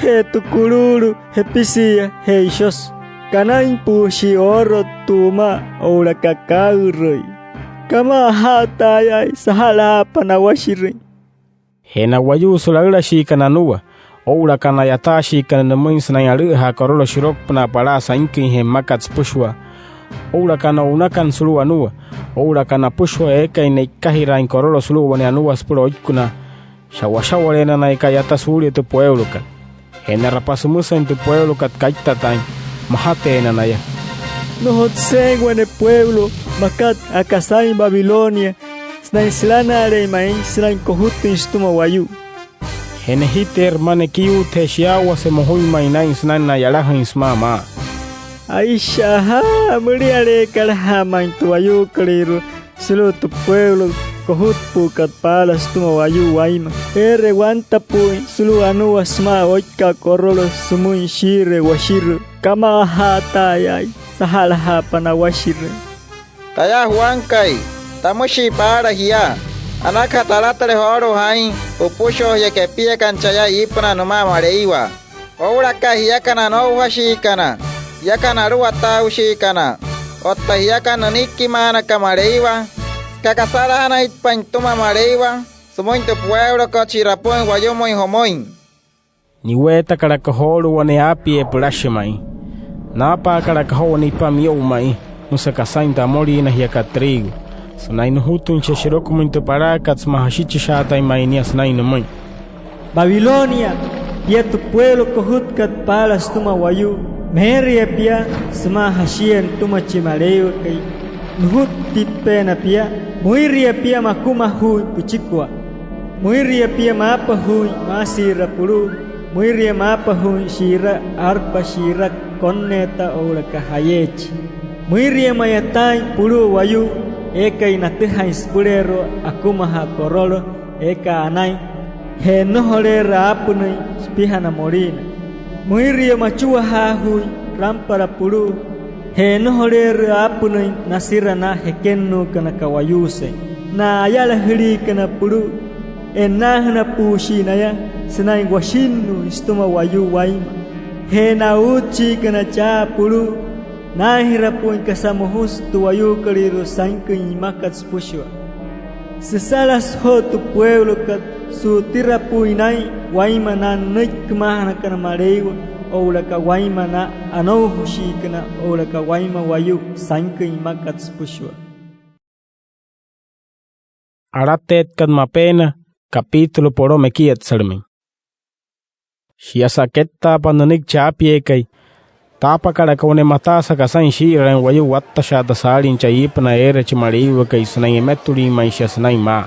je tü kuluulu jepisiiya je ishosü. Kanainpuushii ooro, tu'uma oo'ulaka kaa'ürüi. Kama'ajaata'ayai saja'lajaapa nawashirüin. Je na wayuu sülaülashiikana anua, oo'ulaka na a'yataashiikana nümüin sünain alü'üjaa korolo shirokupünaa palaa sainküinjee mmakat süpüshua, oo'ulaka na o'unakana sulu'u anua, oo'ulaka napüshua eekai ne'ikajiraain korolo sulu'u wane anua süpüla oikkünaa, sha'washa'waleena naya ka'yata suulia tü pueulokat. Je ne'rapa sümüsain tü pueulokat kaittataain, majateena naya. Nnojotsü eein wane pueulo makat aka saa'in Babilonia sünain sülana'aleein ma'i sünain kojutüin sütüma wayuu. Je nejiteerü mma nekiyuutajee shiyaawase mojuin ma'i naa'in sünain na'yalajüin sümaa maa: —Aisha'ajaa, mülialeekalaja'a ma'i tü wayuukolüirua sulu'u tü pueulo kojutpü'ükat paala sütüma wayuu wainma. Eere wantapü'üin sulu'u anua sümaa oikkaa korolo sümüin shii'iree washirüü. Kama'ajaata'aya aa'in saja'lajaapa nawashirüin. —Taya Juankai, tamüshii paala jia: Anakaja talatüle joolu'u jaa'in jüpüshua jia kepiakana cha'aya iipünaa nümaa Maleiwa. Oo'ulaka jiakana anoujashiikana, jiakana aluwataaushiikana, otta jiakana nünüikimaanakana Maleiwa, süka kasalajanaitpain nütüma Maleiwa sümüin tü pueulokot shi'rapü'üin wayumüin jümüin. Niweetakalaka joolu'u wane aapiee pülashi ma'i. Naapaakalaka joo wane ipa miyo'u ma'i, müsü aka saa'in tü amoliinajiakat trigo, sünain nujutüin shia shirokumüin tü palaakat sümaa jashichishaatain ma'i nia sünain nümüin: —Babilonia, pia tü pueulo kojutkat paala sütüma wayuu, meeria pia sümaa jashia nütüma chi Maleiwakai. Nujutitpeena pia, müiria pia makumajuuin püchikua, müiria pia maapajuuin maasiira pulu'u, müiria maapajuuin shi'ira arpa, shi'ira konneeta oo'ulaka jayeechi. Müiria ma'yataain pulu'u wayuu eekai natüjain süpüleerua akumajaa korolo eekai anain, je nnojoleerü aapünüin shipijana molina. Müiria machuwajaajuuin rampara pulu'u, je nnojoleerü aapünüin nasira na jekennuukana ka'wayuusein. Na ayalajüliikana pulu'u, e'nnaajünapü'üshii naya sünain washinnuuin sütüma wayuu wainma. Je na outshiikana chaa pulu'u, naainjirapü'üin kasa mojusü tü wayuukolüirua sainküin mmakat süpüshua. Süsalasü joo tü pueulokat su'utirapü'üin naa'in wainma na nünüikimaajanakana Maleiwa oo'ulaka wainma na anoujashiikana oo'ulaka wainma wayuu sainküin mmakat süpüshua. Alateetkat Mapeena, capítulo po'loo mekietsalümüin. Shiasa kettaapa nünüiki chi aapieekai, taapakalaka wane mataasü aka saa'in shii'iraain wayuu wattashaata saalin chaa iipünaa eere chi Maleiwakai sünain emetulin ma'i shia sünain maa: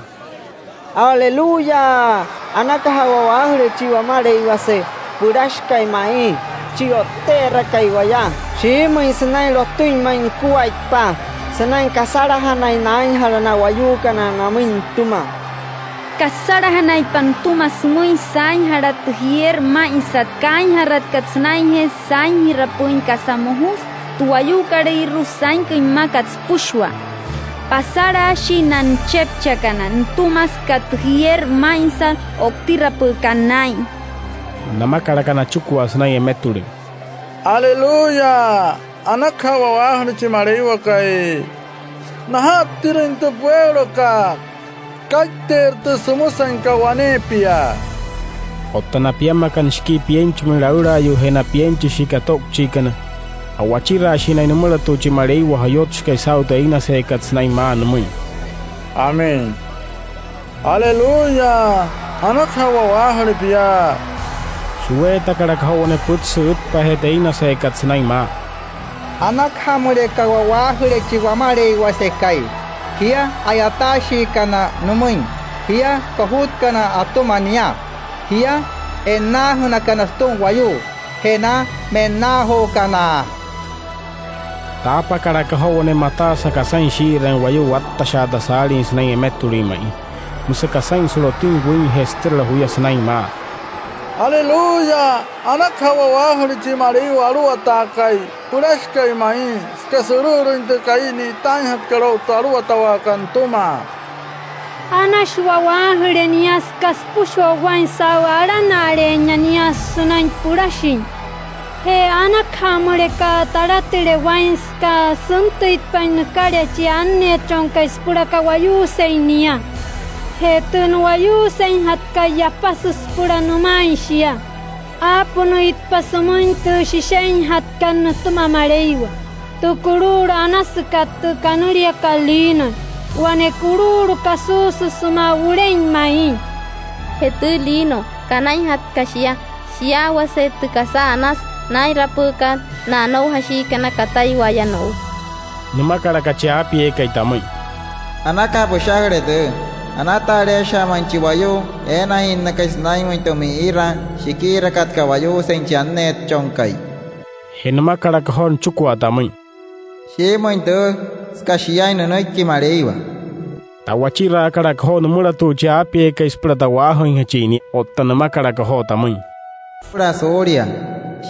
—¡Aleluya! Anakaja wa'waajüle chi Wamaleiwase pülashikai ma'i, chi O'tte'erakai waya. Shiimüin sünain lotüin ma'i nukuaippa sünain kasalajanain naainjala na wayuukana namüin nütüma. Kasalajanaitpa nütüma sümüin saainjala tü jierü maa'insat kaainjaratkat sünainjee saainjirapü'üin kasa mojusü tü wayuukolüirua sainküin mmakat süpüshua. Pasalaashii na nüchepchiakana nütüma süka tü jierü maa'insat o'utirapü'ükat naa'in. Namakalaka nachikua sünain emetulüin: —¡Aleluya! Anakaja wa'waajüle chi Maleiwakai. Naja'ttirüin tü pueulokat. Kaitteerü tü sümüsainkat waneepia. Otta na piamakana shikii pienchimüin laülaayuu je na pienchishii kato'uchiikana, a'wachiraashii naya nümülatu'u chi Maleiwa Joyotshikai saa'u tü einaseekat sünain maa nümüin: —Amén. ¡Aleluya! Anakaja wa'waajüle pia. Shiweetakalaka joo wane pütsü sü'ütpajee tü einaseekat sünain maa: —Anakaja müleka wa'waajüle chi Wamaleiwasekai, jia a'yataashiikana nümüin, jia kojutkana atüma nia, jia e'nnaajünakana sütüma wayuu, je na me'nnaajuukana. Taapakalaka joo wane mataasü aka saa'in shii'iraain wayuu wattashaata saalin sünain emetulin ma'i. Müsü aka saa'in su'lotüin wüin je sütürala juya sünain maa: —Aleluya. Anakaja wa'waajüle chi Maleiwa aluwataakai pülashikai ma'i, süka sülü'ülüin tü ka'i ni'itaainjatkat o'u tü aluwatawaakat nütüma. Anashi wa'waajüle nia süka süpüshua waa'in saa'u alana'ale'einya nia sünain pülashin. Je anakaja müleka talatüle waa'in süka süntüitpain nükalia chi Anneetchonkai süpüla ka'wayuusein nia. Je tü nu'wayuuseinjatkat, yapasü süpüla nümaain shia. Aapünüitpa sümüin tü shishe'injatkat nütüma Maleiwa, tü kuluulu anasükat tü kanüliakat lino, wane kuluulu kasuusü sümaa wule'in ma'i. Je tü lino kanainjatka shia, shiyaawase tü kasa anasü naa'inrapü'ükat na anoujashiikana kataiwa'aya no'u —nümakalaka chi aapieekai tamüin. —Anakaja püshajüle tüü. Anata'aleeshaja ma'i chi wayuu eenajinnakai sünainmüin tü mi'iraa shikiirakat ka'wayuusein chi Anneetchonkai. Je nümakalaka joo nüchikua tamüin: —Shiimüin tüü süka shiain nünüiki Maleiwa. Tawachiraakalaka joo nümülatu'u chi aapieekai süpüla ta'waajüinjachin nia. Otta nümakalaka joo tamüin: —Süpüla suulia,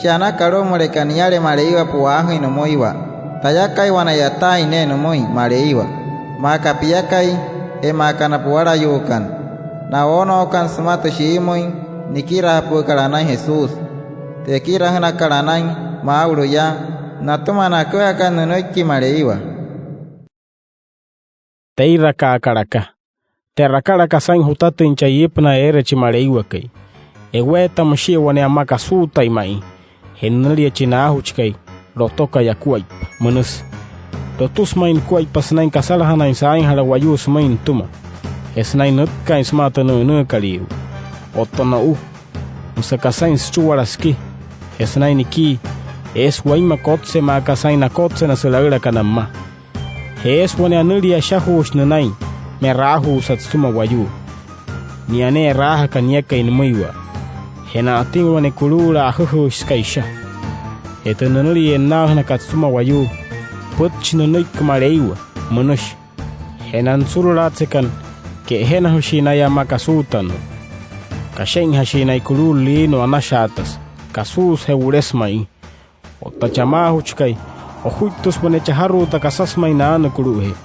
shia anaka alu'u müleka niale Maleiwa pu'waajüin nümüiwa. Tayakai, wane a'yataain ne'e nümüin Maleiwa, maa aka piakai je maa aka na puwalayuukana. Na oonookana sümaa tü shiimüin nikirajapü'ükat anain Jesús, tü ekirajünakat anain maa'ulu yaa, natüma na aküjakat nünüiki Maleiwa. Te'irakaa kalaka. Te'rakalaka saa'in jutatüin chaa iipünaa eere chi Maleiwakai. Eweeta müshia wane ama kasuutai ma'i. Je nünülia chi naajuchikai, Lotokai Akuaippa münüsü. Lotüsü ma'i nukuaippa sünain kasalajanain saainjala wayuu sümüin nütüma je sünain nütkaain sümaa tü nü'ünüükalüirua. Otta no'u, müsü aka saa'in süchuwala siki je sünain nikii, eesü wainma kotse maa aka saa'in nakotse na sülaülakana mma. Je eesü wane anülia ashajuushi nünain me'raajuusat sütüma wayuu. Nia ne'e e'raajaka niakai nümüiwa. Je na'atüin wane kuluulu a'ajüjüüshikai sha. Je tü nünülia e'nnaajünakat sütüma wayuu, pütchi nünüiki Maleiwa münüshi. Je na nusurulaatsekana, ke'ejenajüshii naya ama kasuutannuu. Kashe'injashii naya kuluulu liino anashaatasü, kasuusü je wu'lesü ma'i. Otta chi amaajuchikai, ojuittüsü wane chajaruuta kasasü ma'i naanükülu'ujee.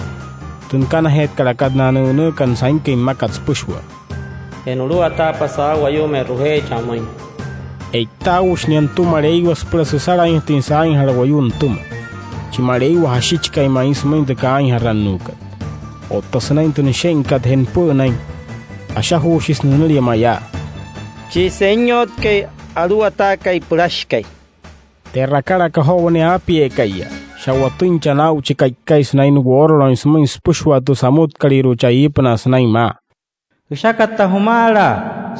Tü nükanajeetkat aka na nü'ünüükana sainküin mmakat süpüshua. Je nuluwataapa saa'u wayuu me'rujeechi amüin. E'itaaushi nia nütüma Maleiwa süpüla süsalainjatüin saainjala wayuu nütüma. Chi Maleiwa jashichikai ma'i sümüin tü kaainjarannuukat. Otta sünain tü nüshe'inkat je nüpü'ünain, ashajuushisü nünülia mayaa: —Chi Senyotkai, Aluwataakai, Pülashikai. Te'rakalaka joo wane aapieeka'iya sha'watüin chaa naa'u chi ka'ikai sünain nu'woorolooin sümüin süpüshua tü samutkalüirua chaa iipünaa sünain maa: —Jüshakata jümaala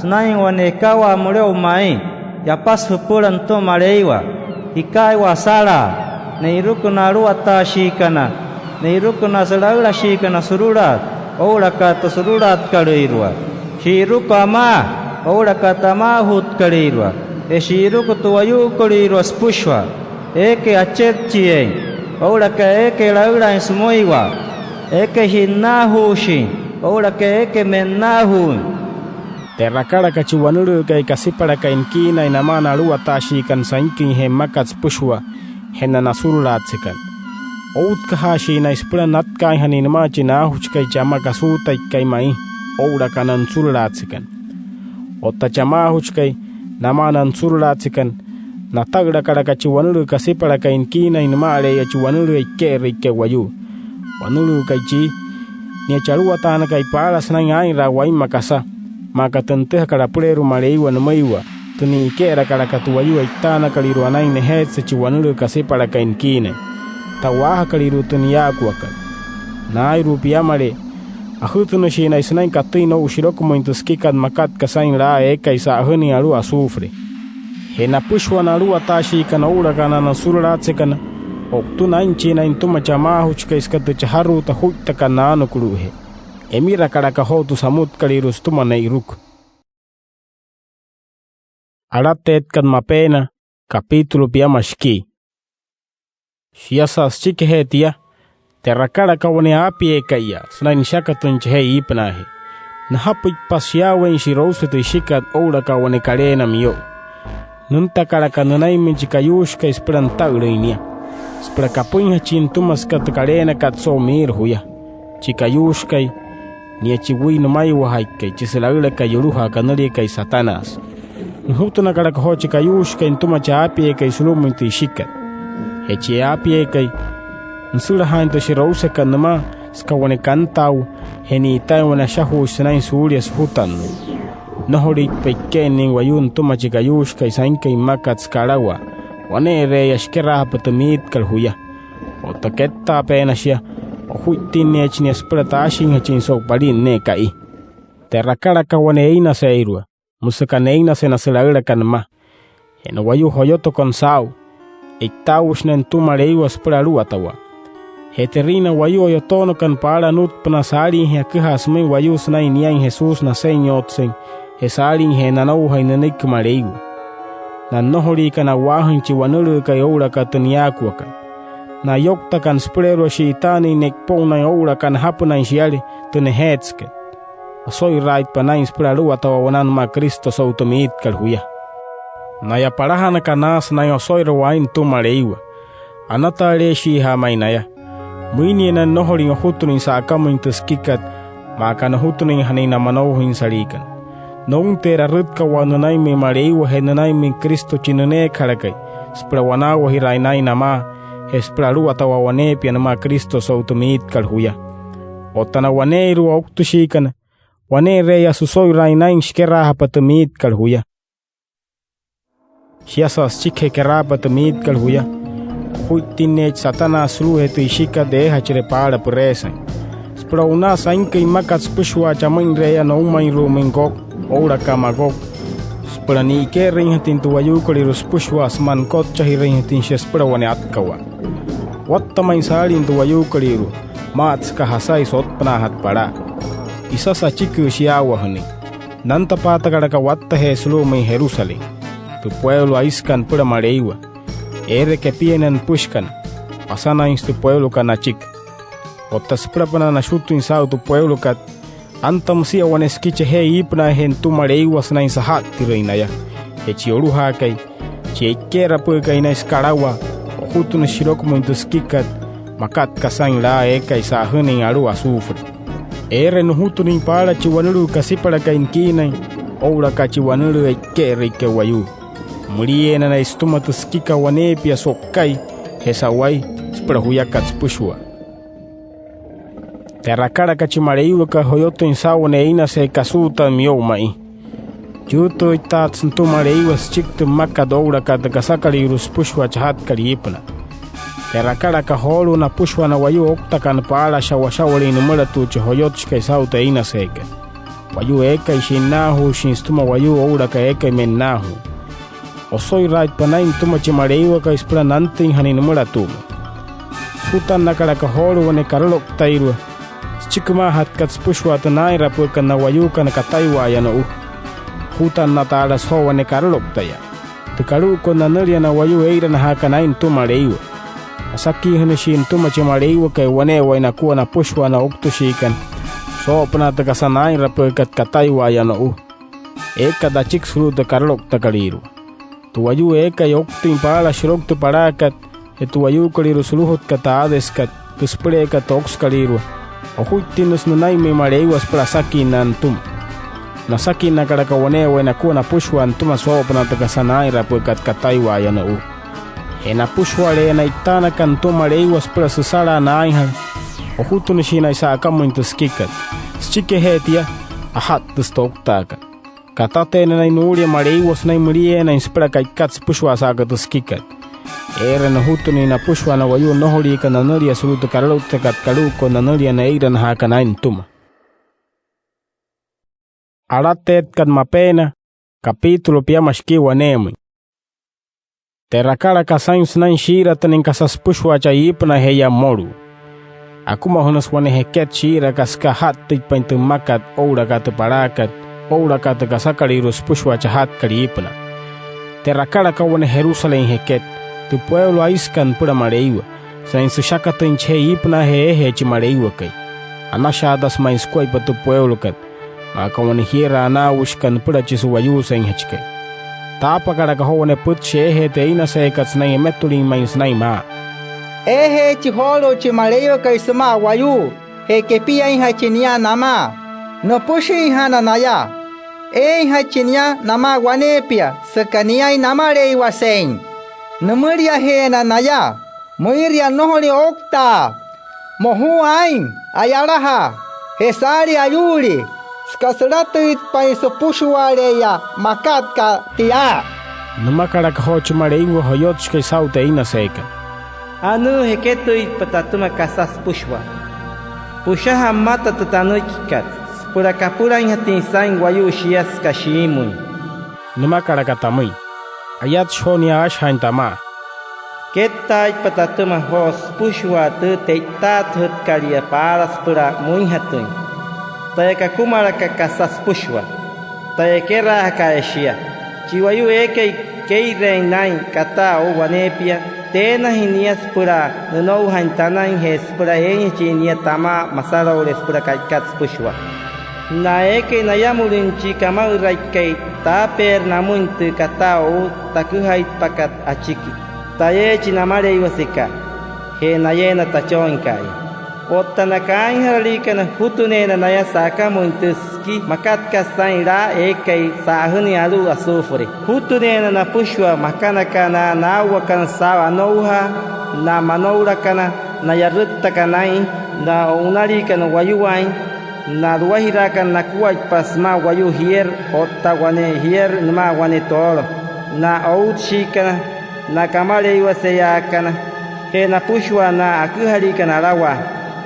sünain wane ekawaa müle'o ma'i yapasü jüpüla nütüma Maleiwa. Jikaiwa asalaa, ne'iruku na aluwataashiikana, ne'iruku na sülaülashiikana surulaat oo'ulaka tü surulaatkalüirua, shi'iruku amaa oo'ulaka tü amaajutkalüirua, je shi'iruku tü wayuukolüirua süpüshua, eekai achepchiain oo'ulaka eekai laülaain sümüiwa, eekai ji'nnaajuushin oo'ulaka eekai me'nnaajuuin. Te'rakalaka chi wanülüükai kasipalakai nikiinain namaa na aluwataashiikana sainküinjee mmakat süpüshua je na nasurulaatsekana. Outkajaashii naya süpüla natkaainjanain nümaa chi naajuchikai chi ama kasuutaikai ma'i oo'ulaka na nusurulaatsekana. Otta chi amaajuchikai namaa na nusurulaatsekana, nata'ülakalaka chi wanülüü kasipalakai nikiinain nüma'ale'eya chi wanülüü e'ike'erüikai wayuu. Wanülüükai chii, nia chi aluwataanakai paala sünain aa'inraa wainma kasa, maa aka tü nütüjakat apüleerua Maleiwa nümüiwa, tü ni'ike'erakalaka tü wayuu e'itaanakalüirua anain nejeetse chi wanülüü kasipalakai nikiinain. Ta'waajakalüirua tü niyaakuakat. Naa'irua piamalee, ajütünüshii naya sünain katüin no'u shilokumüin tü sikikat makat aka saa'in laa eekai sa'ajünüin alu'u azufre. Je napüshua na aluwataashiikana oo'ulaka na nasurulaatsekana, o'utüna aa'inchii naya nütüma chi amaajuchikai süka tü chajaruuta ojuittakat naanükülu'ujee. Emirakalaka joo tü samutkalüirua sütüma ne'iruku. Alateetkat Mapeena, capítulo piama shikii. Shiasa süchikijee tia, te'rakalaka wane aapieeka'iya sünain nüshakatüin chajee iipünaajee. Najapüitpa shiyaaweein shi'rouse tü ishikat oo'ulaka wane kaleena miyo'u. Nüntakalaka nünainmüin chi kayuushikai süpüla nüta'ülüin nia, süpüla kapüinjachin nütüma süka tü kaleenakat so'u miirü juya. Chi kayuushikai, nia chi wüi nümaiwajaikai, chi sülaülakai yolujaa kanüliakai Satanás. Nujutünakalaka joo chi kayuushikai nütüma chi aapieekai sulu'umüin tü ishikat. Je chi aapieekai, nüsülajaain tü shi'rousekat nümaa süka wane kantaawu, je ni'itaain wane ashajuushi sünain suulia sujutannuu. Nnojolüitpa e'ike'ennüin wayuu nütüma chi kayuushikai sainküin mmakat süka alawaa. Wane'ere'eya shikeraajapa tü miitkat juya. Otta kettaapeena shia, ojuittinneechi nia süpüla taashinjachin so'u palin ne'e ka'i. Te'rakalaka wane einaseeirua, müsü aka neinase na sülaülakana mma. Je na wayuu joyotokana saa'u, e'itaaushi naya nütüma Maleiwa süpüla aluwatawaa. Je te'rüin na wayuu o'yotoonakana paala anutpünaa saaliijee aküjaa sümüin wayuu sünain niain Jesús Nasenyotsein je saaliijee nanoujain nünüiki Maleiwa. Na nnojoliikana a'waajüin chi wanülüükai oo'ulaka tü niyaakuakat. Na ayouktakana süpüleerua shi'itaanüin ne'ipo'unain oo'ulaka najapünain shiale tü nejeetsekat. Oso'iraaitpa naa'in süpüla aluwatawaa wanaa nümaa Cristo so'u tü miitkat juya. Naya palajanakana, naasü naya oso'irawaa aa'in nütüma Maleiwa. Anataaleeshiija'a ma'i naya. Müinia naya nnojolüin ojutünüin sa'akamüin tü sikikat, maa aka nojutünüinjanain na manoujainsaliikana. Nounteerü arütkawaa nünainmüin Maleiwa je nünainmüin Cristo chi nüneekajalakai, süpüla wanaawajiraain naa'in namaa, je süpüla aluwatawaa waneepia nümaa Cristo so'u tü miitkat juya. Otta na waneeirua ouktüshiikana, wane'ere'eya süso'iraain naa'in shikeraajapa tü miitkat juya. Shiasa süchikijee keraapa tü miitkat juya, ojuittinneechi Satanás sulu'ujee tü ishikat eejachire paala püreesain, süpüla o'unaa sainküin mmakat süpüshua chamüinre'eya noumainru'umüin Gog oo'ulaka Magog, süpüla ni'ike'erüinjatüin tü wayuukolüirua süpüshua sümaa nükotchajirüinjatüin shia süpüla wane atkawaa. Watta ma'i saalin tü wayuukolüirua, maa'at süka jasai sotpünaajatü palaa. Isasü achiki shiyaawajünüin. Nantapaatakalaka wattajee sulu'umüin Jerusalén, tü pueulo aisükat nüpüla Maleiwa. Eere kepiain na nüpüshikana, pasanainsü tü pueulokat nachiki. Otta süpülapünaa nashutüin saa'u tü pueulokat, anta müsia wane siki chajee iipünaajee nütüma Maleiwa sünain saja'ttirüin naya. Je chi yolujaakai, chi e'ike'erapü'ükai naya süka alawaa, ojutünüsü shirokumüin tü sikikat makat kasain laa eekai sa'ajünüin alu'u azufre. Eere nujutünüin paala chi wanülüü kasipalakai nikiinain oo'ulaka chi wanülüü e'ike'erüikai wayuu. Mülieena naya sütüma tü sikikat waneepia so'ukai je sa'wai süpüla juyakat süpüshua. Te'rakalaka chi Maleiwakai joyotüin saa'u wane einaseekat suuta miyo'u ma'i. Yüütüüitaatsü nütüma Maleiwa süchiki tü mmakat oo'ulaka tü kasakalüirua süpüshua chajatkat iipünaa. Te'rakalaka joolu'u napüshua na wayuu ouktakana paala sha'washa'walüin nümülatu'u chi joyotshikai saa'u tü einaseekat. Wayuu eekai shi'nnaajuushin sütüma wayuu oo'ulaka eekai me'nnaajuuin. Oso'iraaitpa naa'in nütüma chi Maleiwakai süpüla nantüinjanain nümülatu'umüin. Sujutannakalaka joolu'u wane karalouktairua süchikimaajatkat süpüshua tü naa'inrapü'ükat na wayuukana kataiwa'aya no'u. Ojutannataalasü joo wane karalouktayaa, tü kalu'ukot nanülia na wayuu ee'iranajaakana aa'in nütüma Maleiwa. Asakiijünüshii nütüma chi Maleiwakai wane'ewai nakua napüshua na ouktüshiikana soo'opünaa tü kasa naa'inrapü'ükat kataiwa'aya no'u, eekat achiki sulu'u tü karalouktakalüirua. Tü wayuu eekai ouktüin paala shiroku tü palaakat je tü wayuukolüirua sulujutkat tü Hadeskat, tü süpüleekat tü ouktüsükalüirua, ojuittinnüsü nünainmüin Maleiwa süpüla asakinnaa nütüma. Nasakinakalaka wane'ewai nakua napüshua nütüma soo'opünaa tü kasa naa'inrapü'ükat kataiwa'aya no'u. Je napüshuale'eya na e'itaanakana nütüma Maleiwa süpüla süsalaa naainjala, ojutünüshii naya sa'akamüin tü sikikat. Süchikijee tia, aja'ttüsü tü ouktaakat. Katateena naya nuulia Maleiwa sünain mülieenain süpüla ka'ikat süpüshua sa'aka tü sikikat. Eere nujutünüin napüshua na wayuu nnojoliikana nanülia sulu'u tü karalouktakat kalu'ukot nanülia na ee'iranajaakana aa'in nütüma. Alateetkat Mapeena, capítulo piama shikii waneemüin. Te'rakalaka saa'in sünain shii'iratünüin kasa süpüshua chaa iipünaje'eya mmolu'u. Akumajünüsü wane jeket shii'iraka süka aja'ttüitpain tü mmakat oo'ulaka tü palaakat oo'ulaka tü kasakalüirua süpüshua chajatkat iipünaa. Te'rakalaka wane Jerusalén jeket, tü pueulo aisükat nüpüla Maleiwa, sünain süshakatüin chajee iipünaajee eejee chi Maleiwakai. Anashaatasü ma'i sükuaippa tü pueulokat, maa aka wane jierü a'anaaushika nüpüla chi su'wayuuseinjachikai. Taapakalaka joo wane pütchi eejee tü einaseekat sünain emetulin ma'i sünain maa: —Eejeechi joolu'u chi Maleiwakai sümaa wayuu je kepiainjachi nia namaa. Nüpüshinjana naya. Eeinjachi nia namaa waneepia süka niain Namaleiwasein. Nümüliajeena naya: “Müiria nnojolüin ouktaa. Mojuu aa'in a'yalajaa je saalii ayuulii süka sülatüitpain süpüshua'ale'eya makat aka tia”. Nümakalaka joo chi Maleiwa joyotshikai saa'u tü einaseekat: —Anuu jeketüitpa tatüma kasa süpüshua. Püshaja pümata tü tanüikikat süpüla kapülainjatüin saa'in wayuu shia süka shiimüin. Nümakalaka tamüin: ayatshi joo nia aashajaain tamaa: —Kettaaitpa tatüma joo süpüshua tü te'itaatüjütkalia paala süpüla müinjatüin. Taya kakumalaka kasa süpüshua, taya ekeraajaka'aya shia. Chi wayuu eekai kee'ireein naa'in kataa o'u waneepia, teenajüin nia süpüla nünoujain tanain je süpüla eeinjachin nia tamaa masaloule süpüla ka'ikat süpüshua. Na eekai nayamülüin chi kama'üraikai, taapeerü namüin tü kataa o'u taküjaitpakat achiki. Tayeechi na Maleiwasekat je nayeena tachooinka'aya. Otta na kaainjaraliikana, jutüneena naya sa'akamüin tü siki makatkat saa'in laa eekai sa'ajünüin alu'u azufre. Jutüneena napüshua makanaka na naa'uwakana saa'u anoujaa, na manoulakana, na yarüttakana aa'in, na o'unaliikana wayuwaain, na a'luwajiraakana nakuaippa sümaa wayuu jierü otta wane jierü nümaa wane toolo, na outshiikana, na kamaleiwaseyaakana, je napüshua na aküjaliikana alawaa.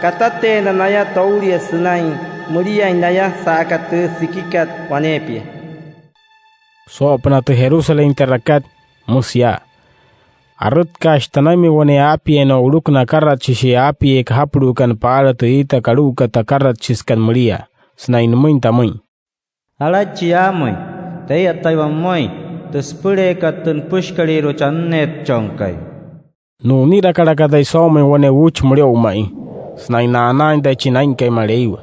Katateena naya toulia sünain müliain naya sa'aka tü sikikat waneepia. Soo'opünaa tü Jerusalén te'rakat, müsü yaa: Arütkaashi tanainmüin wane aapiee no'uluku na akaratshishi aapiee kajapulu'ukana paala tü iita kalu'ukat akaratshisükat müliaa, sünain nümüin tamüin: —Alaichi yaamüin, tee'iyataiwa pümüin tü süpüleekat tü nüpüshikalüirua chi Anneetchonkai. Nu'unirakalaka taya soo'omüin wane uuchi müle'o'u ma'i sünain na'anaain taya chi Naa'inkai Maleiwa.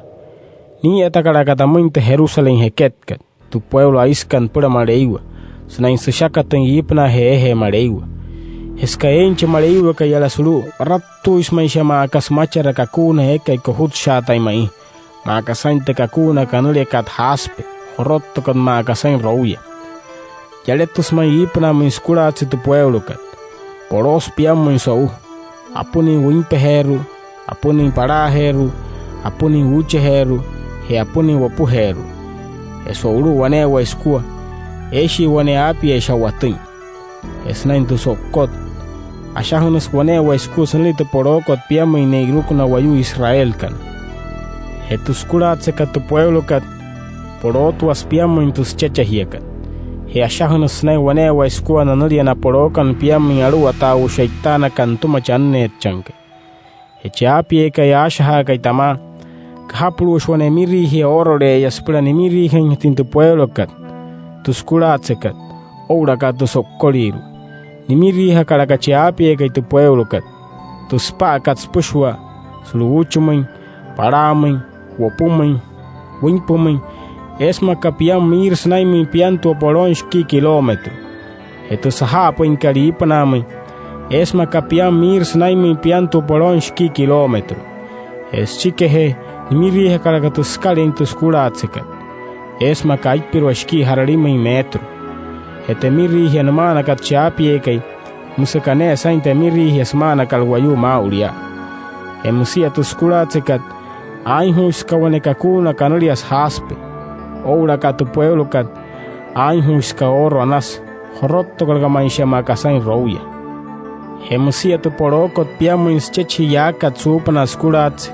Nii'iyatakalaka tamüin tü Jerusalén jeketkat, tü pueulo aisükat nüpüla Maleiwa, sünain süshakatüin iipünaajee eejee Maleiwa. Je süka eein chi Maleiwakai yala sulu'u, warattuuisü ma'i shia maa aka sümachera kakuuna eekai kojutsüshaatain ma'i, maa aka saa'in tü kakuuna kanüliakat jaspe, jorottokot maa aka saa'in rouya. Yaletüsü ma'i iipünaamüin sükulaatse tü pueulokat. Poloosü piammüin so'u, apünüin wüinpajeeru'u, apünüin palaajeeru'u, apünüin uuchajeeru'u, je apünüin wopujeeru'u. Je so'ulu'u wane'ewai sükua, eeshii wane aapiee sha'watüin. Je sünain tü so'ukot, ashajünüsü wane'ewai sükua sünülia tü polookot piammüin ne'iruku na wayuu Israelkana. Je tü sükulaatsekat tü pueulokat, polootuasü piammüin tü süchechajiakat. Je ashajünüsü sünain wane'ewai sükua nanülia na polookana piammüin aluwataaushi e'itaanakat nütüma chi Anneetchonkai. Je chi aapieekai aashajaakai tamaa, kajapulu'ushi wane emiriijia oorole'eya süpüla nimiriijainjatüin tü pueulokat, tü sükulaatsekat, oo'ulaka tü so'ukolüirua. Nimiriijakalaka chi aapieekai tü pueulokat, tü süpa'akat süpüshua, sulu'u uuchimüin, palaamüin, wopumüin, wüinpümüin, eesü maa aka piama miirü sünainmüin piantua polooin shikii kilómetro. Je tü saja'apüinkat iipünaamüin, eesü maa aka piama miirü sünainmüin piantua polooin shikii kilómetro. Je süchikijee, nimiriijakalaka tü sükalüin tü sükulaatsekat, eesü maa aka aippirua shikii ja'ralimüin metro. Je tü emiriijia nüma'anakat chi aapieekai, müsü aka ne'e saa'in tü emiriijia süma'anakat wayuu maa'ulu yaa. Je müsia tü sükulaatsekat, aainjuushi süka wane kakuuna kanüliasü jaspe. Oo'ulaka tü pueulokat, aainjuushi süka ooro anasü, jorottokalaka ma'i shia maa aka saa'in rouya. Je müsia tü polookot piammüin süchechijee yaakat suupünaa sükulaatse,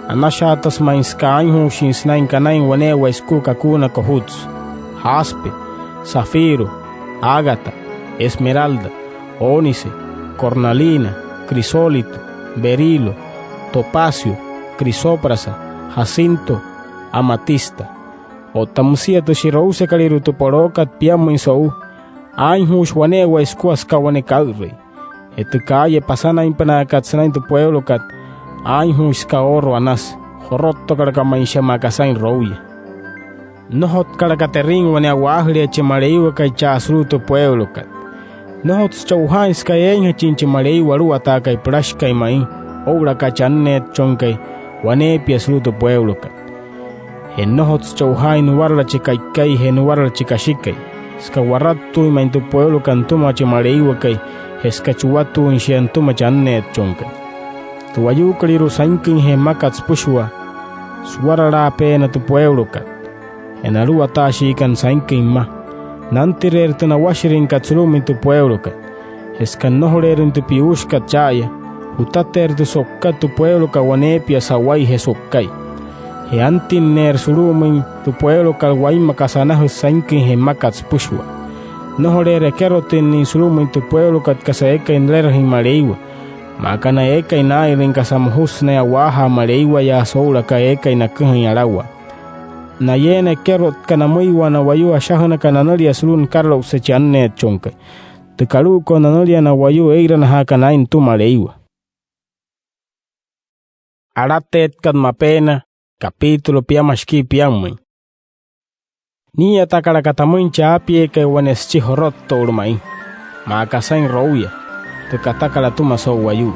anashaatasü ma'i süka aainjuushin sünain kanain wane'ewai sükua kakuuna kojutsü: jaspe, zafiro, ágata, esmeralda, ónice, cornalina, crisólito, berilo, topacio, crisoprasa, jacinto, amatista. Otta müsia tü shi'rousekalüirua tü polookat piammüin so'u, aainjuushi wane'ewai sükua süka wane kaa'ürüi. Je tü kaalle pasanainpünaakat sünain tü pueulokat, aainjuushi süka ooro anasü, jorottokalaka ma'i shia maa aka saa'in rouya. Nnojotkalaka te'rüin wane a'waajülee chi Maleiwakai chaa sulu'u tü pueulokat. Nnojotsü che'ojaain süka eeinjachin chi Maleiwa aluwataakai pülashikai ma'i, oo'ulaka chi Anneetchonkai, waneepia sulu'u tü pueulokat. Je nnojotsü che'ojaain nuwarala chi ka'ikai je nuwarala chi kashikai, süka warattuuin ma'i tü pueulokat nütüma chi Maleiwakai, je süka chuwatuuin shia nütüma chi Anneetchonkai. Tü wayuukolüirua sainküinjee mmakat süpüshua, suwaralaapeena tü pueulokat. Je na aluwataashiikana sainküin mma, nantireerü tü nawashirüinkat sulu'umüin tü pueulokat. Je süka nnojoleerüin tü piyuushikat cha'aya, jutateerü tü so'ukat tü pueulokat waneepia sa'wai je so'ukai. Je antinneerü sulu'umüin tü pueulokat wainma kasa anajüsü sainküinjee mmakat süpüshua. Nnojoleerü ekerotüin nia sulu'umüin tü pueulokat kasa eekai nülerajüin Maleiwa, maa aka na eekai naa'inrüin kasa mojusü sünain a'waajaa Maleiwayaasü oo'ulaka eekai naküjain alawaa. Nayeena ekerotka namüiwa na wayuu ashajünakat nanülia sulu'u nükaraloukse chi Anneetchonkai, tü kalu'ukot nanülia na wayuu ee'iranajaakana aa'in nütüma Maleiwa. Alateetkat Mapeena, capítulo piama shikii piamamüin. Nii'iyatakalaka tamüin chi aapieekai wane süchi jorotto'ulu ma'i, maa aka saa'in rouya, tü katakat atüma so'u wayuu.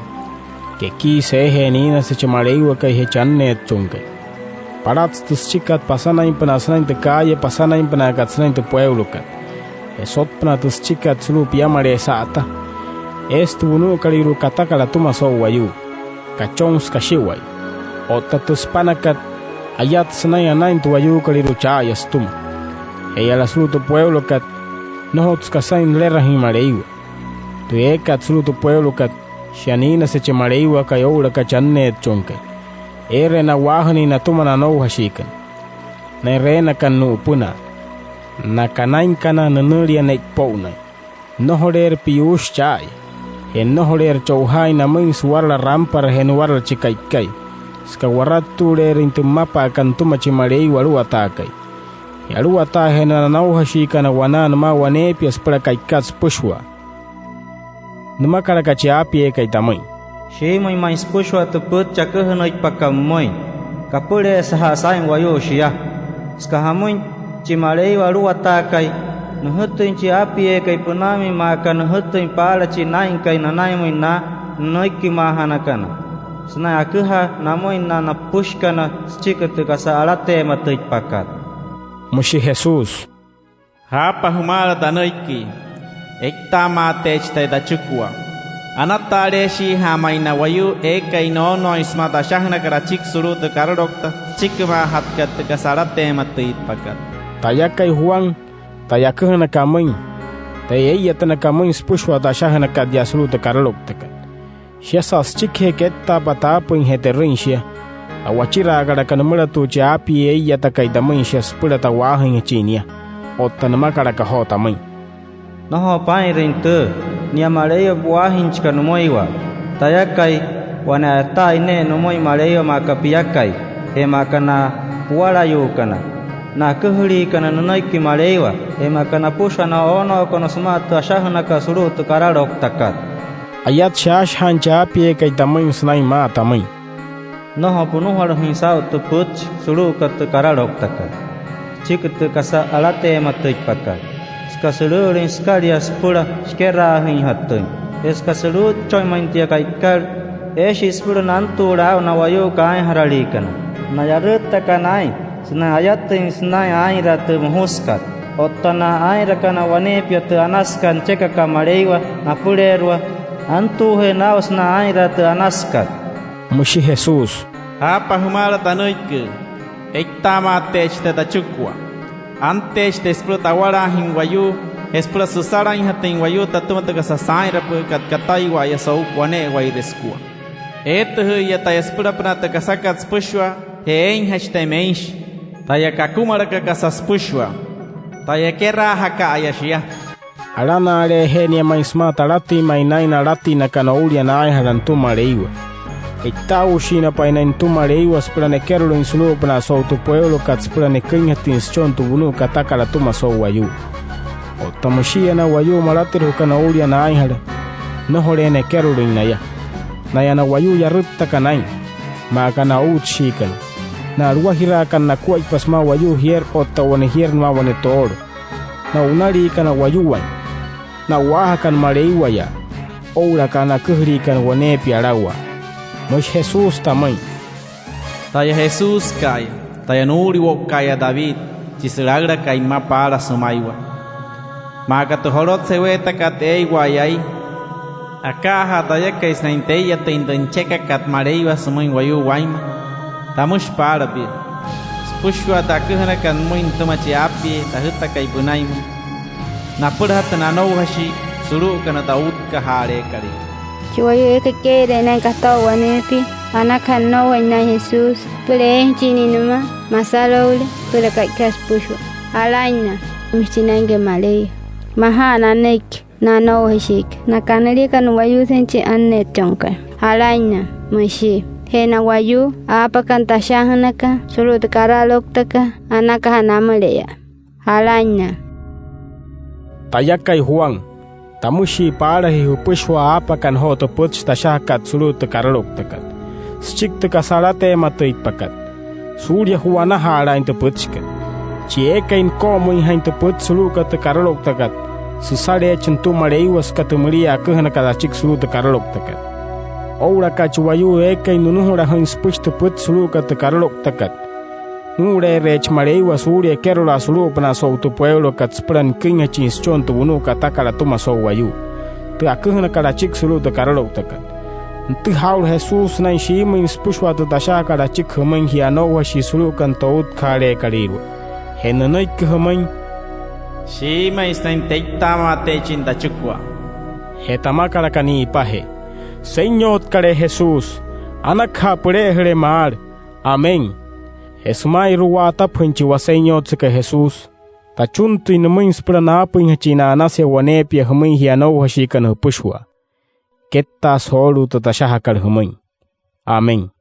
Kekiisü eejee niinase chi Maleiwakai je chi Anneetchonkai. Palatsü tü süchikat pasanainpünaa sünain tü kaalle pasanainpünaakat sünain tü pueulokat. Je sotpünaa tü süchikat sulu'u piamalee sa'ata, eesü tü wunu'ukalüirua katakat atüma so'u wayuu. Kachonsü kashiwai. Otta tü süpanakat, ayatsü sünain anain tü wayuukolüirua cha'aya sütüma. Je yala sulu'u tü pueulokat, nnojotsü kasain nülerajüin Maleiwa. Tü eekat sulu'u tü pueulokat, shia niinase chi Maleiwakai oo'ulaka chi Anneetchonkai. Eere na'waajünüin natüma na anoujashiikana, na ereenakana nu'upünaa, na kanainkana nünülia ne'ipo'unain. Nnojoleerü piyuushi cha'aya, je nnojoleerü cho'ojaain namüin suwarala rampara je nuwarala chi ka'ikai, süka warattu'ule'erüin tü mmapa'akat nütüma chi Maleiwa aluwataakai. Je aluwataajeena na anoujashiikana wanaa nümaa waneepia süpüla ka'ikat süpüshua. Nümakalaka chi aapieekai tamüin: —Shiimüin ma'i süpüshua tü pütchi aküjünüitpakat pümüin. Kapüleesaja'a saa'in wayuu shia. Süka jamüin, chi Maleiwa aluwataakai, nüjütüin chi aapieekai pünainmüin maa aka nüjütüin paala chi Naa'inkai nanainmüin na nünüikimaajanakana sünain aküjaa namüin na nüpüshikana süchiki tü kasa alateematüitpakat. Müshi Jesús: —Jaapa jumaala tanüiki, eitaamaateechi taya tachikua. Anata'aleeshiija'a ma'i na wayuu eekai noonooin sümaa tü ashajünakat achiki sulu'u tü karaloukta süchikimaajatkat tü kasa alateematüitpakat. Tayakai, Juan, taya aküjünaka amüin, taya ee'iyatünaka amüin süpüshua tü ashajünakat yaa sulu'u tü karalouktakat. Shiasa süchikijee kettaapa taapüin je te'rüin shia, a'wachiraakalaka nümülatu'u chi aapiee ee'iyatakai tamüin shia süpüla ta'waajüinjachin nia. Otta nümakalaka joo tamüin: —Nnojo paa'inrüin tüü. Nia Maleiwa pu'waajüinjachika nümüiwa. Tayakai, wane a'yataain ne'e nümüin Maleiwa maa aka piakai je maa aka na puwalayuukana, na aküjüliikana nünüiki Maleiwa, je maa aka napüshua na oonookana sümaa tü ashajünakat sulu'u tü karalouktakat. Ayatshi aashajaain chi aapieekai tamüin sünain maa tamüin: —Nnojo punujulajüin saa'u tü pütchi sulu'ukat tü karalouktakat süchiki tü kasa alateematüitpakat, süka sulu'ulüin sükalia süpüla shikeraajüinjatüin. Je süka sulu'uchoin ma'i tia ka'ikat, eeshii süpüla nantuule aa'u na wayuu kaainjaraliikana, na yarüttakana aa'in, sünain ayatüin sünain aa'inraa tü mojusükat. Otta na aa'inrakana waneepia tü anasükat nüchekakat Maleiwa napüleerua, antuujeena aa'u sünain aa'inraa tü anasükat. Müshi Jesús: —Jaapa jumaala tanüiki, eitaamaateechi taya tachikua. Anteechi taya süpüla tawalaajüin wayuu je süpüla süsalainjatüin wayuu tatüma tü kasa saa'inrapü'ükat kataiwa'aya so'u wane'ewaire sükua. Eetüjü'iya taya süpülapünaa tü kasakat süpüshua je eeinjachi taya meinshi. Taya kakumalaka kasa süpüshua, taya ekeraajaka'aya shia. Alana'aleeje'e nia ma'i sümaa talatüin ma'i naa'in na alatinnakana oulia naainjala nütüma Maleiwa. E'itaaushii napa nia nütüma Maleiwa süpüla nekerolüin sulu'upünaa so'u tü pueulokat süpüla neküinjatüin süchon tü wunu'u katakat atüma so'u wayuu. Otta müshi'iya na wayuu malatirujukana oulia naainjala, nnojoleena ekerolüin naya. Naya na wayuu yarüttakana aa'in, maa aka na outshiikana, na a'luwajiraakana nakuaippa sümaa wayuu jierü otta wane jierü nümaa wane toolo, na o'unaliikana wayuwain, na a'waajakana Maleiwayaa, oo'ulaka na aküjüliikana waneepia alawaa. Müshi Jesús tamüin: —Taya Jesúska'aya, taya nuu'uliwo'uka'aya David, chi sülaülakai mma paala sümaiwa. Maa aka tü jolotseweetakat eeiwa'aya ai, akaajaa tayakai sünain tee'iyatüin tü nüchekakat Maleiwa sümüin wayuu wainma. Tamüshi paala pia: Süpüshua tü aküjünakat pümüin nütüma chi aapiee tajütakai pünainmüin, napülajatü na anoujashii sulu'ukana tü outkajaaleekalüirua. Chi wayuu eekai kee'ire'e nünain kato'u waneepia, anakaja nünoujain nünain Jesús süpüla eeinjachin nia nümaa masaloule süpüla ka'ikat süpüshua. Alainna, müshi chi Naa'inkai Maleiwa. majaa nanüiki na anoujashiikana, na kanüliakana wayuu sünain chi Anneetchonkai. Jalainna, müshi. Je na wayuu aapakana tashaajünakat sulu'u tü karalouktakat, anakaja namüleya. Jalainna. Tayakai Juan, tamüshii paala jia jüpüshua aapakana joo tü pütchi tashajakat sulu'u tü karalouktakat süchiki tü kasa alateematüitpakat, suulia ju'wanaja'alaain tü pütchikat. Chi eekai nüko'omüinjain tü pütchi sulu'ukat tü karalouktakat, süsaleechi nütüma Maleiwa süka tü müliaa aküjünakat achiki sulu'u tü karalouktakat. Oo'ulaka chi wayuu eekai nunujulajüin süpüshi tü pütchi sulu'ukat tü karalouktakat, nuu'ule'ereechi Maleiwa suulia ekerolaa sulu'upünaa so'u tü pueulokat süpüla niküinjachin süchon tü wunu'u katakat atüma so'u wayuu, tü aküjünakat achiki sulu'u tü karalouktakat. Nütüjaa aa'ulu Jesús sünain shiimüin süpüshua tü tashajakat achiki jümüin jia anoujashii sulu'ukana tü outkajaaleekalüirua. Je nünüiki jümüin: —Shiimüin sünain te'itaamaateechin tachikua. Je tamakalaka ni'ipajee: —Senyotkalee Jesús, anakaja püle'ejüle maalü. Amén. Je süma'inru'u wa'atapajüin chi Wasenyotsekai Jesús, tachuntüin nümüin süpüla naapüinjachin na'anasia waneepia jümüin jia anoujashiikana jüpüshua. Kettaasü joolu'u tü tashajakat jümüin. Amén.